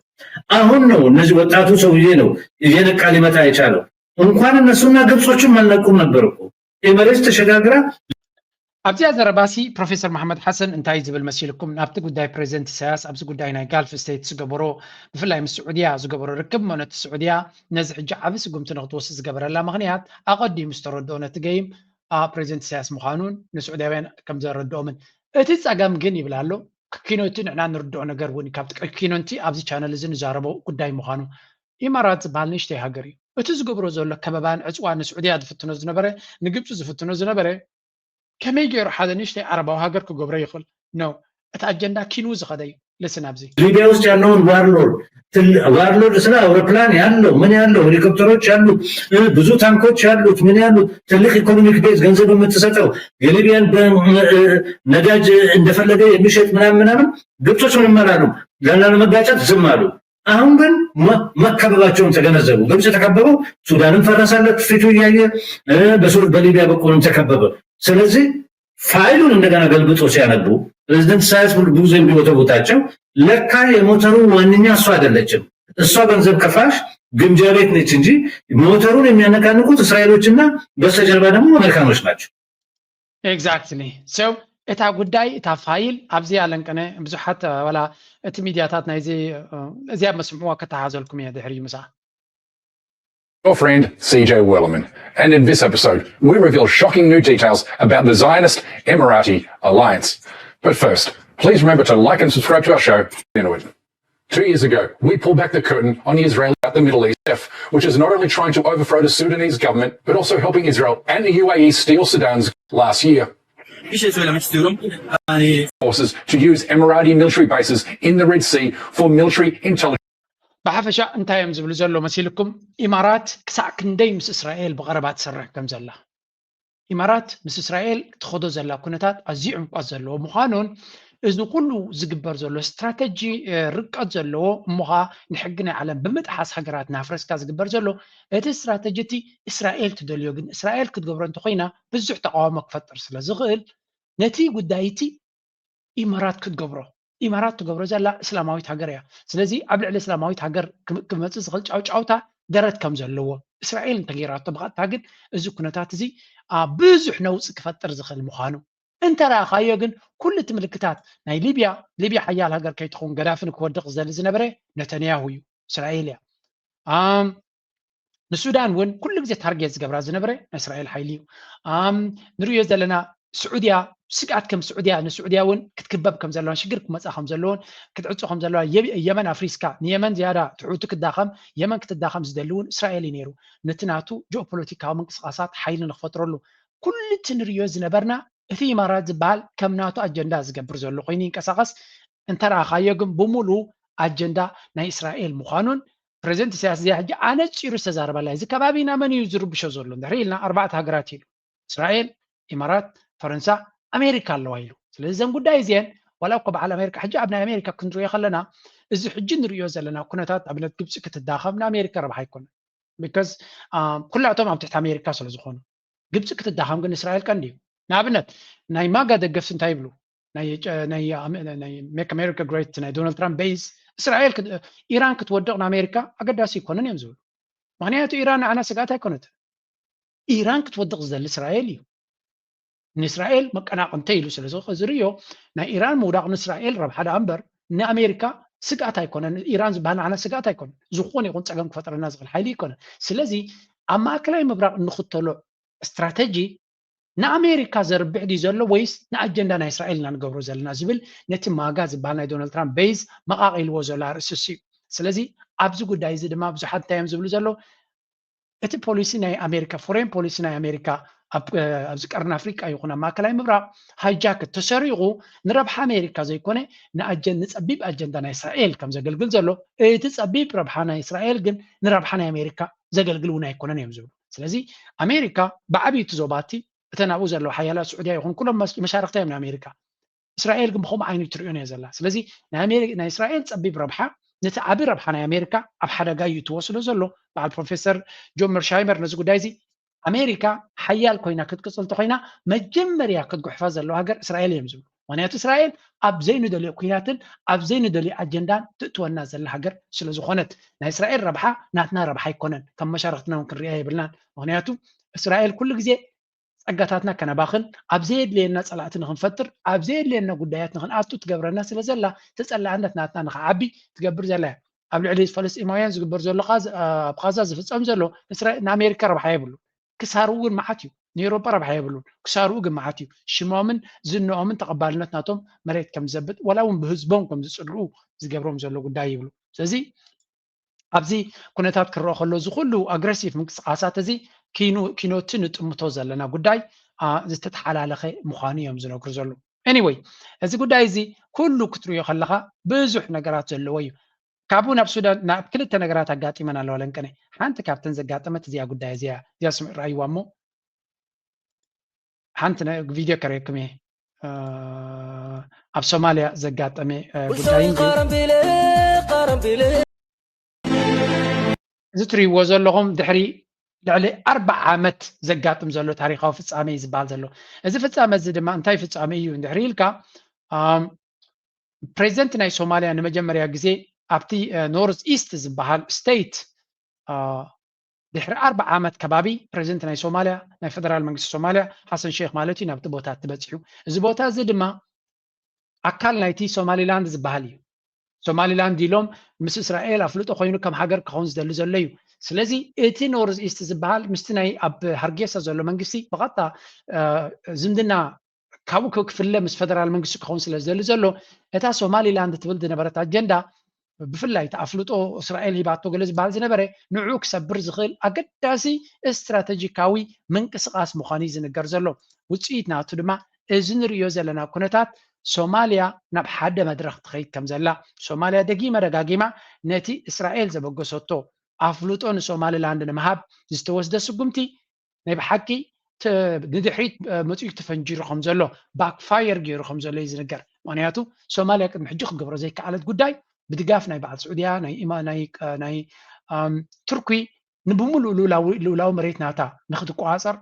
አሁን ነው እነዚህ ወጣቱ ሰውዬ ነው እየነቃ ሊመጣ የቻለው። እንኳን እነሱና ግብጾችም አልነቁም ነበር እኮ። ኤምሬትስ ተሸጋግራ ኣብዚኣ ዘረባሲ ፕሮፌሰር መሓመድ ሓሰን እንታይ ዝብል መሲልኩም? ናብቲ ጉዳይ ፕሬዚደንት ኢሳያስ ኣብዚ ጉዳይ ናይ ጋልፍ ስቴት ዝገበሮ፣ ብፍላይ ምስ ስዑድያ ዝገበሮ ርክብ፣ እሞ ነቲ ስዑድያ ነዚ ሕጂ ዓቢ ስጉምቲ ንክትወስድ ዝገበረላ ምኽንያት ኣቐዲሙ ዝተረድኦ ነቲ ገይም ፕሬዚደንት ኢሳያስ ምዃኑን ንስዑድያውያን ከም ዘረድኦምን፣ እቲ ጸገም ግን ይብል ኣሎ፣ ኪኖቲ ንሕና ንርድኦ ነገር እውን እዩ። ካብቲ ኪኖንቲ ኣብዚ ቻነል እዚ ንዛረቦ ጉዳይ ምዃኑ፣ ኢማራት ዝበሃል ንእሽተይ ሃገር እዩ። እቲ ዝገብሮ ዘሎ ከበባን ዕፅዋን ንስዑድያ ዝፍትኖ ዝነበረ፣ ንግብፂ ዝፍትኖ ዝነበረ፣ ከመይ ገይሩ ሓደ ንእሽተይ ዓረባዊ ሃገር ክገብሮ ይኽእል? ኖ፣ እቲ ኣጀንዳ ኪንው ዝኸደ እዩ። ልስን ኣብዚ ሊቢያ ውስጥ ያለውን ዋርሎርድ ዋርሎርድ ስለ አውሮፕላን ያለው ምን ያለው ሄሊኮፕተሮች ያሉት ብዙ ታንኮች ያሉት ምን ያሉት ትልቅ ኢኮኖሚክ ቤዝ ገንዘብ የምትሰጠው የሊቢያን ነዳጅ እንደፈለገ የሚሸጥ ምናምን ምናምን ግብጾች ምንም አላሉም። ላለመጋጨት ዝም አሉ። አሁን ግን መከበባቸውን ተገነዘቡ። ግብጽ የተከበበው ሱዳንም ፈረሰለት ፊቱ እያየ በሱር በሊቢያ በኩልም ተከበበ። ስለዚህ ፋይሉን እንደገና ገልብጦ ሲያነቡ ፕሬዚደንት ኢሳያስ ሁሉ ብዙ የሚወተውታቸው ለካ የሞተሩ ዋነኛ እሷ አይደለችም። እሷ ገንዘብ ከፋሽ ግምጃ ቤት ነች እንጂ ሞተሩን የሚያነቃንቁት እስራኤሎችና በስተጀርባ ደግሞ አሜሪካኖች ናቸው። Exactly. So እታ ጉዳይ እታ ፋይል ኣብዚ ኣለንቀነ ብዙሓት ዋላ እቲ ሚዲያታት ናይዚ እዚኣ መስምዕዋ ከተሓዘልኩም እየ ድሕሪ ምሳ Your friend C J Werleman, and in this episode we reveal shocking new details about the Zionist Emirati alliance. But first, please remember to like and subscribe to our show. Two years ago, we pulled back the curtain on the Israeli at the Middle East, which is not only trying to overthrow the Sudanese government, but also helping Israel and the U A E steal Sudan's last year. Forces to use Emirati military bases in the Red Sea for military intelligence. ብሓፈሻ እንታይ እዮም ዝብሉ ዘሎ መሲልኩም? ኢማራት ክሳዕ ክንደይ ምስ እስራኤል ብቐረባ ትሰርሕ ከም ዘላ። ኢማራት ምስ እስራኤል ትኸዶ ዘላ ኩነታት ኣዝዩ ዕምቆት ዘለዎ ምዃኑን፣ እዚ ኩሉ ዝግበር ዘሎ ስትራተጂ ርቀት ዘለዎ እሞ ኸዓ ንሕጊ ናይ ዓለም ብምጥሓስ ሃገራት ናፍረስካ ዝግበር ዘሎ እቲ ስትራተጂ እቲ እስራኤል ትደልዮ ግን እስራኤል ክትገብሮ እንተኮይና ብዙሕ ተቃውሞ ክፈጥር ስለ ዝኽእል ነቲ ጉዳይ እቲ ኢማራት ክትገብሮ ኢማራት ትገብሮ ዘላ እስላማዊት ሃገር እያ። ስለዚ ኣብ ልዕሊ እስላማዊት ሃገር ክመፅእ ዝኽእል ጫውጫውታ ደረት ከም ዘለዎ እስራኤል እንተገይራቶ ብቐጥታ ግን እዚ ኩነታት እዚ ብዙሕ ነውፂ ክፈጥር ዝኽእል ምዃኑ እንተረኣኻዮ ግን ኩሉ እቲ ምልክታት ናይ ሊብያ ሊብያ ሓያል ሃገር ከይትኸውን ገዳፊ ንክወድቕ ዝደሊ ዝነበረ ነተንያሁ እዩ፣ እስራኤል እያ። ንሱዳን እውን ኩሉ ግዜ ታርጌት ዝገብራ ዝነበረ ናይ እስራኤል ሓይሊ እዩ። ንሪኦ ዘለና ስዑድያ ስግኣት ከም ስዑድያ ንስዑድያ እውን ክትክበብ ከም ዘለዋን ሽግር ክመፃ ከም ዘለዎን ክትዕፆ ከም ዘለዋ የመን ኣፍሪስካ ንየመን ዝያዳ ትሑቲ ክዳኸም የመን ክትዳኸም ዝደሊ እውን እስራኤል እዩ ነይሩ። ነቲ ናቱ ጂኦፖለቲካዊ ምንቅስቃሳት ሓይሊ ንክፈጥረሉ ኩሉ እቲ ንሪኦ ዝነበርና እቲ ኢማራት ዝበሃል ከም ናቱ ኣጀንዳ ዝገብር ዘሎ ኮይኑ ይንቀሳቀስ እንተረኣኻዮ ግን ብምሉ ኣጀንዳ ናይ እስራኤል ምዃኑን ፕሬዚደንት ኢሳያስ እዚኣ ሕጂ ኣነፂሩ ዝተዛረበላ እዚ ከባቢ ናመን እዩ ዝርብሾ ዘሎ እንድሕሪ ኢልና ኣርባዕተ ሃገራት ኢሉ እስራኤል ኢማራት ፈረንሳ ኣሜሪካ ኣለዋ ኢሉ ስለዚ ዘን ጉዳይ እዚአን ዋላ እኮ በዓል ኣሜሪካ ሕጂ ኣብ ናይ ኣሜሪካ ክንሪኦ ከለና እዚ ሕጂ ንሪኦ ዘለና ኩነታት ኣብነት ግብፂ ክትዳኸም ንኣሜሪካ ረብሓ ኣይኮነን because ኩላቶም ኣብ ትሕቲ ኣሜሪካ ስለ ዝኾኑ ግብፂ ክትዳኸም ግን እስራኤል ቀንዲ እዩ ንኣብነት ናይ ማጋ ደገፍቲ እንታይ ይብሉ ናይ make America great ናይ ዶናልድ ትራምፕ ቤዝ እስራኤል ኢራን ክትወድቕ ንኣሜሪካ ኣገዳሲ ይኮነን እዮም ዝብሉ ምክንያቱ ኢራን ንዓና ስግኣት ኣይኮነትን ኢራን ክትወድቕ ዝደሊ እስራኤል እዩ ንእስራኤል መቀናቕንተ ኢሉ ስለ ዝርዮ ናይ ኢራን ምውዳቕ ንእስራኤል ረብሓ ደኣ እምበር ንኣሜሪካ ስግኣት ኣይኮነን ኢራን ዝበሃል ንዓና ስግኣት ኣይኮነን ዝኾነ ይኹን ፀገም ክፈጥረና ዝኽእል ሓይሊ ኣይኮነን ስለዚ ኣብ ማእከላይ ምብራቕ እንኽተሎ ስትራተጂ ንኣሜሪካ ዘርብሕ ድዩ ዘሎ ወይስ ንኣጀንዳ ናይ እስራኤል ኢና ንገብሮ ዘለና ዝብል ነቲ ማጋ ዝበሃል ናይ ዶናልድ ትራምፕ ቤዝ መቓቒልዎ ዘሎ ኣርእስስ እዩ ስለዚ ኣብዚ ጉዳይ እዚ ድማ ብዙሓት እንታይ እዮም ዝብሉ ዘለዉ እቲ ፖሊሲ ናይ ኣሜሪካ ፎሬን ፖሊሲ ናይ ኣሜሪካ ኣብዚ ቀርኒ ኣፍሪቃ ይኹን ኣብ ማእከላይ ምብራቕ ሃይጃክ ተሰሪቑ ንረብሓ ኣሜሪካ ዘይኮነ ንጸቢብ ኣጀንዳ ናይ እስራኤል ከም ዘገልግል ዘሎ እቲ ጸቢብ ረብሓ ናይ እስራኤል ግን ንረብሓ ናይ ኣሜሪካ ዘገልግል እውን ኣይኮነን እዮም ዝብሉ ስለዚ ኣሜሪካ ብዓብዩ እቲ ዞባቲ እተን ኣብኡ ዘለዋ ሓያላት ስዑድያ ይኹን ኩሎም መሻርክታ እዮም ንኣሜሪካ እስራኤል ግን ብከምኡ ዓይኑ ትርእዮን እየ ዘላ ስለዚ ናይ እስራኤል ፀቢብ ረብሓ ነቲ ዓቢ ረብሓ ናይ ኣሜሪካ ኣብ ሓደጋ እዩ ትወስዶ ዘሎ በዓል ፕሮፌሰር ጆን መርሻይመር ነዚ ጉዳይ እዚ ኣሜሪካ ሓያል ኮይና ክትቅፅል ተኮይና መጀመርያ ክትጉሕፋ ዘለዋ ሃገር እስራኤል እዮም ዝብሉ ምክንያቱ እስራኤል ኣብ ዘይንደልዮ ኩናትን ኣብ ዘይንደልዮ ኣጀንዳን ትእትወና ዘላ ሃገር ስለዝኮነት ናይ እስራኤል ረብሓ ናትና ረብሓ ኣይኮነን ከም መሻርክትና እውን ክንሪኣ የብልናን ምክንያቱ እስራኤል ኩሉ ግዜ ጸጋታትና ከነባኽን፣ ኣብ ዘየድልየና ጸላእቲ ንኽንፈጥር፣ ኣብ ዘየድልየና ጉዳያት ንኽንኣቱ ትገብረና ስለ ዘላ፣ ተጸላእነት ናትና ንኽዓቢ ትገብር ዘላ እያ። ኣብ ልዕሊ ፈለስጢማውያን ዝግበር ዘሎ ኻዝ-፣ ኣብ ኻዛ ዝፍጸም ዘሎ ንእስራኤል፣ ንኣሜሪካ ረብሓ የብሉ። ክሳርኡ ግን መዓት እዩ። ንኤውሮጳ ረብሓ የብሉን። ክሳርኡ ግን መዓት እዩ። ሽሞምን ዝንኦምን ተቐባልነት ናቶም መሬት ከም ዘብጥ፣ ዋላ እውን ብህዝቦም ከም ዝጽልኡ ዝገብሮም ዘሎ ጉዳይ ይብሉ። ስለዚ ኣብዚ ኩነታት ክረኦ ከሎ፣ እዚ ኩሉ ኣግረሲቭ ምንቅስቃሳት እዚ ኪኑ-፣ ኪኖቲ ንጥምቶ ዘለና ጉዳይ፣ አ፣ ዝተተሓላለኸ ምዃኑ እዮም ዝነግሩ ዘለዉ። ኤኒወይ፣ እዚ ጉዳይ እዚ ኩሉ ክትሪኦ ከለኻ ብዙሕ ነገራት ዘለዎ እዩ። ካብኡ ናብ ሱዳን ናብ ክልተ ነገራት ኣጋጢመን ኣለዋ ለንቀነ። ሓንቲ ካብተን ዘጋጠመት እዚኣ ጉዳይ እዚኣ፣ እዚኣ ስምዕ ረኣይዋ እሞ፣ ሓንቲ ናይ ቪድዮ ከርእየኩም እየ። አ፣ ኣብ ሶማልያ ዘጋጠመ፣ አ፣ ጉዳይ እንጂ። እዚ ትሪእዎ ዘለኹም ድሕሪ ልዕሊ ኣርብዓ ዓመት ዘጋጥም ዘሎ ታሪኻዊ ፍጻመ እዩ ዝበሃል ዘሎ። እዚ ፍጻመ እዚ ድማ እንታይ ፍጻመ እዩ እንድሕሪ ኢልካ፣ ኣም፣ ፕሬዚደንት ናይ ሶማልያ ንመጀመርያ ግዜ ኣብቲ፣ እ፣ ኖርዝ ኢስት ዝበሃል ስቴት፣ እ፣ ድሕሪ ኣርብዓ ዓመት ከባቢ ፕሬዚደንት ናይ ሶማልያ፣ ናይ ፈደራል መንግስቲ ሶማልያ፣ ሓሰን ሼክ ማለት እዩ፣ ናብቲ ቦታ እቲ በጺሑ። እዚ ቦታ እዚ ድማ ኣካል ናይቲ ሶማሊላንድ ዝበሃል እዩ። ሶማሊላንድ ኢሎም ምስ እስራኤል ኣፍልጦ ኮይኑ ከም ሃገር ክኸውን ዝደሊ ዘሎ እዩ። ስለዚ እቲ ኖርዝ ኢስት ዝበሃል ምስቲ ናይ ኣብ ሃርጌሳ ዘሎ መንግስቲ ብቐጥታ፣ እ፣ ዝምድና ካብኡ ክ-፣ ክፍለ ምስ ፈደራል መንግስቲ ክኸውን ስለ ዝደሊ ዘሎ፣ እታ ሶማሊላንድ ትብል ዝነበረት ኣጀንዳ፣ ብፍላይ እቲ ኣፍልጦ እስራኤል ሂባቶ ገለ ዝበሃል ዝነበረ፣ ንዕኡ ክሰብር ዝኽእል ኣገዳሲ ስትራተጂካዊ ምንቅስቓስ ምዃኑ እዩ ዝንገር ዘሎ። ውጽኢት ናቱ ድማ እዚ ንርእዮ ዘለና ኩነታት፣ ሶማልያ ናብ ሓደ መድረኽ ትኸይድ ከም ዘላ፣ ሶማልያ ደጊመ ደጋጊማ ነቲ እስራኤል ዘበገሰቶ ኣፍልጦ ንሶማሊላንድ ንምሃብ ዝተወስደ ስጉምቲ ናይ ብሓቂ ተ-፣ ንድሕሪት፣ እ፣ መጺኡ ተፈንጂሩ ከም ዘሎ፣ ባክፋየር ገይሩ ከም ዘሎ እዩ ዝንገር። ምኽንያቱ ሶማልያ ቅድሚ ሕጂ ክትገብሮ ዘይከኣለት ጉዳይ ብድጋፍ ናይ በዓል ስዑድያ፣ ናይ ኢማ-፣ ናይ፣ እ፣ ናይ፣ ኣም፣ ቱርኪ ንብምሉእ ልኡላዊ፣ ልኡላዊ መሬት ናታ ንኽትቆጻጸር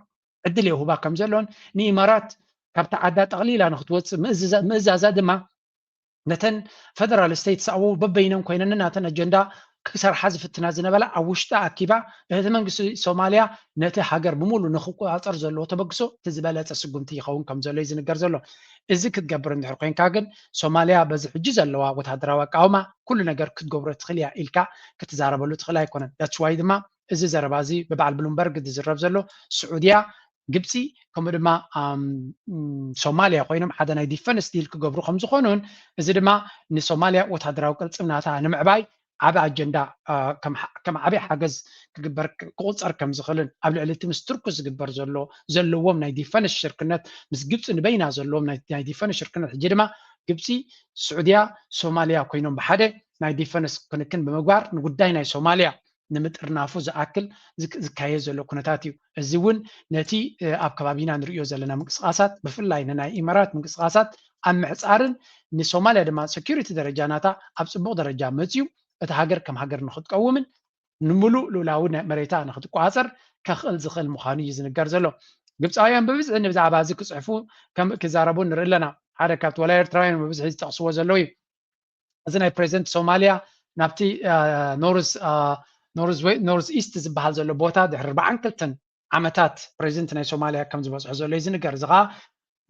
ዕድል የውህባ ከም ዘሎን፣ ንኢማራት ካብታ ዓዳ ጠቕሊላ ንኽትወጽእ ምእዝዛ-፣ ምእዛዛ ድማ ነተን ፈደራል ስቴትስ ኣብኡ በበይነን ኮይነን ናተን ኣጀንዳ ክሰርሓ ዝፍትና ዝነበላ ኣብ ውሽጣ ኣኪባ፣ እቲ መንግስቲ ሶማልያ ነቲ ሃገር ብምሉእ ንኽቆጻጸር ዘለዎ ተበግሶ እቲ ዝበለጸ ስጉምቲ ይኸውን ከም ዘሎ እዩ ዝንገር ዘሎ። እዚ ክትገብር እንድሕር ኮይንካ ግን፣ ሶማልያ በዚ ሕጂ ዘለዋ ወተሃደራዊ ኣቃውማ ኩሉ ነገር ክትገብሮ ትኽእል እያ ኢልካ ክትዛረበሉ ትኽእል ኣይኮነን። That's why ድማ እዚ ዘረባ እዚ ብበዓል ብሉምበርግ ዝዝረብ ዘሎ፣ ስዑድያ፣ ግብፂ፣ ከምኡ ድማ፣ ኣም፣ ም፣ ሶማልያ ኮይኖም ሓደ ናይ ዲፈንስ ዲል ክገብሩ ከም ዝኾኑን፣ እዚ ድማ ንሶማልያ ወተሃደራዊ ቅልጽም ናታ ንምዕባይ ዓቢ ኣጀንዳ፣ አ፣ ከም ሓ-፣ ከም ዓቢ ሓገዝ ክግበር፣ ክ-፣ ክቑጸር ከም ዝኽእልን፣ ኣብ ልዕሊ እቲ ምስ ቱርኪ ዝግበር ዘሎ፣ ዘለዎም ናይ ዲፈንስ ሽርክነት፣ ምስ ግብፂ ንበይና ዘለዎም ናይ፣ ናይ ዲፈንስ ሽርክነት፣ ሕጂ ድማ ግብፂ፣ ስዑድያ፣ ሶማልያ ኮይኖም ብሓደ ናይ ዲፈንስ ክንክን ብምግባር ንጉዳይ ናይ ሶማልያ ንምጥርናፉ ዝኣክል ዝክ-፣ ዝካየድ ዘሎ ኩነታት እዩ። እዚ እውን ነቲ፣ እ፣ ኣብ ከባቢና ንርእዮ ዘለና ምንቅስቓሳት፣ ብፍላይ ንናይ ኢማራት ምንቅስቓሳት ኣብ ምሕጻርን ንሶማልያ ድማ ሴኩሪቲ ደረጃ ናታ ኣብ ጽቡቕ ደረጃ መጽዩ፣ እታ ሃገር ከም ሃገር ንኽትቀውምን ንምሉእ ልኡላዊ ናይ መሬታ ንኽትቆጻጸር ከኽእል ዝኽእል ምዃኑ እዩ ዝንገር ዘሎ። ግብፃውያን ብብዝሒ ንብዛዕባ እዚ ክጽሕፉ ከም ክዛረቡ ንርኢ ኣለና። ሓደ ካብቲ ዋላ ኤርትራውያን ብብዝሒ ዝጠቕስዎ ዘለዉ እዩ። እዚ ናይ ፕሬዚደንት ሶማልያ ናብቲ፣ አ፣ ኖርዝ፣ አ፣ ኖርዝ ዌ-፣ ኖርዝ ኢስት ዝበሃል ዘሎ ቦታ ድሕሪ ኣርባዓን ክልተን ዓመታት ፕሬዚደንት ናይ ሶማልያ ከም ዝበጽሖ ዘሎ እዩ ዝንገር። እዚ ኸኣ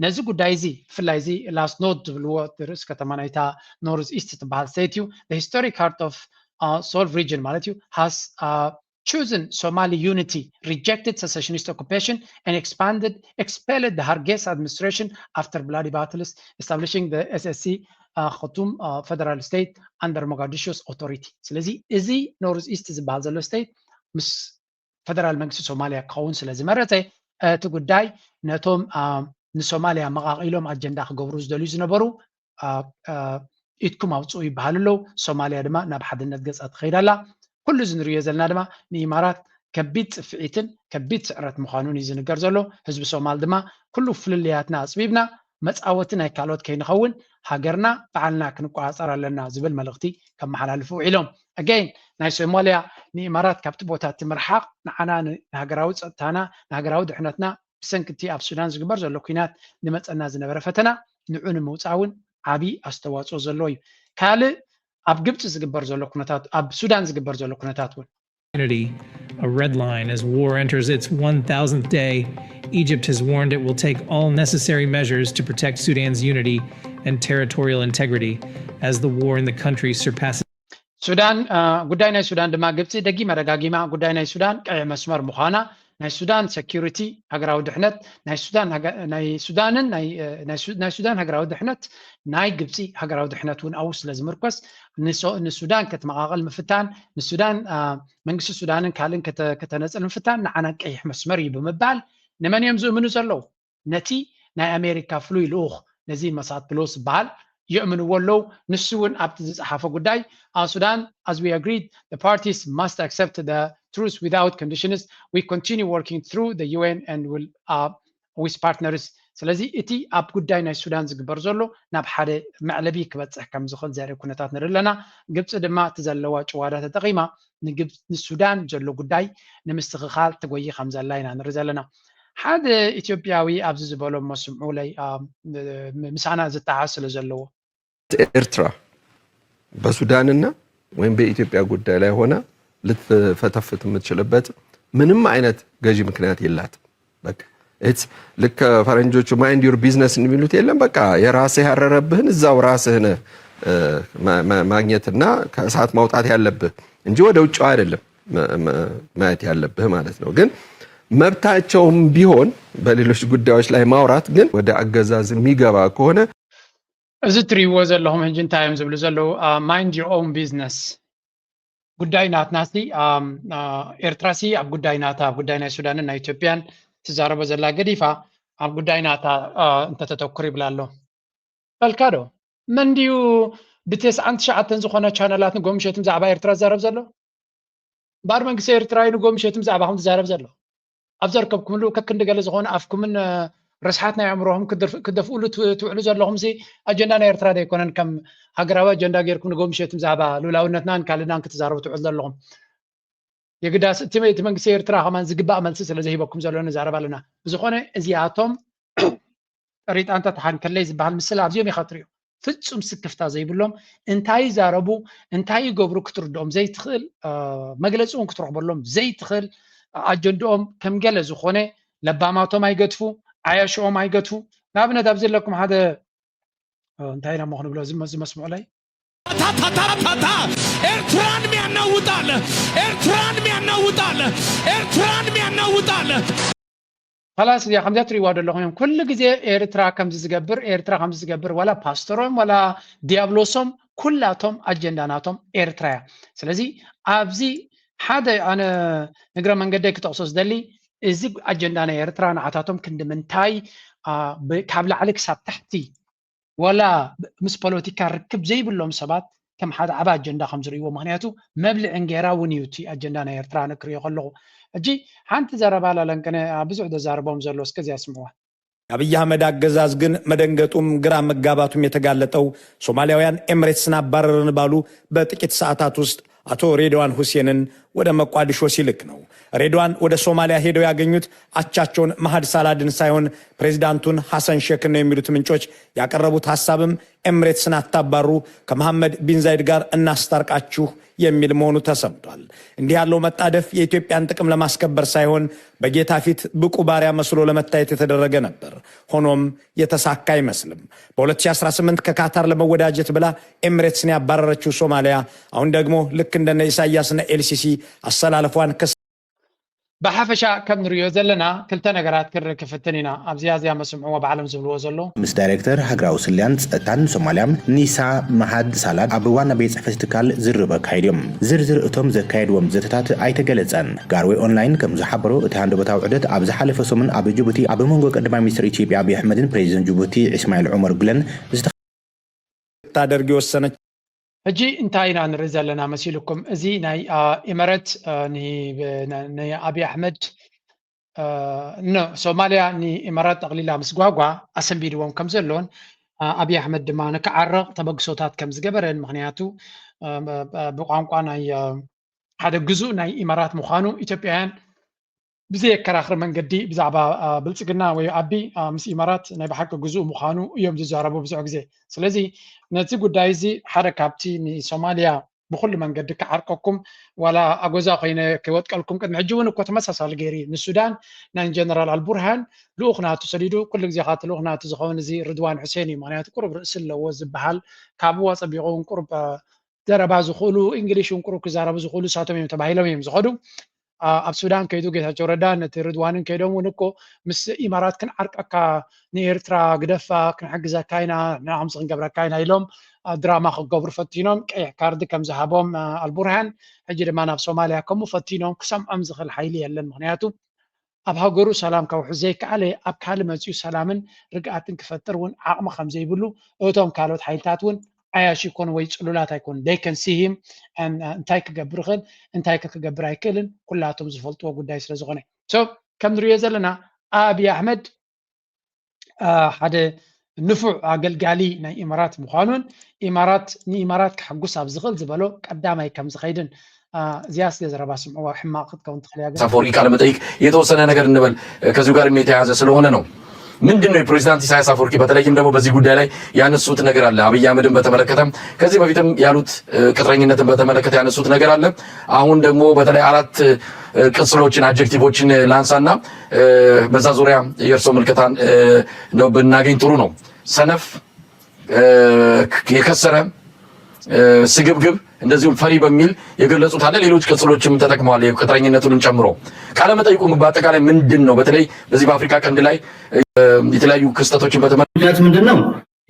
ነዚ ጉዳይ እዚ፣ ብፍላይ እዚ ላስኖድ ዝብልዎ፣ ርእሲ ከተማ ናይታ ኖርዝ ኢስት ትበሃል ስቴት እዩ። The historic heart of, uh, Sool region ማለት እዩ፣ has, uh, chosen Somali unity, rejected secessionist occupation, and expanded, expelled the Hargeisa administration after bloody battles, establishing the S S C, uh, Khartoum, uh, federal state under Mogadishu's authority። ስለዚ እዚ ኖርዝ ኢስት ዝበሃል ዘሎ ስቴት ምስ ፈደራል መንግስቲ ሶማልያ ክኸውን ስለ ዝመረጸ፣ እቲ ጉዳይ ነቶም፣ አ፣ ንሶማልያ መቓቒሎም ኣጀንዳ ክገብሩ ዝደልዩ ዝነበሩ፣ አ፣ አ፣ ኢድኩም ኣውፅኡ ይበሃሉ ኣለዉ። ሶማልያ ድማ ናብ ሓድነት ገፃ ትኸይድ ኣላ። ኩሉ እዚ ንሪኦ ዘለና ድማ ንኢማራት ከቢድ ፅፍዒትን ከቢድ ስዕረት ምዃኑን እዩ ዝንገር ዘሎ። ህዝቢ ሶማል ድማ ኩሉ ፍልልያትና ኣፅቢብና መፃወቲ ናይ ካልኦት ከይንኸውን ሃገርና ባዕልና ክንቆፃፀር ኣለና ዝብል መልእኽቲ ከመሓላልፉ ውዒሎም። ኣገይን ናይ ሶማልያ ንኢማራት ካብቲ ቦታ እቲ ምርሓቕ ንዓና ን-፣ ንሃገራዊ ፀጥታና፣ ንሃገራዊ ድሕነትና ብሰንኪ እቲ ኣብ ሱዳን ዝግበር ዘሎ ኲናት ንመፀና ዝነበረ ፈተና ንዑ ንምውፃእ እውን ዓብዪ ኣስተዋፅኦ ዘለዎ እዩ። ካልእ ኣብ ግብፂ ዝግበር ዘሎ ኩነታት፣ ኣብ ሱዳን ዝግበር ዘሎ ኩነታት እውን community, a red line as war enters its one thousandth day Egypt has warned it will take all necessary measures to protect Sudan's unity and territorial integrity as the war in the country surpasses. ሱዳን ጉዳይ ናይ ሱዳን ድማ ግብፂ ደጊማ ደጋጊማ ጉዳይ ናይ ሱዳን ቀይሕ መስመር ምዃና ናይ ሱዳን security ሃገራዊ ድሕነት ናይ ሱዳን ናይ ሱዳንን ናይ ሱዳን ሃገራዊ ድሕነት ናይ ግብፂ ሃገራዊ ድሕነት እውን ኣብኡ ስለ ዝምርኮስ ንሱዳን ከተመቓቐል ምፍታን ንሱዳን መንግስቲ ሱዳንን ካልእን ከተነፅል ምፍታን ንዓና ቀይሕ መስመር እዩ ብምባል ንመን እዮም ዝእምኑ ዘለዉ ነቲ ናይ ኣሜሪካ ፍሉይ ልኡኽ ነዚ መሳት ብሎስ ዝበሃል የእምንዎ ኣለዉ ንሱ እውን ኣብቲ ዝፀሓፈ ጉዳይ Sudan as we agreed the parties must accept the truth without conditions we continue working through the U N and will uh, with partners ስለዚ እቲ ኣብ ጉዳይ ናይ ሱዳን ዝግበር ዘሎ ናብ ሓደ መዕለቢ ክበፅሕ ከም ዝኽእል ዘርኢ ኩነታት ንርኢ ኣለና ግብፂ ድማ እቲ ዘለዋ ጭዋዳ ተጠቒማ ንሱዳን ዘሎ ጉዳይ ንምስትኽኻል ትጎይ ከም ዘላ ኢና ንርኢ ዘለና ሓደ ኢትዮጵያዊ ኣብዚ ዝበሎ መስምዑለይ ምሳና ዝተሓዝ ስለ ዘለዎ ኤርትራ በሱዳንና ወይም በኢትዮጵያ ጉዳይ ላይ ሆና ልትፈተፍት የምትችልበት ምንም አይነት ገዢ ምክንያት የላትም። በቃ ልክ ፈረንጆቹ mind your business የሚሉት የለም። በቃ የራስህ ያረረብህን እዛው ራስህ ነህ ማግኘትና ከእሳት ማውጣት ያለብህ እንጂ ወደ ውጭ አይደለም ማየት ያለብህ ማለት ነው። ግን መብታቸውም ቢሆን በሌሎች ጉዳዮች ላይ ማውራት ግን ወደ አገዛዝ የሚገባ ከሆነ እዚ ትሪእዎ ዘለኹም ሕጂ እንታይ እዮም ዝብሉ ዘለዉ mind your own business ጉዳይ ናትናሲ ኤርትራሲ ኣብ ጉዳይ ናታ ኣብ ጉዳይ ናይ ሱዳንን ናይ ኢትዮጵያን ትዛረቦ ዘላ ገዲፋ ኣብ ጉዳይ ናታ እንተተተኩር ይብላ ኣሎ በልካ ዶ መን ድዩ ብተስዓን ትሽዓተን ዝኾነ ቻነላት ንጎምሸት ብዛዕባ ኤርትራ ዝዛረብ ዘሎ እምበኣር መንግስቲ ኤርትራ እዩ ንጎምሸት ብዛዕባኹም ዝዛረብ ዘሎ ኣብ ዘርከብኩምሉ ከክንዲ ገለ ዝኾነ ኣፍኩምን ርስሓት ናይ ኣእምሮኹም ክደፍእሉ ትውዕሉ ዘለኹም ኣጀንዳ ናይ ኤርትራ ዘይኮነን ከም ሃገራዊ ኣጀንዳ ጌርኩም ንጎምሸት ብዛዕባ ልውላውነትናን ካልእናን ክትዛረቡ ትውዕሉ ዘለኹም የግዳስ እቲ መንግስቲ ኤርትራ ከማን ዝግባእ መልሲ ስለ ዘሂበኩም ዘሎ ንዛረብ ኣለና ብዝኾነ እዚኣቶም ሪጣንታ ተሓንከለይ ዝበሃል ምስል ኣብዚኦም ኢኻ ትሪኦ ፍጹም ስክፍታ ዘይብሎም እንታይ ይዛረቡ እንታይ ይገብሩ ክትርድኦም ዘይትኽእል መግለፂ እውን ክትረኽበሎም ዘይትኽእል ኣጀንድኦም ከም ገለ ዝኾነ ለባማቶም ኣይገድፉ ዓያሽኦም ኣይገድፉ ንኣብነት ኣብዚ ዘለኩም ሓደ እንታይ ኢና ሞ ክንብሎ ዝመስምዑ ላይ ታታታታታ ኤርትራን ሚያናውጣል ኤርትራን ሚያናውጣል ኤርትራን ሚያናውጣል ላስ እዚኣ ከምዚኣ ትሪእዋ ዘለኹም እዮም ኩሉ ግዜ ኤርትራ ከምዚ ዝገብር ኤርትራ ከምዚ ዝገብር ዋላ ፓስተሮም ዋላ ዲያብሎሶም ኩላቶም ኣጀንዳ ናቶም ኤርትራ እያ ስለዚ ኣብዚ ሓደ ኣነ ንግረ መንገደይ ክጠቕሶ ዝደሊ እዚ ኣጀንዳ ናይ ኤርትራ ንዓታቶም ክንዲ ምንታይ ካብ ላዕሊ ክሳብ ታሕቲ ዋላ ምስ ፖለቲካ ርክብ ዘይብሎም ሰባት ከም ሓደ ዓብ ኣጀንዳ ከም ዝርእይዎ ምክንያቱ መብልዒ እንጌራ እውን እዩ እቲ ኣጀንዳ ናይ ኤርትራ ኣነ ክርእዮ ከለኹ ሕጂ ሓንቲ ዘረባ ላለንቅነ ብዙሕ ዘዛርቦም ዘሎ እስከ እዚኣ ስምዕዋ የአብይ አህመድ አገዛዝ ግን መደንገጡም ግራ መጋባቱም የተጋለጠው ሶማሊያውያን ኤምሬትስን አባረርን ባሉ በጥቂት ሰዓታት ውስጥ አቶ ሬድዋን ሁሴንን ወደ መቋዲሾ ሲልክ ነው። ሬድዋን ወደ ሶማሊያ ሄደው ያገኙት አቻቸውን መሐመድ ሳላድን ሳይሆን ፕሬዚዳንቱን ሐሰን ሼክን ነው የሚሉት ምንጮች ያቀረቡት ሐሳብም ኤምሬትስን አታባሩ ከመሐመድ ቢን ዛይድ ጋር እናስታርቃችሁ የሚል መሆኑ ተሰምቷል። እንዲህ ያለው መጣደፍ የኢትዮጵያን ጥቅም ለማስከበር ሳይሆን በጌታ ፊት ብቁ ባሪያ መስሎ ለመታየት የተደረገ ነበር። ሆኖም የተሳካ አይመስልም። በ2018 ከካታር ለመወዳጀት ብላ ኤምሬትስን ያባረረችው ሶማሊያ አሁን ደግሞ ልክ እንደነ ኢሳያስና ኤልሲሲ አሰላለፏን ብሓፈሻ ከም ንሪኦ ዘለና ክልተ ነገራት ክርኢ ክፍትን ኢና ኣብዚኣ እዚኣ መስምዕዎ ባዕሎም ዝብልዎ ዘለዉ ምስ ዳይሬክተር ሃገራዊ ስለያን ጸጥታን ሶማልያ ኒሳ መሃድ ሳላድ ኣብ ዋና ቤት ጽሕፈት ትካል ዝርርብ ኣካይድዮም። ዝርዝር እቶም ዘካየድዎም ዘተታት ኣይተገለጸን። ጋርዌ ኦንላይን ከም ዝሓበሮ እቲ ሃንደበታዊ ዑደት ኣብ ዝሓለፈ ሰሙን ኣብ ጅቡቲ ኣብ መንጎ ቀዳማይ ሚኒስትር ኢትዮጵያ ኣብይ ኣሕመድን ፕሬዚደንት ጅቡቲ እስማኤል ዑመር ጉለን ልታደርግ የወሰነች ሕጂ እንታይ ኢና ንርኢ ዘለና መሲልኩም? እዚ ናይ ኢመረት ንኣብይ ኣሕመድ ሶማልያ ንኢመራት ጠቕሊላ ምስ ጓጓ ኣሰንቢድዎም ከም ዘሎን ኣብይ ኣሕመድ ድማ ንክዓረቕ ተበግሶታት ከም ዝገበረን ምክንያቱ ብቋንቋ ናይ ሓደ ግዙእ ናይ ኢመራት ምዃኑ ኢትዮጵያውያን ብዘየከራኽር መንገዲ ብዛዕባ ብልፅግና ወይ ኣቢ ምስ ኢማራት ናይ ብሓቂ ግዙእ ምዃኑ እዮም ዝዛረቡ ብዙሕ ግዜ ስለዚ ነዚ ጉዳይ እዚ ሓደ ካብቲ ንሶማልያ ብኩሉ መንገዲ ክዓርቀኩም ዋላ ኣጎዛ ኮይነ ክወጥቀልኩም። ቅድሚ ሕጂ እውን እኮ ተመሳሳሊ ገይሩ ንሱዳን ናይ ጀነራል ኣልቡርሃን ልኡኽ ናቱ ሰዲዱ፣ ኩሉ ግዜ ካቲ ልኡኽ ናቱ ዝኸውን እዚ ርድዋን ሕሴን እዩ። ምክንያቱ ቁሩብ ርእሲ ኣለዎ ዝበሃል፣ ካብኡ ኣጸቢቑ እውን ቁሩብ ዘረባ ዝኽእሉ፣ እንግሊሽ እውን ቁሩብ ክዛረቡ ዝኽእሉ እሳቶም እዮም ተባሂሎም እዮም ዝኸዱ። ኣብ ሱዳን ከይዱ ጌታቸው ረዳ ነቲ ርድዋንን ከይዶም እውን እኮ ምስ ኢማራት ክንዓርቀካ፣ ንኤርትራ ግደፋ፣ ክንሕግዘካ ኢና፣ ንዓኹምስ ክንገብረካ ኢና ኢሎም ድራማ ክገብሩ ፈቲኖም። ቀይሕ ካርድ ከም ዝሃቦም ኣልቡርሃን፣ ሕጂ ድማ ናብ ሶማልያ ከምኡ ፈቲኖም። ክሰምዖም ዝኽእል ሓይሊ የለን። ምክንያቱ ኣብ ሃገሩ ሰላም ከውሕስ ዘይከኣለ ኣብ ካልእ መፂኡ ሰላምን ርግኣትን ክፈጥር እውን ዓቕሚ ከም ዘይብሉ እቶም ካልኦት ሓይልታት እውን ዓያሽ ይኮኑ ወይ ፅሉላት ኣይኮኑ። They can see him and እንታይ ክገብር ይኽእል እንታይ ክገብር ኣይክእልን ኩላቶም ዝፈልጥዎ ጉዳይ ስለ ዝኾነ። So ከም ንሪኦ ዘለና ኣብይ ኣሕመድ ሓደ ንፉዕ ኣገልጋሊ ናይ ኢማራት ምዃኑን ኢማራት ንኢማራት ክሕጉስ ኣብ ዝኽእል ዝበሎ ቀዳማይ ከም ዝኸይድን እዚኣ ስለ ዘረባ ስምዕዋ ሕማቕ ክትከውን ትኽእል እያ። ግን ኣፈወርቂ ቃለ መጠይቅ የተወሰነ ነገር እንበል ከዚሁ ጋር የተያያዘ ስለሆነ ነው። ምንድን ነው የፕሬዚዳንት ኢሳያስ አፈወርቂ በተለይም ደግሞ በዚህ ጉዳይ ላይ ያነሱት ነገር አለ። አብይ አህመድን በተመለከተም ከዚህ በፊትም ያሉት ቅጥረኝነትን በተመለከተ ያነሱት ነገር አለ። አሁን ደግሞ በተለይ አራት ቅጽሎችን አጀክቲቮችን ላንሳና በዛ ዙሪያ የእርሶ ምልከታን ነው ብናገኝ ጥሩ ነው። ሰነፍ፣ የከሰረ፣ ስግብግብ እንደዚሁም ፈሪ በሚል የገለጹት አለ። ሌሎች ቅጽሎችም ተጠቅመዋል፣ የቅጥረኝነቱንም ጨምሮ። ቃለ መጠይቁ በአጠቃላይ ምንድን ነው? በተለይ በዚህ በአፍሪካ ቀንድ ላይ የተለያዩ ክስተቶችን በተመለከተ ምክንያት ምንድን ነው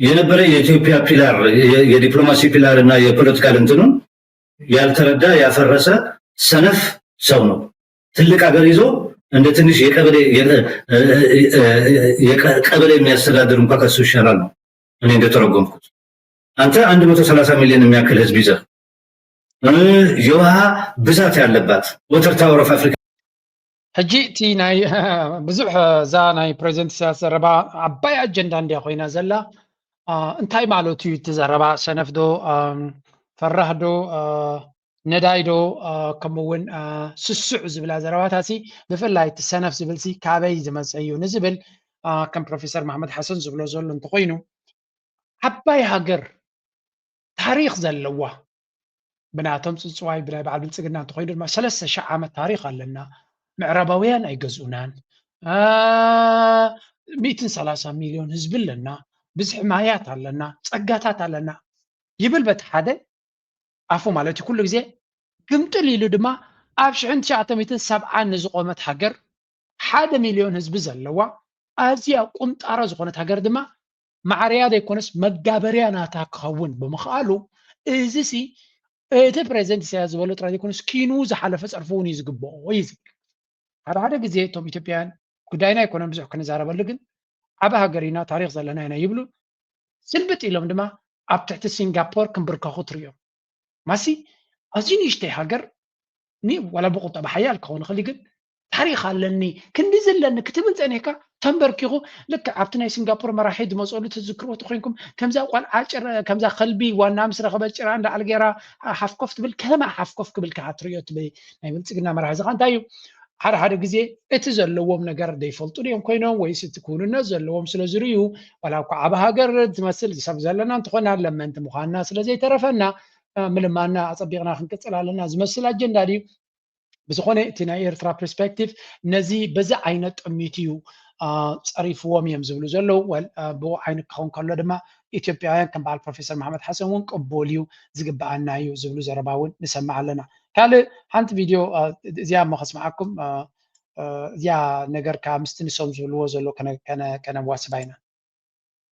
የነበረ የኢትዮጵያ ፒላር የዲፕሎማሲ ፒላር እና የፖለቲካል እንትኑን ያልተረዳ ያፈረሰ ሰነፍ ሰው ነው። ትልቅ ሀገር ይዞ እንደ ትንሽ የቀበሌ የሚያስተዳድር እንኳ ከሱ ይሻላል ነው እኔ እንደተረጎምኩት። አንተ አንድ መቶ ሰላሳ ሚሊዮን የሚያክል ህዝብ ይዘህ የውሃ ብዛት ያለባት water tower of Africa ሕጂ እቲ ናይ ብዙሕ እዛ ናይ ፕሬዚደንት ኢሳያስ ዘረባ ዓባይ ኣጀንዳ እንድያ ኮይና ዘላ። እንታይ ማለቱ እዩ እቲ ዘረባ? ሰነፍ ዶ ፈራህ ዶ ነዳይ ዶ ከምኡ እውን ስሱዕ ዝብላ ዘረባታት ብፍላይ እቲ ሰነፍ ዝብል ሲ ካበይ ዝመፀ እዩ ንዝብል ከም ፕሮፌሰር መሓመድ ሓሰን ዝብሎ ዘሎ እንተኮይኑ ዓባይ ሃገር ታሪክ ዘለዋ ብናቶም ፅፅዋይ ብናይ በዓል ብልፅግና እንተኮይኑ ድማ ሰለስተ ሺሕ ዓመት ታሪክ ኣለና። ምዕራባውያን ኣይገዝኡናን። ሚእትን ሰላሳ ሚሊዮን ህዝቢ ኣለና። ብዝሒ ማያት ኣለና። ፀጋታት ኣለና ይብል በቲ ሓደ ኣፉ ማለት እዩ። ኩሉ ግዜ ግምጥል ኢሉ ድማ ኣብ ሽሕን ትሽዓተ ሚእትን ሰብዓን ንዝቆመት ሃገር ሓደ ሚሊዮን ህዝቢ ዘለዋ ኣዝያ ቁንጣሮ ዝኾነት ሃገር ድማ ማዕርያ ዘይኮነስ መጋበርያ ናታ ክኸውን ብምኽኣሉ እዚ ሲ እቲ ፕሬዚደንት ኢሳያስ ዝበሎ ጥራይ ዘይኮነስ ኪኑ ዝሓለፈ ፀርፊ እውን እዩ ዝግብኦ እዩ ዝብል። ሓደ ሓደ ግዜ እቶም ኢትዮጵያውያን ጉዳይና ኣይኮነን ብዙሕ ክንዛረበሉ ግን ዓቢ ሃገር ኢና ታሪክ ዘለና ኢና ይብሉ። ስልብጥ ኢሎም ድማ ኣብ ትሕቲ ሲንጋፖር ክንብርከኹ ትርእዮም። ማሲ ኣዝዩ ንእሽተይ ሃገር ኒ ዋላ ብቁጠባ ሓያል ክኸውን ይኽእል ግን ታሪክ ኣለኒ ክንዲ ዘለኒ ክትብል ጸኒሕካ ተንበርኪኹ ልክዕ ኣብቲ ናይ ሲንጋፖር መራሒ ዝመፅሉ ትዝክርዎ ተኮይንኩም ከምዛ ቆልዓ ጭረ ከምዛ ከልቢ ዋና ምስ ረኸበት ጭራ እንዳ ኣልጌራ ሓፍኮፍ ትብል ከማ ሓፍኮፍ ክብል ከዓ ትርእዮ እቲ ናይ ብልፅግና መራሒ ዝኻ እንታይ እዩ ሓደ ሓደ ግዜ እቲ ዘለዎም ነገር ዘይፈልጡ ድዮም ኮይኖም ወይስ እቲ ክውንነት ዘለዎም ስለ ዝርእዩ ዋላ እኳ ዓብ ሃገር ዝመስል ሰብ ዘለና እንተኾና ለመንቲ ምዃንና ስለ ዘይተረፈና ምልማና ኣፀቢቕና ክንቅፅል ኣለና ዝመስል ኣጀንዳ ድዩ ብዝኾነ እቲ ናይ ኤርትራ ፐርስፔክቲቭ ነዚ በዚ ዓይነት ጥሚት እዩ ፀሪፍዎም እዮም ዝብሉ ዘለዉ ብኡ ዓይነት ክኸውን ከሎ ድማ ኢትዮጵያውያን ከም በዓል ፕሮፌሰር መሓመድ ሓሰን እውን ቅቡል እዩ ዝግበኣና እዩ ዝብሉ ዘረባ እውን ንሰምዕ ኣለና ካልእ ሓንቲ ቪድዮ እዚኣ እሞ ከስምዓኩም እዚኣ ነገር ከዓ ምስቲ ንሶም ዝብልዎ ዘሎ ከነዋስባ ኢና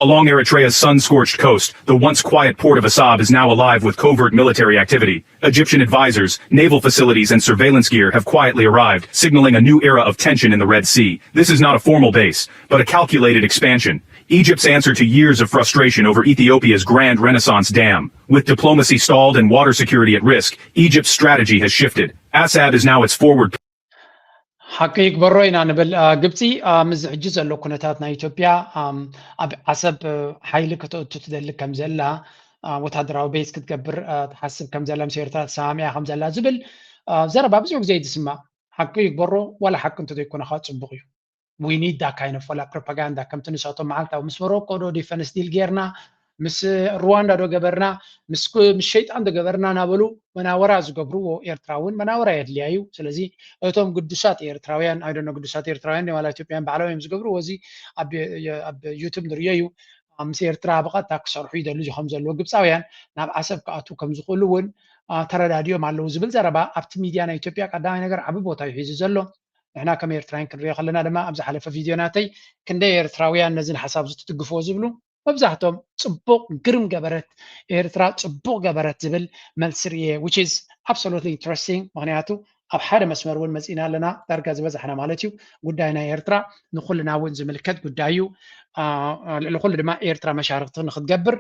Along Eritrea's sun-scorched coast, the once quiet port of Assab is now alive with covert military activity. Egyptian advisors, naval facilities and surveillance gear have quietly arrived, signaling a new era of tension in the Red Sea. This is not a formal base, but a calculated expansion. Egypt's answer to years of frustration over Ethiopia's Grand Renaissance Dam. With diplomacy stalled and water security at risk, Egypt's strategy has shifted. Assab is now its forward ሓቂ ይግበሮ ኢና ንብል ግብፂ ምስ ሕጂ ዘሎ ኩነታት ናይ ኢትዮጵያ ኣብ ዓሰብ ሓይሊ ከተእቱ ትደሊ ከም ዘላ ወታደራዊ ቤዝ ክትገብር ትሓስብ ከም ዘላ ምስ ኤርትራ ተሰማሚያ ከም ዘላ ዝብል ዘረባ ብዙሕ ግዜ እዩ ዝስማዕ ሓቂ ይግበሮ ዋላ ሓቂ እንተዘይኮነ ከዓ ፅቡቅ እዩ we need that kind of ወላ ፕሮፓጋንዳ ከምቲ ንሳቶም መዓልታዊ ምስ ሞሮኮ ዶ ዲፈንስ ዲል ጌርና ምስ ሩዋንዳ ዶ ገበርና፣ ምስ ሸይጣን ዶ ገበርና እናበሉ መናወራ ዝገብርዎ ኤርትራ እውን መናወራ የድልያ እዩ። ስለዚ እቶም ግዱሳት ኤርትራውያን፣ ኣይደኖ ግዱሳት ኤርትራውያን ዋላ ኢትዮጵያን ባዕሎም እዮም ዝገብርዎ። እዚ ኣብ ዩቱብ ንርእዮ እዩ። ምስ ኤርትራ ብቐጥታ ክሰርሑ ይደልዩ ከም ዘለዉ ግብፃውያን ናብ ዓሰብ ክኣትዉ ከም ዝኽእሉ እውን ተረዳዲኦም ኣለዉ ዝብል ዘረባ ኣብቲ ሚድያ ናይ ኢትዮጵያ ቀዳማይ ነገር ዓቢ ቦታ እዩ ሒዙ ዘሎ። ንሕና ከም ኤርትራውያን ክንሪኦ ከለና ድማ ኣብ ዝሓለፈ ቪድዮ ናተይ ክንደይ ኤርትራውያን ነዚ ሓሳብ እዚ ትድግፍዎ ዝብሉ መብዛሕቶም ጽቡቕ ግርም ገበረት ኤርትራ ጽቡቕ ገበረት ዝብል መልሲ ርየ which is absolutely interesting። ምክንያቱ ኣብ ሓደ መስመር እውን መጺና ኣለና ዳርጋ ዝበዛሕና ማለት እዩ። ጉዳይ ናይ ኤርትራ ንኩልና እውን ዝምልከት ጉዳይ እዩ። ልዕሊ ኩሉ ድማ ኤርትራ መሻርክቲ ንክትገብር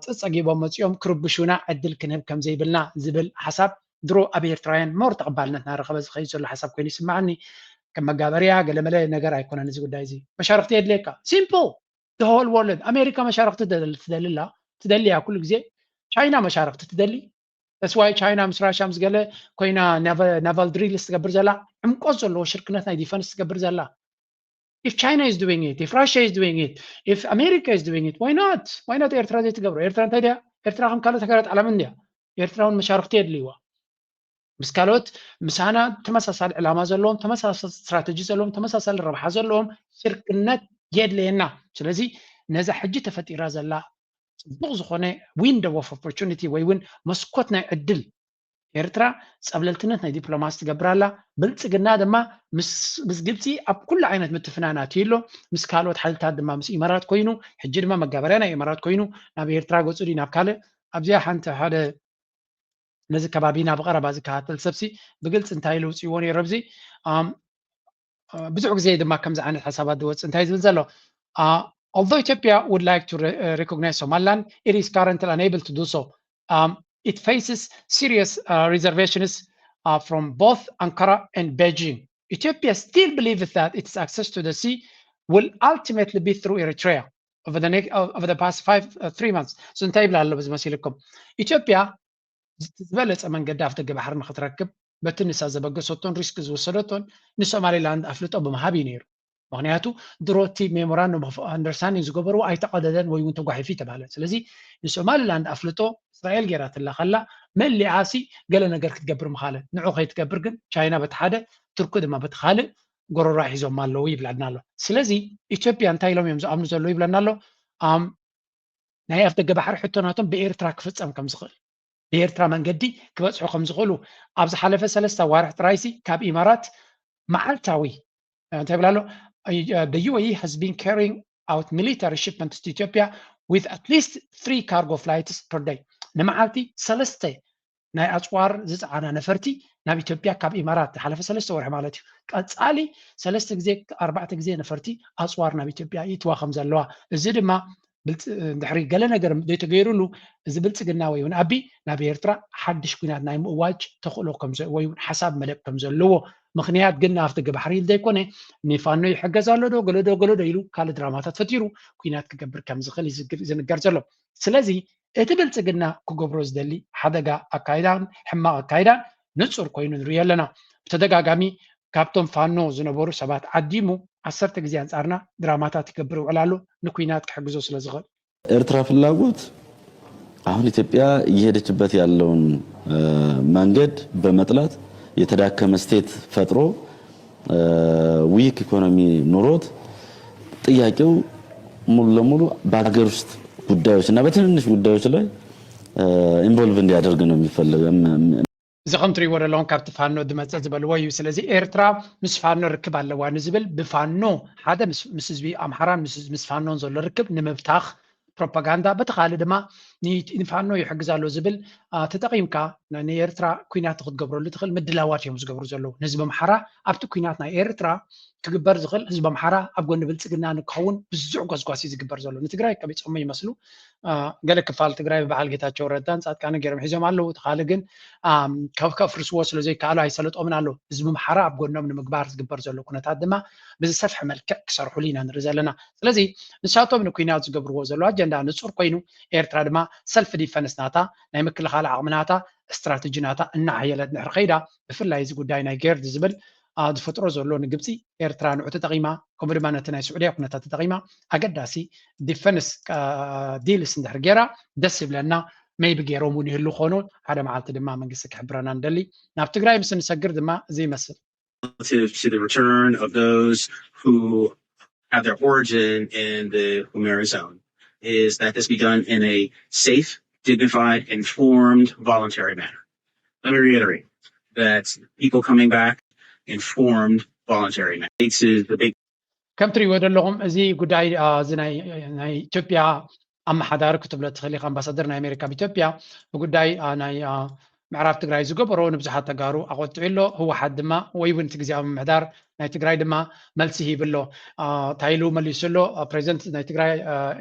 ጸጸጊቦም መጺኦም ክርብሹና ዕድል ክንህብ ከም ዘይብልና ዝብል ሓሳብ ድሮ ኣብ ኤርትራውያን more ተቐባልነት እናረኸበ ዝኸይድ ዘሎ ሓሳብ ኮይኑ ይስምዓኒ። ከም መጋበርያ ገለመለ ነገር ኣይኮነን እዚ ጉዳይ እዚ። መሻርክቲ የድልየካ። Simple። The whole world። ኣሜሪካ መሻርክቲ ትደሊ ኣላ፣ ትደሊ እያ ኩሉ ግዜ። ቻይና መሻርክቲ ትደሊ። That's why ቻይና ምስ ራሽያ ምስ ገለ ኮይና naval drills ትገብር ዘላ፣ ዕምቆት ዘለዎ ሽርክነት ናይ ዲፈንስ ትገብር ዘላ። If China is doing it, if Russia is doing it, if America is doing it, why not? Why not ኤርትራ ዘይትገብሮ? ኤርትራ እንታይ ድያ? ኤርትራ ከም ካልኦት ሃገራት ዓለም እንድያ። ኤርትራ እውን መሻርክቲ የድልይዋ። ምስ ካልኦት ምሳና ተመሳሳሊ ዕላማ ዘለዎም፣ ተመሳሳሊ ስትራተጂ ዘለዎም፣ ተመሳሳሊ ረብሓ ዘለዎም ሽርክነት የድልየና። ስለዚ ነዛ ሕጂ ተፈጢራ ዘላ ጽቡቕ ዝኾነ window of opportunity ወይ እውን መስኮት ናይ ዕድል ኤርትራ ጸብለልትነት ናይ ዲፕሎማሲ ትገብር ኣላ። ብልጽግና ድማ ምስ ግብፂ ኣብ ኩሉ ዓይነት ምትፍናን ኣትዩ ኣሎ። ምስ ካልኦት ሓይልታት ድማ ምስ ኢማራት ኮይኑ ሕጂ ድማ መጋበርያ ናይ ኢማራት ኮይኑ ናብ ኤርትራ ገፁ ድዩ ናብ ካልእ ኣብዚኣ ሓንቲ ሓደ ነዚ ከባቢና ብቐረባ ዝከታተል ሰብሲ ብግልፂ እንታይ ኢሉ ውፅእዎ ነይሩ ኣብዚ ብዙሕ ግዜ ድማ ከምዚ ዓይነት ሓሳባት ዝወፅእ እንታይ ዝብል ዘሎ although Ethiopia would like to recognize Somaliland, it is currently unable to do so. It faces serious reservations from both Ankara and Beijing. Ethiopia still believes that its access to the sea will ultimately be through Eritrea over the next over the past five three months. So እንታይ ይብል ኣሎ በዚ መሲልኩም ኢትዮጵያ ዝበለፀ መንገዲ ኣፍ ደገ ባሕሪ ንክትረክብ በቲ ንሳ ዘበገሰቶን ሪስክ ዝወሰደቶን ንሶማሌላንድ ኣፍልጦ ብምሃብ እዩ ነይሩ። ምክንያቱ ድሮ እቲ memorandum of understanding ዝገበርዎ ኣይተቐደደን ወይ እውን ተጓሒፉ ተባለ። ስለዚ ንሶማሌላንድ ኣፍልጦ እስራኤል ገይራትላ ከላ መሊኣሲ ገለ ነገር ክትገብር ምኻለት ንዑ ከይትገብር ግን ቻይና በቲ ሓደ ቱርኪ ድማ በቲ ካልእ ጎረራ ሒዞም ኣለዉ ይብለና ኣሎ። ስለዚ ኢትዮጵያ እንታይ ኢሎም እዮም ዝኣምኑ ዘለዉ ይብለና ኣሎ። ናይ ኣፍ ደገ ባሕሪ ሕቶናቶም ብኤርትራ ክፍፀም ከም ዝኽእል ብኤርትራ መንገዲ ክበፅሑ ከም ዝኽእሉ ኣብ ዝሓለፈ ሰለስተ ኣዋርሕ ጥራይሲ ካብ ኢማራት መዓልታዊ እንታይ ይብል ኣሎ the U A E has been carrying out military shipments to Ethiopia with at least three cargo flights per day። ንመዓልቲ ሰለስተ ናይ ኣፅዋር ዝፀዓና ነፈርቲ ናብ ኢትዮጵያ ካብ ኢማራት ዝሓለፈ ሰለስተ ወርሒ ማለት እዩ። ቀፃሊ ሰለስተ ግዜ ኣርባዕተ ግዜ ነፈርቲ ኣፅዋር ናብ ኢትዮጵያ ይእትዋ ከም ዘለዋ እዚ ድማ ድሕሪ ገለ ነገር ዘይተገይሩሉ እዚ ብልፅግና ወይ እውን ኣቢ ናብ ኤርትራ ሓድሽ ኩናት ናይ ምእዋጅ ተኽእሎ ወይ እውን ሓሳብ መደብ ከም ዘለዎ ምክንያት ግን ንኣፍ ደገ ባሕሪ ኢሉ ዘይኮነ ንፋኖ ይሕገዝ ኣሎ ዶ ገለዶ ገለዶ ኢሉ ካልእ ድራማታት ፈጢሩ ኩናት ክገብር ከም ዝኽእል ዝንገር ዘሎ። ስለዚ እቲ ብልፅግና ክገብሮ ዝደሊ ሓደጋ ኣካይዳን ሕማቕ ኣካይዳን ንፁር ኮይኑ ንሪኦ ኣለና። ብተደጋጋሚ ካብቶም ፋኖ ዝነበሩ ሰባት ዓዲሙ ዓሰርተ ግዜ ኣንፃርና ድራማታት ይገብር ይውዕል ኣሎ ንኩናት ክሕግዞ ስለ ዝኽእል። ኤርትራ ፍላጎት አሁን ኢትዮጵያ እየሄደችበት ያለውን መንገድ በመጥላት የተዳከመ state ፈጥሮ weak economy ኑሮት ጥያቄው ሙሉ ለሙሉ በሀገር ውስጥ ጉዳዮች እና በትንንሽ ጉዳዮች ላይ involve እንዲያደርግ ነው የሚፈለገው። እዚ ከም ትሪእዎ ዘለኹም ካብቲ ፋኖ ዝመፀ ዝበልዎ እዩ። ስለዚ ኤርትራ ምስ ፋኖ ርክብ ኣለዋ ንዝብል ብፋኖ ሓደ ምስ ህዝቢ ኣምሓራን ምስ ፋኖን ዘሎ ርክብ ንምብታኽ ፕሮፓጋንዳ፣ በቲ ካልእ ድማ ንፋኖ ይሕግዝ ኣሎ ዝብል ተጠቒምካ ንኤርትራ ኩናት ክትገብረሉ ትኽእል ምድላዋት እዮም ዝገብሩ ዘለዉ። ንህዝቢ ኣምሓራ ኣብቲ ኩናት ናይ ኤርትራ ክግበር ዝኽእል ህዝቢ ኣምሓራ ኣብ ጎኒ ብልፅግና ንክኸውን ብዙሕ ጎስጓስ እዩ ዝግበር ዘሎ። ንትግራይ ቀቢፆሞ ይመስሉ ገለ ክፋል ትግራይ ብበዓል ጌታቸው ረዳን ፃድቃንን ገይሮም ሒዞም ኣለዉ። እቲ ካልእ ግን ከፍርስዎ ስለ ዘይከኣሉ ኣይሰለጦምን ኣለዉ። ህዝቢ ኣምሓራ ኣብ ጎኖም ንምግባር ዝግበር ዘሎ ኩነታት ድማ ብዝሰፍሐ መልክዕ ክሰርሑሉ ኢና ንርኢ ዘለና። ስለዚ ንሳቶም ንኩናት ዝገብርዎ ዘለዉ ኣጀንዳ ንፁር ኮይኑ ኤርትራ ድማ ሰልፍ ዲፈንስ ናታ ናይ ምክልኻል ዓቕሚ ናታ ስትራተጂ ናታ እናዓየለት ድሕሪ ከይዳ ብፍላይ እዚ ጉዳይ ናይ ጌርድ ዝብል ዝፈጥሮ ዘሎ ንግብፂ፣ ኤርትራ ንዑ ተጠቒማ፣ ከምኡ ድማ ነቲ ናይ ስዑድያ ኩነታት ተጠቒማ ኣገዳሲ ዲፈንስ ዲልስ እንድሕር ገይራ ደስ ይብለና። ሜይቢ ገይሮም እውን ይህሉ ኾኑ፣ ሓደ መዓልቲ ድማ መንግስቲ ክሕብረና ንደሊ። ናብ ትግራይ ምስ ንሰግር ድማ እዚ ይመስል። Relative to the return of those who have their origin in the Humera zone is that this be done in a safe, dignified, informed, voluntary manner. Let me reiterate that people coming back informed, voluntary manner. This is the big ከም ትሪእዎ ዘለኹም እዚ ጉዳይ እዚ ናይ ኢትዮጵያ ኣመሓዳሪ ክትብሎ ትኽእል ኢኻ። ኣምባሳደር ናይ ኣሜሪካ ኣብ ኢትዮጵያ ብጉዳይ ናይ ምዕራብ ትግራይ ዝገበሮ ንብዙሓት ተጋሩ ኣቆጢዑ ኣሎ። ህወሓት ድማ ወይ እውን እቲ ግዜያዊ ምምሕዳር ናይ ትግራይ ድማ መልሲ ሂቡ ኣሎ። እንታይ ኢሉ መሊሱ ኣሎ? ፕሬዚደንት ናይ ትግራይ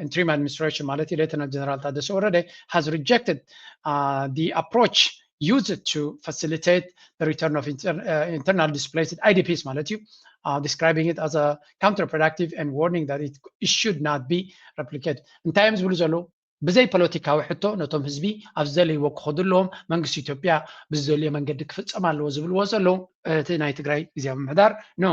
ኢንትሪም ኣድሚኒስትሬሽን ማለት እዩ ሌተናል ጀነራል ታደሰ ወረደ has rejected the approach used to facilitate the return of internal displaced I D Ps ማለት እዩ። Describing it as a counterproductive and warning that it should not be replicated። እንታይ እዮም ዝብሉ ዘለዉ? ብዘይ ፖለቲካዊ ሕቶ ነቶም ህዝቢ ኣብ ዝደለይዎ ክኸዱ ኣለዎም። መንግስቲ ኢትዮጵያ ብዝደልዮ መንገዲ ክፍፀም ኣለዎ ዝብልዎ ዘለዉ እቲ ናይ ትግራይ ግዜያዊ ምምሕዳር ኖ፣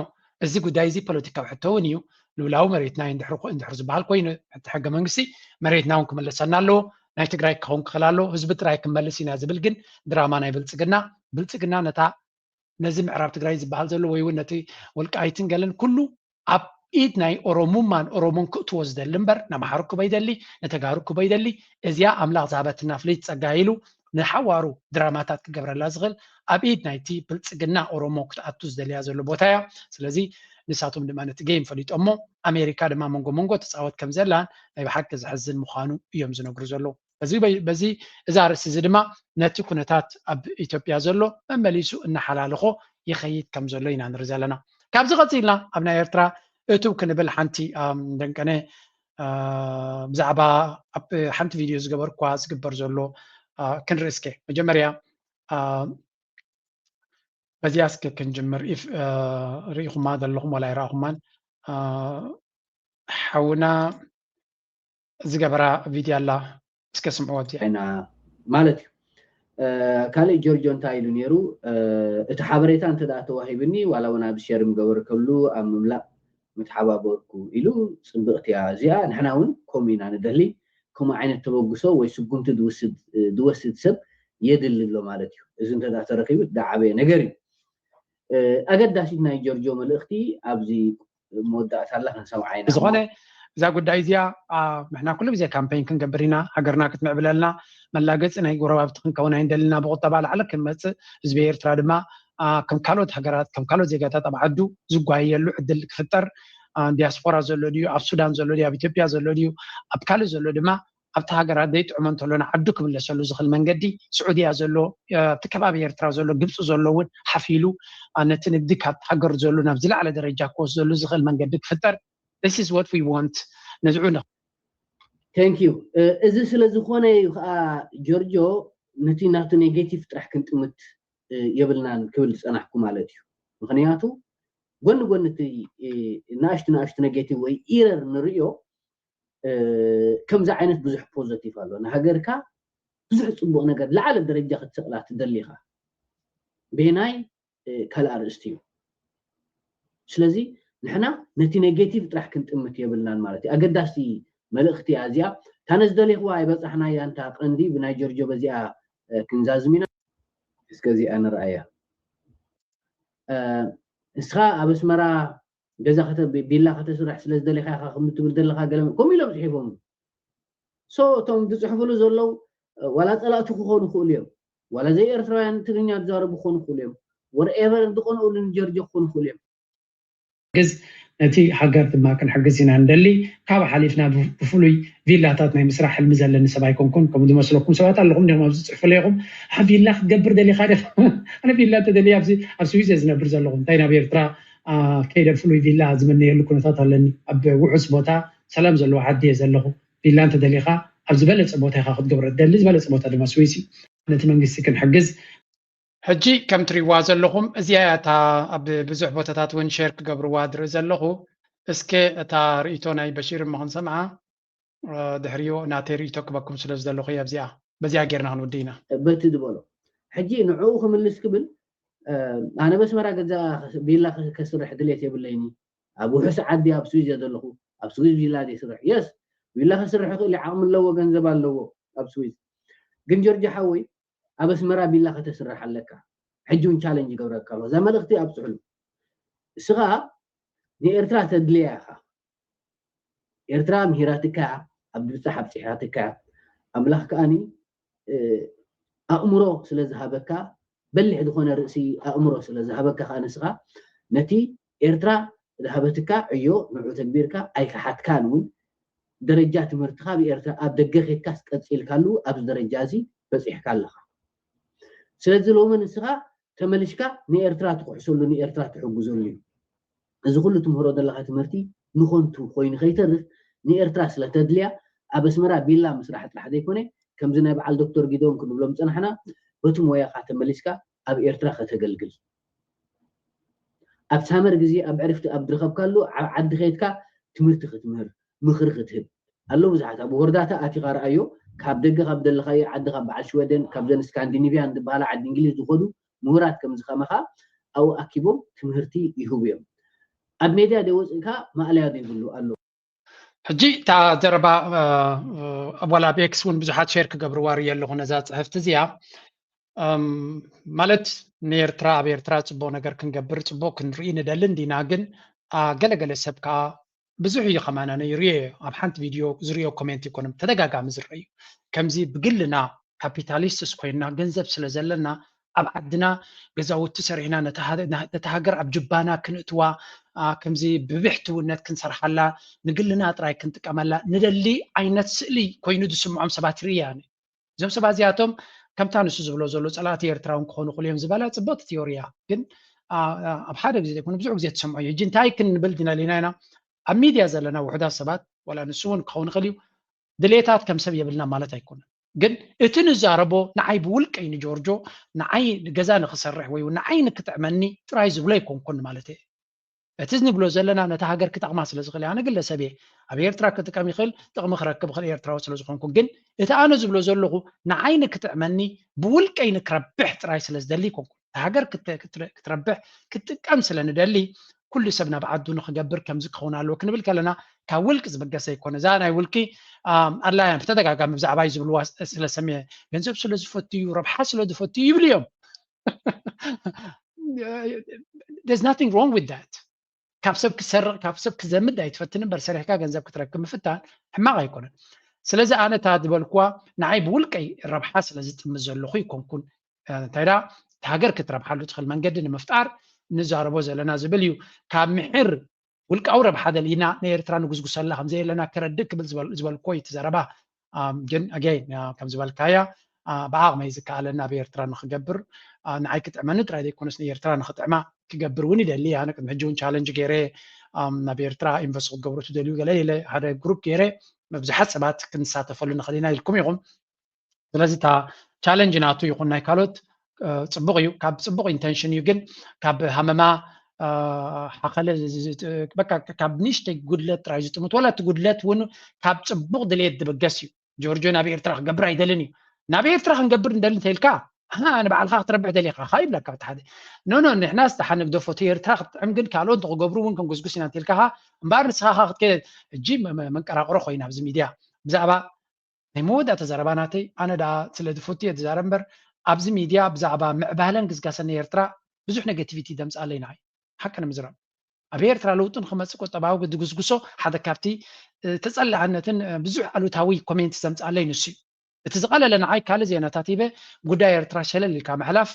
እዚ ጉዳይ እዚ ፖለቲካዊ ሕቶ እውን እዩ። ልኡላዊ መሬትና እዩ እንድሕር እንድሕር ዝበሃል ኮይኑ ሕቲ ሕገ መንግስቲ መሬትና እውን ክምለሰና ኣለዎ። ናይ ትግራይ ክኸውን ክኽእል ኣለዎ። ህዝቢ ጥራይ ክንመልስ ኢና ዝብል ግን ድራማ ናይ ብልፅግና። ብልፅግና ነታ ነዚ ምዕራብ ትግራይ ዝበሃል ዘሎ ወይ እውን ነቲ ወልቃይትን ገለን ኩሉ ኣብ ኢድ ናይ ኦሮሙማን ኦሮሞን ክእትዎ ዝደሊ እምበር ንኣምሓሩ ክበይደሊ ንተጋሩ ክበይደሊ እዚኣ ኣምላኽ ዝሃበትና ፍልይቲ ፀጋ ኢሉ ንሓዋሩ ድራማታት ክገብረላ ዝኽእል ኣብ ኢድ ናይቲ ብልፅግና ኦሮሞ ክትኣቱ ዝደልያ ዘሎ ቦታ እያ። ስለዚ ንሳቶም ድማ ነቲ ጌም ፈሊጦሞ ኣሜሪካ ድማ መንጎ መንጎ ትፃወት ከም ዘላን ናይ ብሓቂ ዘሕዝን ምዃኑ እዮም ዝነግሩ ዘለዉ። በዚ በዚ እዛ ርእሲ እዚ ድማ ነቲ ኩነታት ኣብ ኢትዮጵያ ዘሎ መመሊሱ እናሓላለኾ ይኸይድ ከም ዘሎ ኢና ንርኢ ዘለና። ካብዚ ቀፂልና ኣብ ናይ ኤርትራ እትው ክንብል ሓንቲ ደንቀነ ብዛዕባ ኣብ ሓንቲ ቪድዮ ዝገበርኳ ዝግበር ዘሎ ክንርኢ እስከ መጀመርያ በዚኣ እስከ ክንጅምር። ኢፍ ርኢኹማ ዘለኹም ዋላ ኣይረኣኹማን ሓውና ዝገበራ ቪድዮ ኣላ እስከ ስምዕዎ ኣብዚኣ። ኢና ማለት እዩ። ካልእ ጆርጆ እንታይ ኢሉ ነይሩ? እቲ ሓበሬታ እንተ ደኣ ተዋሂብኒ ዋላ እውን ኣብ ሸር ምገበርከሉ ኣብ ምምላእ ምትሓባበርኩ ኢሉ። ፅብቕቲ እያ እዚኣ። ንሕና እውን ከምኡ ኢና ንደሊ። ከምኡ ዓይነት ተበግሶ ወይ ስጉምቲ ዝወስድ ሰብ የድሊ ኣሎ ማለት እዩ። እዚ እንተ ደኣ ተረኺቡ ዝዓበየ ነገር እዩ። ኣገዳሲት ናይ ጆርጆ መልእኽቲ ኣብዚ መወዳእታ ኣላ ክንሰምዓ ኢና። ብዝኾነ እዛ ጉዳይ እዚኣ ንሕና ኩሉ ግዜ ካምፔን ክንገብር ኢና። ሃገርና ክትምዕብለልና መላገፂ ናይ ጎረባብቲ ክንከውን ኣይንደልና። ብቁጠባ ላዕሊ ክንመፅእ ህዝቢ ኤርትራ ድማ ከም ካልኦት ሃገራት ከም ካልኦት ዜጋታት ኣብ ዓዱ ዝጓየየሉ ዕድል ክፍጠር ዲያስፖራ ዘሎ ድዩ ኣብ ሱዳን ዘሎ ድዩ ኣብ ኢትዮጵያ ዘሎ ድዩ ኣብ ካልእ ዘሎ ድማ ኣብቲ ሃገራት ዘይጥዕሞ እንተሎ ንዓዱ ክምለሰሉ ዝኽእል መንገዲ ስዑድያ ዘሎ ኣብቲ ከባቢ ኤርትራ ዘሎ ግብፂ ዘሎ እውን ሓፍ ኢሉ ነቲ ንግዲ ካብ ሃገር ዘሎ ናብ ዝለዓለ ደረጃ ክወስደሉ ዝኽእል መንገዲ ክፍጠር this is what we want ንዝዑ thank you እዚ ስለ ዝኾነ እዩ ከዓ ጆርጆ ነቲ ናቱ ኔጌቲቭ ጥራሕ ክንጥምት የብልናን ክብል ዝፀናሕኩ ማለት እዩ። ምክንያቱ ጎኒ ጎኒ እቲ ንኣሽቱ ንኣሽቱ ኔጌቲቭ ወይ ኢረር ንርእዮ ከምዚ ዓይነት ብዙሕ ፖዘቲቭ ኣሎ። ንሃገርካ ብዙሕ ፅቡቕ ነገር ላዕለ ደረጃ ክትሰቕላ ትደሊ ኢኻ። ቤናይ ካልእ ኣርእስቲ እዩ። ስለዚ ንሕና ነቲ ኔጌቲቭ ጥራሕ ክንጥምት የብልናን ማለት እዩ። ኣገዳሲ መልእኽቲ እያ እዚኣ። እታ ነዝደሌኽዋ ኣይበፃሕናያ እንታ ቀንዲ ብናይ ጆርጆ በዚኣ ክንዛዝም ኢና። እስከ እዚኣ ንርኣያ። ንስኻ ኣብ ኣስመራ ገዛ ቢላ ከተስራሕ ስለ ዝደለኻ ኢኻ ከም ትብል ዘለኻ ገለ ከምኡ ኢሎም ፅሒፎም። ሶ እቶም ዝፅሕፍሉ ዘለዉ ዋላ ፀላእቲ ክኾኑ ይኽእሉ እዮም። ዋላ ዘይ ኤርትራውያን ትግርኛ ዝዛረቡ ክኾኑ ይኽእሉ እዮም። ወርኤቨር ዝቐንኡሉ ንጀርጆ ክኾኑ ይኽእሉ እዮም። ግዝ ነቲ ሃገር ድማ ክንሕግዝ ኢና ንደሊ። ካብ ሓሊፍና ብፍሉይ ቪላታት ናይ ምስራሕ ሕልሚ ዘለኒ ሰብ ኣይኮንኩን። ከምኡ ዝመስለኩም ሰባት ኣለኹም ዲኹም ኣብዚ ትፅሕፉ ኣለኹም። ቪላ ክትገብር ደሊኻ ዲኻ? ኣነ ቪላ እንተደልየ ኣብዚ ኣብ ስዊዝ እየ ዝነብር ዘለኹ። እንታይ ናብ ኤርትራ ከይደ ፍሉይ ቪላ ዝምነየሉ ኩነታት ኣለኒ። ኣብ ውሑስ ቦታ ሰላም ዘለዎ ዓዲ እየ ዘለኹ። ቪላ እንተደሊኻ ኣብ ዝበለፀ ቦታ ኢኻ ክትገብሮ ትደሊ። ዝበለፀ ቦታ ድማ ስዊዝ እዩ። ነቲ መንግስቲ ክንሕግዝ ሕጂ ከም ትሪእዋ ዘለኹም እዚኣ እያ እታ ኣብ ብዙሕ ቦታታት እውን ሼር ክገብርዋ ዝርኢ ዘለኹ። እስከ እታ ርእይቶ ናይ በሺር እሞ ክንሰምዓ ድሕሪኡ ናተይ ርእይቶ ክበኩም ስለ ዝደለኹ እየ ኣብዚኣ በዚኣ ጌርና ክንውዲ ኢና። በቲ ዝበሎ ሕጂ ንዕኡ ክምልስ ክብል ኣነ በስመራ ገዛ ቪላ ከስርሕ ድሌት የብለይኒ። ኣብ ውሑስ ዓዲ ኣብ ስዊዝ እየ ዘለኹ። ኣብ ስዊዝ ቪላ ዘይስርሕ የስ ቪላ ከስርሕ ይኽእል ዓቕሚ ኣለዎ፣ ገንዘብ ኣለዎ ኣብ ስዊዝ። ግን ጆርጅ ሓወይ ኣብ ኣስመራ ቪላ ከተስርሕ ኣለካ። ሕጂ እውን ቻለንጅ ይገብረካ ኣሎ። እዛ መልእኽቲ ኣብፅሕሉ። እስኻ ንኤርትራ ተድልያ ኢኻ። ኤርትራ ምሂራትካ፣ ኣብ ድብጻሕ ኣብጺሓትካ፣ ኣምላኽ ከኣኒ ኣእምሮ ስለ ዝሃበካ፣ በሊሕ ዝኾነ ርእሲ ኣእምሮ ስለ ዝሃበካ ከኣ ንስኻ ነቲ ኤርትራ ዝሃበትካ ዕዮ ንዑ ተግቢርካ ኣይከሓትካን እውን ደረጃ ትምህርትኻ ኣብ ኤርትራ ኣብ ደገ ኬድካስ ቀጺልካሉ ኣብዚ ደረጃ እዚ በጺሕካ ኣለኻ። ስለዚ ሎሚ ንስኻ ተመሊስካ ንኤርትራ ትኩሕሰሉ ንኤርትራ ትሕግዘሉ እዩ። እዚ ኩሉ ትምህሮ ዘለኻ ትምህርቲ ንኾንቱ ኮይኑ ከይተርፍ ንኤርትራ ስለ ተድልያ ኣብ ኣስመራ ቪላ ምስራሕ ጥራሕ ዘይኮነ ከምዚ ናይ በዓል ዶክተር ጊዶን ክንብሎም ዝጸናሕና በቲ ሞያኻ ተመሊስካ ኣብ ኤርትራ ከተገልግል ኣብ ሳመር ግዜ ኣብ ዕርፍቲ ኣብ ዝረኸብካሉ ዓዲ ከይድካ ትምህርቲ ክትምህር ምኽሪ ክትህብ ኣለዉ ብዙሓት ኣብ ወርዳታ ኣቲኻ ረኣዮ ካብ ደገ ካብ ዘለኻዮ ዓዲ ካብ በዓል ሽወደን ካብዘን ስካንዲኒቪያን ዝበሃላ ዓዲ እንግሊዝ ዝኸዱ ምሁራት ከምዚ ከማኻ ኣብኡ ኣኪቦም ትምህርቲ ይህቡ እዮም ኣብ ሜድያ ደይ ወፅእካ ማእለያ ዘይብሉ ኣሎ ሕጂ እታ ዘረባ ዋላ ኣብ ኤክስ እውን ብዙሓት ሸር ክገብርዋ ርእየ ኣለኹ ነዛ ፅሕፍቲ እዚኣ ማለት ንኤርትራ ኣብ ኤርትራ ፅቡቅ ነገር ክንገብር ፅቡቅ ክንርኢ ንደሊ እንዲና ግን ገለገለ ሰብ ከዓ ብዙሕ እዩ ከማና ነይሩ እየ ኣብ ሓንቲ ቪድዮ ዝሪኦ ኮሜንት ይኮነ ተደጋጋሚ ዝረአ እዩ ከምዚ ብግልና ካፒታሊስትስ ኮይንና ገንዘብ ስለ ዘለና ኣብ ዓድና ገዛውቲ ሰሪሕና ነታ ሃገር ኣብ ጅባና ክንእትዋ ከምዚ ብብሕትውነት ክንሰርሓላ ንግልና ጥራይ ክንጥቀመላ ንደሊ ዓይነት ስእሊ ኮይኑ ዝስምዖም ሰባት ይርኢ እየ እዞም ሰባት እዚኣቶም ከምታ ንሱ ዝብሎ ዘሎ ፀላእቲ ኤርትራውን ክኾኑ ክእሉ እዮም ዝበላ ፅብቕቲ ቲዮሪ እያ ግን ኣብ ሓደ ግዜ ዘይኮነ ብዙሕ ግዜ ትሰምዖ እዩ ሕጂ እንታይ ክንብል ድና ሊና ኢና ኣብ ሚድያ ዘለና ውሑዳት ሰባት ዋላ ንሱ እውን ክኸውን ይኽእል እዩ ድሌታት ከም ሰብ የብልና ማለት ኣይኮነን ግን እቲ ንዛረቦ ንዓይ ብውልቀይ ንጆርጆ ንዓይ ገዛ ንክሰርሕ ወይ ንዓይ ንክጥዕመኒ ጥራይ ዝብሎ ኣይኮንኩን ማለት እየ እቲ ንብሎ ዘለና ነታ ሃገር ክጠቕማ ስለ ዝኽእል ኣነ ግለሰብ እየ ኣብ ኤርትራ ክጥቀም ይኽእል ጥቕሚ ክረክብ ይኽእል ኤርትራዊ ስለ ዝኾንኩ ግን እቲ ኣነ ዝብሎ ዘለኹ ንዓይ ንክጥዕመኒ ብውልቀይ ንክረብሕ ጥራይ ስለ ዝደሊ ይኮንኩ ሃገር ክትረብሕ ክትጥቀም ስለ ንደሊ ኩሉ ሰብ ናብ ዓዱ ንክገብር ከምዚ ክኸውን ኣለዎ ክንብል ከለና ካብ ውልቂ ዝበገሰ ይኮነ እዛ ናይ ውልቂ ኣድላያን ብተደጋጋሚ ብዛዕባ ዝብልዋ ስለሰምየ ገንዘብ ስለ ዝፈቱ እዩ ረብሓ ስለ ዝፈቱ ይብሉ እዮም there's nothing wrong with that ካብ ሰብ ክሰርቕ ካብ ሰብ ክዘምድ ኣይትፈትን እምበር ሰሪሕካ ገንዘብ ክትረክብ ምፍታን ሕማቕ ኣይኮነን ስለዚ ኣነ እታ ዝበልኩዋ ንዓይ ብውልቀይ ረብሓ ስለ ዝጥምት ዘለኹ ይኮንኩን እንታይ ዳ ሃገር ክትረብሓሉ ትኽእል መንገዲ ንምፍጣር ንዛረቦ ዘለና ዝብል እዩ ካብ ምሕር ውልቃዊ ረብሓ ደሊና ንኤርትራ ንጉዝጉሰላ ከምዘየለና ክረድእ ክብል ዝበልኮ እዩ ትዘረባ ግን ኣገይ ከም ዝበልካያ ብዓቕመይ ዝከኣለና ኣብ ኤርትራ ንክገብር ንዓይ ክጥዕመኒ ጥራይ ዘይኮነስ ንኤርትራ ንክጥዕማ ክገብር እውን ይደሊ ኣነ ቅድሚ ሕጂ እውን ቻለንጅ ገይረ ናብ ኤርትራ ኢንቨስት ክትገብሩ ትደልዩ ገለ ኢለ ሓደ ግሩፕ ገይረ ብዙሓት ሰባት ክንሳተፈሉ ንኽእል ኢና ኢልኩም ኢኹም ስለዚ እታ ቻለንጅ ናቱ ይኹን ናይ ካልኦት ፅቡቅ እዩ ካብ ፅቡቅ ኢንተንሽን እዩ ግን ካብ ሃመማ ሓኸለ ካብ ንእሽተይ ጉድለት ጥራይ ዝጥምት ወላ እቲ ጉድለት እውን ካብ ፅቡቅ ድሌት ዝብገስ እዩ ጆርጆ ናብ ኤርትራ ክገብር ኣይደልን እዩ ናብ ኤርትራ ክንገብር ንደሊ እንተኢልካ ንባዕልካ ክትረብሕ ደሊካ ካ ይብለካ እቲ ሓደ ኖኖ ንሕና ዝተሓንግደፎ እቲ ኤርትራ ክትጥዕም ግን ካልኦት ንክገብሩ እውን ክንጉስጉስ ኢና እንተኢልካ እምበኣር ንስኻ ክትከ እጂ መንቀራቅሮ ኮይና ኣብዚ ሚድያ ብዛዕባ ናይ መወዳእታ ዘረባ ናተይ ኣነ ደኣ ስለ ዝፈቱ እየ ዝዛረብ እምበር ኣብዚ ሚድያ ብዛዕባ ምዕባለን ግስጋሰን ናይ ኤርትራ ብዙሕ ኔጋቲቪቲ ዘምፅኣለይ ንዓይ ሓቂ ንምዝራብ ኣብ ኤርትራ ለውጢ ንክመፅእ ቁጠባዊ ዝጉስጉሶ ሓደ ካብቲ ተፀላዕነትን ብዙሕ ኣሉታዊ ኮሜንት ዘምፅኣለይ ንሱ እዩ እቲ ዝቐለለ ንዓይ ካልእ ዜናታት ሂበ ጉዳይ ኤርትራ ሸለል ኢልካ ምሕላፍ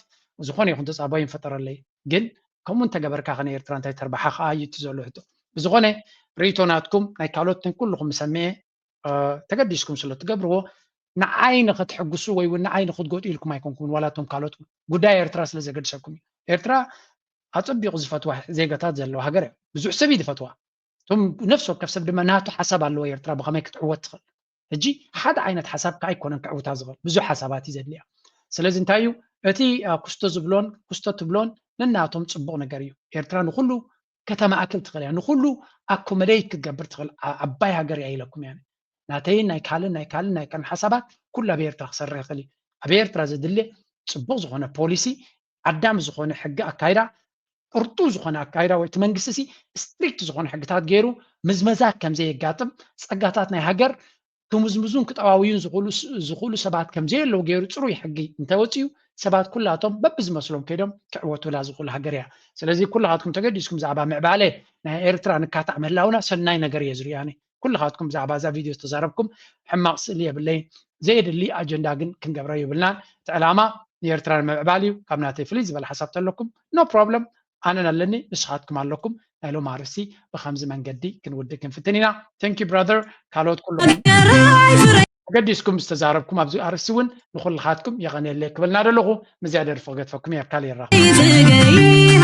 ዝኾነ ይኹን ተፃባይ ይፈጠረለይ ግን ከምኡ እንተገበርካ ከነ ኤርትራ እንታይ ተርባሓ ከዓ እዩ እቲ ዘሎ ሕቶ ብዝኾነ ርእይቶ ናትኩም ናይ ካልኦት ኩልኹም ሰሚዐ ተገዲስኩም ስለ ትገብርዎ ንዓይ ንክትሕግሱ ወይ እውን ንዓይ ንክትጎጡ ኢልኩም ኣይኮንኩም ዋላ እቶም ካልኦት ጉዳይ ኤርትራ ስለ ዘገድሰኩም እዩ ኤርትራ ኣፀቢቑ ዝፈትዋ ዜጋታት ዘለዋ ሃገር እያ ብዙሕ ሰብ እዩ ዝፈትዋ እቶም ነፍሲ ወከፍ ሰብ ድማ ናቱ ሓሳብ ኣለዎ ኤርትራ ብከመይ ክትዕወት ትኽእል ሕጂ ሓደ ዓይነት ሓሳብ ከዓ ኣይኮነን ክዕውታ ዝኽእል ብዙሕ ሓሳባት እዩ ዘድልያ ስለዚ እንታይ እዩ እቲ ኩስቶ ዝብሎን ኩስቶ ትብሎን ነናቶም ፅቡቕ ነገር እዩ ኤርትራ ንኩሉ ከተማእክል ትኽእል እያ ንኩሉ ኣኮመደይት ክትገብር ትኽእል ዓባይ ሃገር እያ ኢለኩም እያ ናተይን ናይ ካልእ ናይ ካልእ ናይ ካልእ ሓሳባት ኩሉ ኣብ ኤርትራ ክሰርሕ ይኽእል እዩ ኣብ ኤርትራ ዘድሊ ፅቡቅ ዝኾነ ፖሊሲ ዓዳሚ ዝኾነ ሕጊ ኣካይዳ ቅርጡ ዝኾነ ኣካይዳ ወይ እቲ መንግስቲ ሲ ስትሪክት ዝኾነ ሕግታት ገይሩ ምዝመዛ ከም ዘየጋጥም ጸጋታት ናይ ሃገር ክምዝምዙን ክጠዋውዩን ዝኽእሉ ሰባት ከም ዘየለዉ ገይሩ ጽሩይ ሕጊ እንተወፅዩ ሰባት ኩላቶም በብዝመስሎም ከይዶም ክዕወቱላ ዝኽእሉ ሃገር እያ። ስለዚ ኩላኻትኩም ተገዲስኩም ብዛዕባ ምዕባለ ናይ ኤርትራ ንካታዕ ምህላውና ሰናይ ነገር እየ ዝሪኦ ኣነ። ኩልኻትኩም ብዛዕባ እዛ ቪድዮ ዝተዛረብኩም ሕማቕ ስእሊ የብለይን። ዘየድሊ ኣጀንዳ ግን ክንገብሮ የብልናን። እቲ ዕላማ ንኤርትራ ንምዕባል እዩ። ካብ ናተይ ፍልይ ዝበለ ሓሳብ ተለኩም ኖ ፕሮብለም፣ ኣነን ኣለኒ፣ ንስኻትኩም ኣለኩም። ናይ ሎም ኣርእስቲ ብከምዚ መንገዲ ክንውድእ ክንፍትን ኢና። Thank you brother። ካልኦት ኩሉ ተገዲስኩም ዝተዛረብኩም ኣብዚ ኣርእስቲ እውን ንኩልኻትኩም የቐንየለይ ክበልና ደለኹ። ምዝያ ደርፊ ክገድፈኩም እየ። ኣብ ካልእ ይራኸብ።